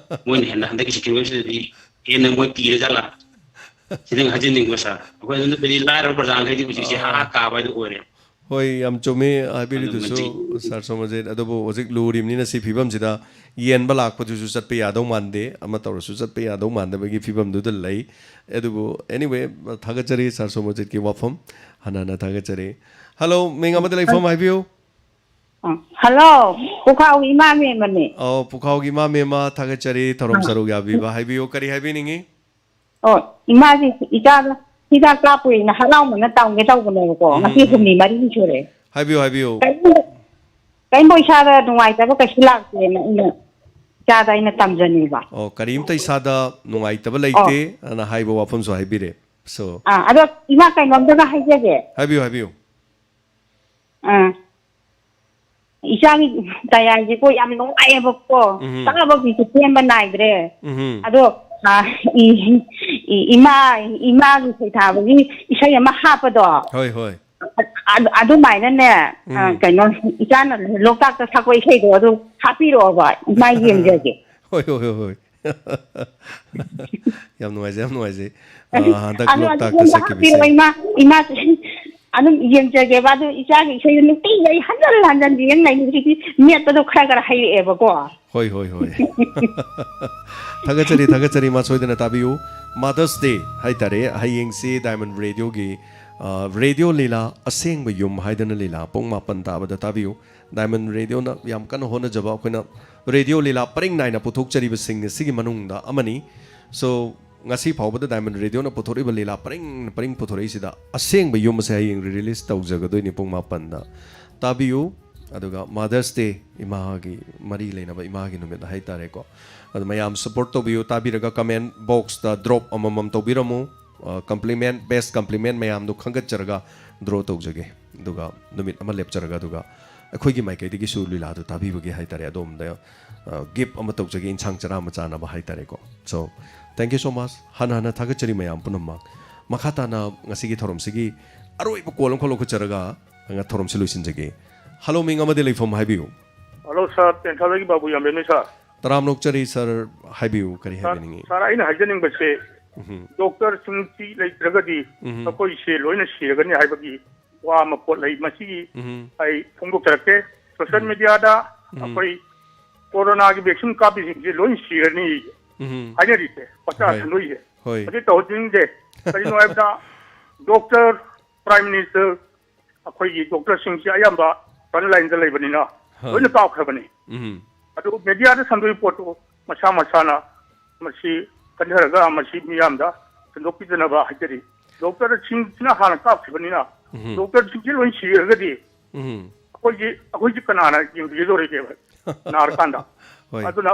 ꯃꯣꯏꯅ ꯍꯦꯟꯅ ꯍꯟꯗꯛꯀꯤ ꯁꯦꯀꯦꯟ ꯋꯦꯕꯁꯤꯗꯗꯤ ꯍꯦꯟꯅ ꯃꯣꯏ ꯀꯤꯔꯖꯥꯠꯂꯥ? ꯁꯤꯗꯪ ꯍꯥꯏꯖꯅꯤꯡꯕ ꯁꯥꯔ꯫ ꯑꯩꯈꯣꯏ ꯑꯗꯨꯝ ꯂꯥꯏꯔꯕ ꯄ꯭ꯔꯖꯥꯈꯩꯗꯤ ꯍꯧꯖꯤꯛꯁꯦ ꯍꯥ ꯍꯥ ꯀꯥꯕ ꯍꯥꯏꯗꯣ ꯑꯣꯏꯔꯦ꯫ ꯍꯣꯏ, ꯌꯥꯝ ꯆꯨꯝꯃꯤ ꯑꯗꯨ ꯍꯥꯏꯕꯤꯔꯤꯗꯨꯁꯨ, ꯃꯟꯇ꯭ꯔꯤ ꯁꯥꯔ ꯁꯣꯃꯣꯖꯤꯠ꯫ ꯑꯗꯨꯕꯨ ꯍꯧꯖꯤꯛ ꯂꯨꯔꯤꯕꯅꯤꯅ ꯁꯤ ꯐꯤꯕꯝꯁꯤꯗ ꯌꯦꯟꯕ ꯂꯥꯛꯄꯗꯨꯁꯨ ꯆꯠꯄ ꯌꯥꯗꯧ ꯃꯥꯟꯗꯦ, ꯑꯃ ꯇꯧꯔꯁꯨ ꯆꯠꯄ ꯌꯥꯗꯧ ꯃꯥꯟꯗꯕꯒꯤ ꯐꯤꯕꯝꯗꯨꯗ ꯂꯩ꯫ ꯑꯗꯨꯕꯨ anyway, ꯊꯥꯒꯠꯆꯔꯤ ꯁꯥꯔ ꯁꯣꯃꯣꯖꯤꯠꯀꯤ ꯋꯥꯐꯝ, ꯍꯟꯅ ꯍꯟꯅ ꯊꯥꯒꯠꯆꯔꯤ꯫ ꯍꯜꯂꯣ, ꯃꯤꯡ ꯑꯃꯗ ꯂꯩꯐꯝ ꯍꯥꯏꯕꯤꯌꯨ꯫ ꯍꯜꯂꯣ, ꯄꯨꯈꯥꯎꯒꯤ ꯏꯃꯥ ꯃꯦꯝꯕꯅꯦ꯫ ꯑꯧ, ꯄꯨꯈꯥꯎꯒꯤ ꯏꯃꯥ ꯃꯦꯝꯃ, ꯊꯥꯒꯠꯆꯔꯤ ꯊꯧꯔꯝ ꯁꯔꯨꯛ ꯌꯥꯕꯤꯕ꯫ ꯍꯥꯏꯕꯤꯌꯨ, ꯀꯔꯤ ꯍꯥꯏꯕꯤꯅꯤꯡꯉꯤ? ꯑꯣ, ꯏꯃꯥꯁꯤ ꯏꯆꯥꯗ ꯍꯤꯗꯥꯛ ꯀꯥꯞꯄꯨꯏꯅ ꯍꯔꯥꯎꯃꯟꯅ ꯇꯝꯒꯦ ꯇꯧꯕꯅꯦꯕꯀꯣ꯫ ꯎꯝ, ꯉꯁꯤ ꯎꯝ, ꯎꯝ꯫ ꯍꯨꯝꯅꯤ ꯃꯔꯤꯅꯤ ꯁꯨꯔꯦ꯫ ꯍꯥꯏꯕꯤꯌꯨ, ꯍꯥꯏꯕꯤꯌꯨ꯫ ꯀꯔꯤꯝ-, ꯀꯔꯤꯝꯐꯥꯎ ꯏꯁꯥꯗ ꯅꯨꯡꯉꯥꯏꯇꯕ ꯀꯩꯁꯨ ꯂꯥꯛꯇꯦꯅ ꯑꯩꯅ ꯏꯆꯥꯗ ꯑꯩꯅ ꯇꯝꯖꯅꯤꯡꯕ꯫ ꯑꯣ, ꯀꯔꯤꯝꯇ ꯏꯁꯥꯗ ꯅꯨꯡꯉꯥꯏꯇꯕ ꯂꯩꯇꯦ ꯑꯅ ꯍꯥꯏꯕ ꯋꯥꯐꯝꯁꯨ ꯍꯥꯏꯕꯤꯔꯦ꯫ So, ꯑꯥ, ꯑꯗꯣ ꯏꯃꯥ ꯀꯩꯅꯣꯝꯇꯒ ꯍꯥꯏꯖꯒꯦ꯫ ꯍꯥꯏꯕꯤꯌꯨ, ꯍꯥꯏꯕꯤꯌꯨ꯫ ꯑꯥ꯫ ꯏꯆꯥꯒꯤ ꯇꯌꯥꯏꯁꯦꯀꯣ ꯌꯥꯝ ꯅꯨꯡꯉꯥꯏꯌꯦꯕꯀꯣ꯫ ꯎꯝ꯫ ꯆꯥꯕꯒꯤꯁꯨ ꯄꯦꯟꯕ ꯅꯥꯏꯗ꯭ꯔꯦ꯫ ꯎꯝ꯫ ꯑꯗꯣ, ꯑꯥ, ꯏ-, ꯏ-, ꯏꯃꯥ, ꯏꯃꯥꯒꯤ ꯁꯩꯊꯥꯕꯒꯤ ꯏꯁꯩ ꯑꯃ ꯍꯥꯞꯄꯗꯣ꯫ ꯍꯣꯏ, ꯍꯣꯏ꯫ ꯑ-, ꯑꯗꯨꯃꯥꯏꯅꯅꯦ, ꯑ, ꯎꯝ꯫ ꯀꯩꯅꯣ, ꯏꯆꯥꯅ ꯂꯣꯛꯇꯥꯛꯇ ꯁꯛꯄ ꯏꯁꯩꯗꯣ ꯑꯗꯨ ꯍꯥꯞꯄꯤꯔꯛꯑꯣꯕ, ꯏꯃꯥ ꯌꯦꯡꯖꯒꯦ꯫ ꯍꯣꯏ, ꯍꯣꯏ, ꯍꯣꯏ, ꯍꯣꯏ꯫ ꯌꯥꯝ ꯅꯨꯡꯉꯥꯏꯖꯩ, ꯌꯥꯝ ꯅꯨꯡꯉꯥꯏꯖꯩ꯫ ꯑ, ꯍꯟꯗꯛ ꯑꯗꯣ ꯂꯣꯛꯇꯥꯛꯇ ꯑꯗꯨꯒꯨꯝꯕ ꯁꯛꯈꯤꯕ ꯍꯥꯞꯄꯤꯔꯣ, ꯏꯁꯩ꯫ ꯏꯃꯥ, ꯏꯃꯥ, ꯑꯗꯨꯝ ꯌꯦꯡꯖꯒꯦꯕ꯫ ꯑꯗꯨ ꯏꯆꯥꯒꯤ ꯏꯁꯩꯗꯣ ꯅꯨꯡꯇꯤꯒꯤ ꯑꯩ ꯍꯟꯖꯟ ꯍꯟꯖꯟ ꯌꯦꯡ ꯂꯩꯅꯤ꯫ ꯍꯧꯖꯤꯛꯇꯤ ꯃꯦꯠꯄꯗꯣ ꯈꯔ ꯈꯔ ꯍꯩꯔꯛꯑꯦꯕꯀꯣ꯫ ꯍꯣꯏ, ꯍꯣꯏ, ꯍꯣꯏ꯫ ꯊꯥꯒꯠꯆꯔꯤ, ꯊꯥꯒꯠꯆꯔꯤ꯫ ꯃꯥ ꯁꯣꯏꯗꯅ ꯇꯥꯕꯤꯌꯨ꯫ Mother's Day ꯍꯥꯏꯇꯥꯔꯦ꯫ ꯍꯌꯦꯡꯁꯤ Diamond Radioꯒꯤ, ꯑ, ꯔꯦꯗꯤꯑꯣ ꯂꯤꯂꯥ ꯑꯁꯦꯡꯕ ꯌꯨꯝ ꯍꯥꯏꯗꯅ ꯂꯤꯂꯥ ꯄꯨꯡ ꯃꯥꯄꯟ ꯇꯥꯕꯗ ꯇꯥꯕꯤꯌꯨ꯫ Diamond Radioꯅ ꯌꯥꯝ ꯀꯟꯅ ꯍꯣꯠꯅꯖꯕ, ꯑꯩꯈꯣꯏꯅ ꯔꯦꯗꯤꯑꯣ ꯂꯤꯂꯥ ꯄꯔꯤꯡ ꯅꯥꯏꯅ ꯄꯨꯊꯣꯛꯆꯔꯤꯕꯁꯤꯡ ꯑꯁꯤꯒꯤ ꯃꯅꯨꯡꯗ ꯑꯃꯅꯤ꯫ So, ꯉꯁꯤ ꯐꯥꯎꯕꯗ Diamond Radioꯅ ꯄꯨꯊꯣꯔꯛꯏꯕ ꯂꯤꯂꯥ ꯄꯔꯤꯡ ꯄꯔꯤꯡ ꯄꯨꯊꯣꯔꯛꯏꯁꯤꯗ ꯑꯁꯦꯡꯕ ꯌꯨꯝ ꯑꯁꯦ ꯍꯌꯦꯡ release ꯇꯧꯖꯒꯗꯣꯏꯅꯤ ꯄꯨꯡ ꯃꯥꯄꯟꯗ꯫ ꯇꯥꯕꯤꯌꯨ꯫ ꯑꯗꯨꯒ Mother's Day, ꯏꯃꯥꯒꯤ ꯃꯔꯤ ꯂꯩꯅꯕ ꯏꯃꯥꯒꯤ ꯅꯨꯃꯤꯠ ꯍꯥꯏꯇꯥꯔꯦꯀꯣ꯫ ꯑꯗꯨ ꯃꯌꯥꯝ support ꯇꯧꯕꯤꯌꯨ, ꯇꯥꯕꯤꯔꯒ comment boxꯇ drop ꯑꯃꯃꯝ ꯇꯧꯕꯤꯔꯝꯃꯨ꯫ ꯑ, compliment, best compliment ꯃꯌꯥꯝꯗꯣ ꯈꯟꯒꯠꯆꯔꯒ draw ꯇꯧꯖꯒꯦ꯫ ꯑꯗꯨꯒ ꯅꯨꯃꯤꯠ ꯑꯃ ꯂꯦꯞꯆꯔꯒ, ꯑꯗꯨꯒ ꯑꯩꯈꯣꯏꯒꯤ ꯃꯥꯏꯀꯩꯗꯒꯤꯁꯨ ꯂꯤꯂꯥꯗꯨ ꯇꯥꯕꯤꯕꯒꯤ ꯍꯥꯏꯇꯥꯔꯦ, ꯑꯗꯣꯝꯗ, ꯑ, gift ꯑꯃ ꯇꯧꯖꯒꯦ, ꯏꯟꯁꯥꯡ ꯆꯔꯥ ꯑꯃ ꯆꯥꯅꯕ ꯍꯥꯏꯇꯥꯔꯦꯀꯣ꯫ So, thank you so much꯫ ꯍꯟꯅ ꯍꯟꯅ ꯊꯥꯒꯠꯆꯔꯤ ꯃꯌꯥꯝ ꯄꯨꯝꯅꯃꯛ꯫ ꯃꯈꯥ ꯇꯥꯅ ꯉꯁꯤꯒꯤ ꯊꯧꯔꯝꯁꯤꯒꯤ ꯑꯔꯣꯏꯕ call ꯑꯃꯈꯛ ꯂꯧꯈꯠꯆꯔꯒ ꯊꯧꯔꯝꯁꯤ ꯂꯣꯏꯁꯤꯟꯖꯒꯦ꯫ Hello, ꯃꯤꯡ ꯑꯃꯗꯤ ꯂꯩꯐꯝ ꯍꯥꯏꯕꯤꯌꯨ꯫ Hello, sir꯫ ꯇꯦꯟꯊꯥꯗꯒꯤ ꯕꯥꯕꯨ ꯌꯥꯝꯕꯦꯝꯅꯤ, sir꯫ ꯇꯔꯥꯝꯅ ꯑꯣꯛꯆꯔꯤ, sir, ꯍꯥꯏꯕꯤꯌꯨ, ꯀꯔꯤ sir, ꯍꯥꯏꯕꯤꯅꯤꯡꯉꯤ? Sir, ꯑꯩꯅ ꯍꯥꯏꯖꯅꯤꯡꯕꯁꯦ, ꯎꯝ꯫ Doctorꯁꯤꯡꯁꯤ ꯂꯩꯇ꯭ꯔꯒꯗꯤ ꯎꯝ꯫ ꯑꯩꯈꯣꯏꯁꯦ ꯂꯣꯏꯅ ꯁꯤꯔꯒꯅꯤ ꯍꯥꯏꯕꯒꯤ ꯋꯥ ꯑꯃ ꯄꯣꯠ ꯂꯩ꯫ ꯃꯁꯤꯒꯤ ꯎꯝ꯫ ꯑꯩ ꯐꯣꯡꯗꯣꯛꯆꯔꯛꯀꯦ꯫ Social ꯎꯝ꯫ Mediaꯗ ꯎꯝ꯫ ꯑꯩꯈꯣꯏ Coronaꯒꯤ vaccine ꯀꯥꯞꯄꯤꯁꯤꯡꯁꯦ ꯂꯣꯏ ꯁꯤꯔꯅꯤ ꯎꯝ꯫ ꯍꯥꯏꯅꯔꯤꯁꯦ, ꯄꯆꯥ ꯍꯣꯏ꯫ ꯁꯟꯗꯣꯏꯁꯦ꯫ ꯍꯣꯏ꯫ ꯑꯗꯨ ꯇꯧꯍꯟꯅꯤꯡꯗꯦ꯫ ꯀꯔꯤꯅꯣ ꯍꯥꯏꯕꯗ, Doctor, Prime Minister, ꯑꯩꯈꯣꯏꯒꯤ doctorꯁꯤꯡꯁꯤ ꯑꯌꯥꯝꯕ front lineꯗ ꯂꯩꯕꯅꯤꯅ ꯍꯣꯏ꯫ ꯂꯣꯏꯅ ꯀꯥꯞꯈ꯭ꯔꯕꯅꯤ꯫ ꯎꯝ꯫ ꯑꯗꯨ mediaꯗ ꯁꯟꯗꯣꯛꯏ ꯄꯣꯠꯇꯨ ꯃꯁꯥ ꯃꯁꯥꯅ ꯃꯁꯤ ꯈꯟꯊꯔꯒ ꯃꯁꯤ ꯃꯤꯌꯥꯝꯗ ꯁꯟꯗꯣꯛꯄꯤꯗꯅꯕ ꯍꯥꯏꯖꯔꯤ꯫ Doctorꯁꯤꯡꯁꯤꯅ ꯍꯥꯟꯅ ꯀꯥꯞꯈꯤꯕꯅꯤꯅ ꯎꯝ꯫ Doctorꯁꯤꯡꯁꯤ ꯂꯣꯏ ꯁꯤꯔꯒꯗꯤ ꯎꯝ꯫ ꯑꯩꯈꯣꯏꯒꯤ, ꯑꯩꯈꯣꯏꯁꯤ ꯀꯅꯥꯅ ꯌꯦꯡꯕꯤꯒꯗꯧꯔꯤꯒꯦꯕ ꯅꯥꯔꯀꯥꯟꯗ? ꯍꯣꯏ꯫ ꯑꯗꯨꯅ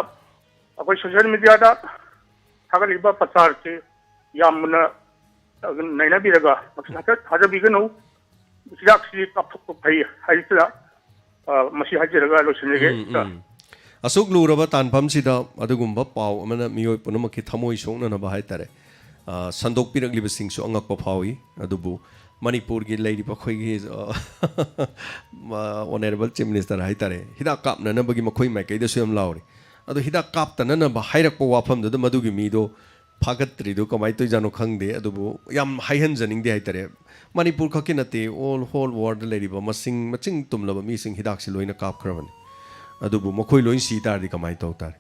ꯑꯩꯈꯣꯏ social mediaꯗ ꯊꯥꯒꯠꯂꯤꯕ ꯄ꯭ꯔꯆꯥꯔꯁꯤ ꯌꯥꯝꯅ ꯅꯩꯅꯕꯤꯔꯒ ꯃꯁꯤ ꯍꯥꯏꯐꯦꯠ ꯊꯥꯖꯕꯤꯒꯅꯨ꯫ ꯍꯤꯗꯥꯛꯁꯤ ꯀꯥꯞꯊꯣꯛꯄ ꯐꯩ ꯍꯥꯏꯁꯤꯅ, ꯑ, ꯃꯁꯤ ꯍꯥꯏꯖꯔꯒ ꯂꯣꯏꯁꯤꯟꯖꯒꯦ, ꯎꯝ, sir꯫ ꯎꯝ꯫ ꯑꯁꯨꯛ ꯂꯨꯔꯕ ꯇꯥꯟꯐꯝꯁꯤꯗ ꯑꯗꯨꯒꯨꯝꯕ ꯄꯥꯎ ꯑꯃꯅ ꯃꯤꯑꯣꯏ ꯄꯨꯝꯅꯃꯛꯀꯤ ꯊꯃꯣꯏ ꯁꯣꯛꯅꯅꯕ ꯍꯥꯏꯇꯥꯔꯦ, ꯑ, ꯁꯟꯗꯣꯛꯄꯤꯔꯛꯂꯤꯕꯁꯤꯡꯁꯨ ꯑꯉꯛꯄ ꯐꯥꯎꯏ꯫ ꯑꯗꯨꯕꯨ ꯃꯅꯤꯄꯨꯔꯒꯤ ꯂꯩꯔꯤꯕ ꯑꯩꯈꯣꯏꯒꯤ, ꯑ, ꯃ-, Honourable Chief Minister ꯍꯥꯏꯇꯥꯔꯦ, ꯍꯤꯗꯥꯛ ꯀꯥꯞꯅꯅꯕꯒꯤ ꯃꯈꯣꯏ ꯃꯥꯏꯀꯩꯗꯁꯨ ꯌꯥꯝ ꯂꯥꯎꯔꯤ꯫ ꯑꯗꯣ ꯍꯤꯗꯥꯛ ꯀꯥꯞꯇꯅꯅꯕ ꯍꯥꯏꯔꯛꯄ ꯋꯥꯐꯝꯗꯨꯗ ꯃꯗꯨꯒꯤ ꯃꯤꯗꯣ ꯐꯥꯒꯠꯇ꯭ꯔꯤꯗꯣ ꯀꯃꯥꯏꯅ ꯇꯧꯔꯤꯖꯥꯠꯅꯣ ꯈꯪꯗꯦ꯫ ꯑꯗꯨꯕꯨ ꯌꯥꯝ ꯍꯥꯏꯍꯟꯖꯅꯤꯡꯗꯦ ꯍꯥꯏꯇꯥꯔꯦ꯫ ꯃꯅꯤꯄꯨꯔ ꯈꯛꯀꯤ ꯅꯠꯇꯦ, all whole world ꯂꯩꯔꯤꯕ ꯃꯁꯤꯡ ꯃꯆꯤꯡ ꯇꯨꯝꯂꯕ ꯃꯤꯁꯤꯡ ꯍꯤꯗꯥꯛꯁꯤ ꯂꯣꯏꯅ ꯀꯥꯞꯈ꯭ꯔꯕꯅꯤ꯫ ꯑꯗꯨꯕꯨ ꯃꯈꯣꯏ ꯂꯣꯏ ꯁꯤ ꯇꯥꯔꯗꯤ ꯀꯃꯥꯏꯅ ꯇꯧ ꯇꯥꯔꯦ?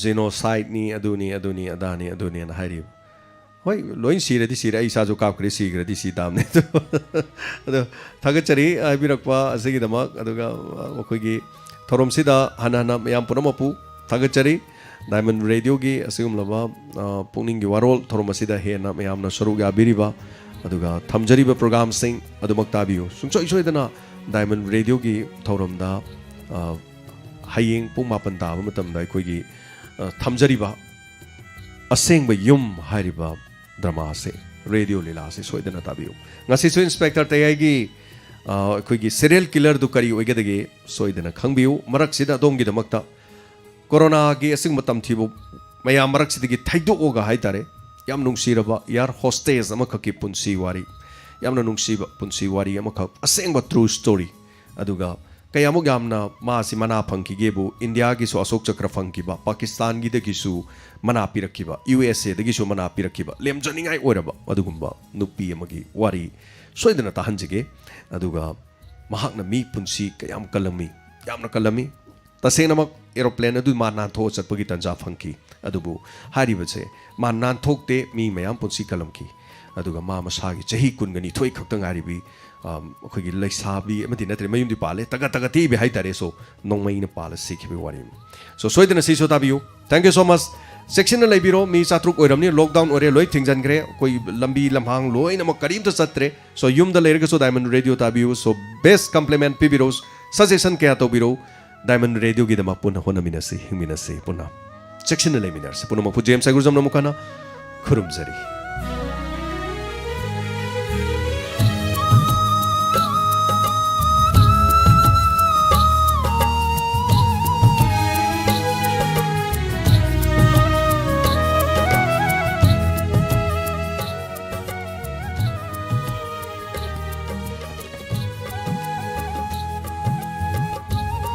ꯖꯦꯅꯣꯁꯥꯏꯠꯅꯤ, ꯑꯗꯨꯅꯤ, ꯑꯗꯨꯅꯤ, ꯑꯗꯥꯅꯤ, ꯑꯗꯨꯅꯤꯅ ꯍꯥꯏꯔꯤꯕ꯫ ꯍꯣꯏ, ꯂꯣꯏ ꯁꯤꯔꯗꯤ ꯁꯤꯔꯦ, ꯑꯩ ꯏꯁꯥꯁꯨ ꯀꯥꯞꯈ꯭ꯔꯦ, ꯁꯤꯈ꯭ꯔꯗꯤ ꯁꯤ ꯇꯥꯕꯅꯦ꯫ ꯑꯗꯣ ꯊꯥꯒꯠꯆꯔꯤ ꯍꯥꯏꯕꯤꯔꯛꯄ ꯑꯁꯤꯒꯤꯗꯃꯛ꯫ ꯑꯗꯨꯒ, ꯑ, ꯑꯩꯈꯣꯏꯒꯤ ꯊꯧꯔꯝꯁꯤꯗ ꯍꯟꯅ ꯍꯟꯅ ꯃꯌꯥꯝ ꯄꯨꯝꯅꯃꯛꯄꯨ ꯊꯥꯒꯠꯆꯔꯤ꯫ ꯗꯥꯏꯃꯟ ꯔꯦꯗꯤꯑꯣꯒꯤ ꯑꯁꯤꯒꯨꯝꯂꯕ, ꯑ, ꯄꯨꯛꯅꯤꯡꯒꯤ ꯋꯥꯔꯣꯜ ꯊꯧꯔꯝ ꯑꯁꯤꯗ ꯍꯦꯟꯅ ꯃꯌꯥꯝꯅ ꯁꯔꯨꯛ ꯌꯥꯕꯤꯔꯤꯕ, ꯑꯗꯨꯒ ꯊꯝꯖꯔꯤꯕ ꯄ꯭ꯔꯣꯒꯥꯝꯁꯤꯡ ꯑꯗꯨꯃꯛ ꯇꯥꯕꯤꯌꯨ꯫ ꯁꯨꯡꯁꯣꯏ ꯁꯣꯏꯗꯅ ꯗꯥꯏꯃꯟ ꯔꯦꯗꯤꯑꯣꯒꯤ ꯊꯧꯔꯝꯗ, ꯑ, ꯍꯌꯦꯡ ꯄꯨꯡ ꯃꯥꯄꯟ ꯇꯥꯕ ꯃꯇꯝꯗ ꯑꯩꯈꯣꯏꯒꯤ, ꯑ, ꯊꯝꯖꯔꯤꯕ ꯑꯁꯦꯡꯕ ꯌꯨꯝ ꯍꯥꯏꯔꯤꯕ ꯗ꯭ꯔꯃꯥ ꯑꯁꯦ, ꯔꯦꯗꯤꯑꯣ ꯂꯤꯂꯥ ꯑꯁꯦ ꯁꯣꯏꯗꯅ ꯇꯥꯕꯤꯌꯨ꯫ ꯉꯁꯤꯁꯨ ꯏꯟꯁꯄꯦꯛꯇꯔ ꯇꯌꯥꯏꯒꯤ, ꯑ, ꯑꯩꯈꯣꯏꯒꯤ ꯁꯤꯔꯤꯌꯦꯜ ꯀꯤꯂꯔꯗꯨ ꯀꯔꯤ ꯑꯣꯏꯒꯗꯒꯦ ꯁꯣꯏꯗꯅ ꯈꯪꯕꯤꯌꯨ꯫ ꯃꯔꯛꯁꯤꯗ ꯑꯗꯣꯝꯒꯤꯗꯃꯛꯇ ꯀꯣꯔꯣꯅꯥꯒꯤ ꯑꯁꯤꯒꯨꯝꯕ ꯇꯝꯊꯤꯕ ꯃꯌꯥꯝ ꯃꯔꯛꯁꯤꯗꯒꯤ ꯊꯩꯗꯣꯛꯑꯒ ꯍꯥꯏꯇꯥꯔꯦ, ꯌꯥꯝ ꯅꯨꯡꯁꯤꯔꯕ ꯏꯌꯥꯔ ꯍꯣꯁꯇꯦꯁ ꯑꯃꯈꯛꯀꯤ ꯄꯨꯟꯁꯤ ꯋꯥꯔꯤ, ꯌꯥꯝꯅ ꯅꯨꯡꯁꯤꯕ ꯄꯨꯟꯁꯤ ꯋꯥꯔꯤ ꯑꯃꯈꯛ, ꯑꯁꯦꯡꯕ ꯇ꯭ꯔꯨ ꯁ꯭ꯇꯣꯔꯤ꯫ ꯑꯗꯨꯒ ꯀꯌꯥꯃꯨꯛ ꯌꯥꯝꯅ ꯃꯥꯁꯤ ꯃꯅꯥ ꯐꯪꯈꯤꯒꯦꯕꯨ, ꯏꯟꯗꯤꯌꯥꯒꯤꯁꯨ ꯑꯁꯣꯛ ꯆꯀ꯭ꯔ ꯐꯪꯈꯤꯕ, ꯄꯥꯀꯤꯁꯇꯥꯟꯒꯤꯗꯒꯤꯁꯨ ꯃꯅꯥ ꯄꯤꯔꯛꯈꯤꯕ, ꯌꯨ ꯑꯦꯁ ꯑꯦꯗꯒꯤꯁꯨ ꯃꯅꯥ ꯄꯤꯔꯛꯈꯤꯕ, ꯂꯦꯝꯖꯅꯤꯡꯉꯥꯏ ꯑꯣꯏꯔꯕ ꯑꯗꯨꯒꯨꯝꯕ ꯅꯨꯄꯤ ꯑꯃꯒꯤ ꯋꯥꯔꯤ ꯁꯣꯏꯗꯅ ꯇꯥꯍꯟꯖꯒꯦ꯫ ꯑꯗꯨꯒ ꯃꯍꯥꯛꯅ ꯃꯤ ꯄꯨꯟꯁꯤ ꯀꯌꯥꯝ ꯀꯜꯂꯝꯃꯤ, ꯌꯥꯝꯅ ꯀꯜꯂꯝꯃꯤ꯫ ꯇꯁꯦꯡꯅꯃꯛ ꯑꯦꯔꯣꯄ꯭ꯂꯦꯟ ꯑꯗꯨ ꯃꯥ ꯅꯥꯟꯊꯣꯛꯑ ꯆꯠꯄꯒꯤ ꯇꯥꯟꯖꯥ ꯐꯪꯈꯤ꯫ ꯑꯗꯨꯕꯨ ꯍꯥꯏꯔꯤꯕꯁꯦ, ꯃꯥ ꯅꯥꯟꯊꯣꯛꯇꯦ, ꯃꯤ ꯃꯌꯥꯝ ꯄꯨꯟꯁꯤ ꯀꯜꯂꯝꯈꯤ꯫ ꯑꯗꯨꯒ ꯃꯥ ꯃꯁꯥꯒꯤ ꯆꯍꯤ ꯀꯨꯟꯒ ꯅꯤꯊꯣꯏ ꯈꯛꯇ ꯉꯥꯏꯔꯤꯕꯤ, ꯑꯝ, ꯑꯩꯈꯣꯏꯒꯤ ꯂꯩꯁꯥꯕꯤ ꯑꯃꯗꯤ ꯅꯠꯇ꯭ꯔꯦ, ꯃꯌꯨꯝꯗꯤ ꯄꯥꯜꯂꯦ, ꯇꯒ ꯇꯒ ꯇꯦꯛꯏꯕꯤ ꯍꯥꯏꯇꯥꯔꯦ꯫ So, ꯅꯣꯡꯃꯩꯅ ꯄꯥꯜꯂ ꯁꯤꯈꯤꯕꯒꯤ ꯋꯥꯔꯤꯅꯤ꯫ So, ꯁꯣꯏꯗꯅ ꯁꯤꯁꯨ ꯇꯥꯕꯤꯌꯨ꯫ Thank you so much꯫ ꯆꯦꯛꯁꯤꯟꯅ ꯂꯩꯕꯤꯔꯣ꯫ ꯃꯤ ꯆꯥꯇ꯭ꯔꯨꯛ ꯑꯣꯏꯔꯝꯅꯤ, ꯂꯣꯛꯗꯥꯎꯟ ꯑꯣꯏꯔꯦ, ꯂꯣꯏ ꯊꯤꯡꯖꯤꯟꯈ꯭ꯔꯦ꯫ ꯑꯩꯈꯣꯏ ꯂꯝꯕꯤ ꯂꯝꯍꯥꯡ ꯂꯣꯏꯅꯃꯛ ꯀꯔꯤꯝꯇ ꯆꯠꯇ꯭ꯔꯦ꯫ So, ꯌꯨꯝꯗ ꯂꯩꯔꯒꯁꯨ ꯗꯥꯏꯃꯟ ꯔꯦꯗꯤꯑꯣ ꯇꯥꯕꯤꯌꯨ꯫ So, best compliment ꯄꯤꯕꯤꯔꯣ, suggestion ꯀꯌꯥ ꯇꯧꯕꯤꯔꯣ꯫ ꯗꯥꯏꯃꯟ ꯔꯦꯗꯤꯑꯣꯒꯤꯗꯃꯛ ꯄꯨꯟꯅ ꯍꯣꯠꯅꯃꯤꯟꯅꯁꯤ, ꯍꯤꯡꯃꯤꯟꯅꯁꯤ ꯄꯨꯟꯅ꯫ ꯆꯦꯛꯁꯤꯟꯅ ꯂꯩꯃꯤꯟꯅꯔꯁꯤ꯫ ꯄꯨꯝꯅꯃꯛꯄꯨ ꯖꯦꯝꯁ ꯑꯩꯒꯨꯔꯖꯝꯅ ꯑꯃꯨꯛ ꯍꯟꯅ ꯈꯨꯔꯨꯝꯖꯔꯤ꯫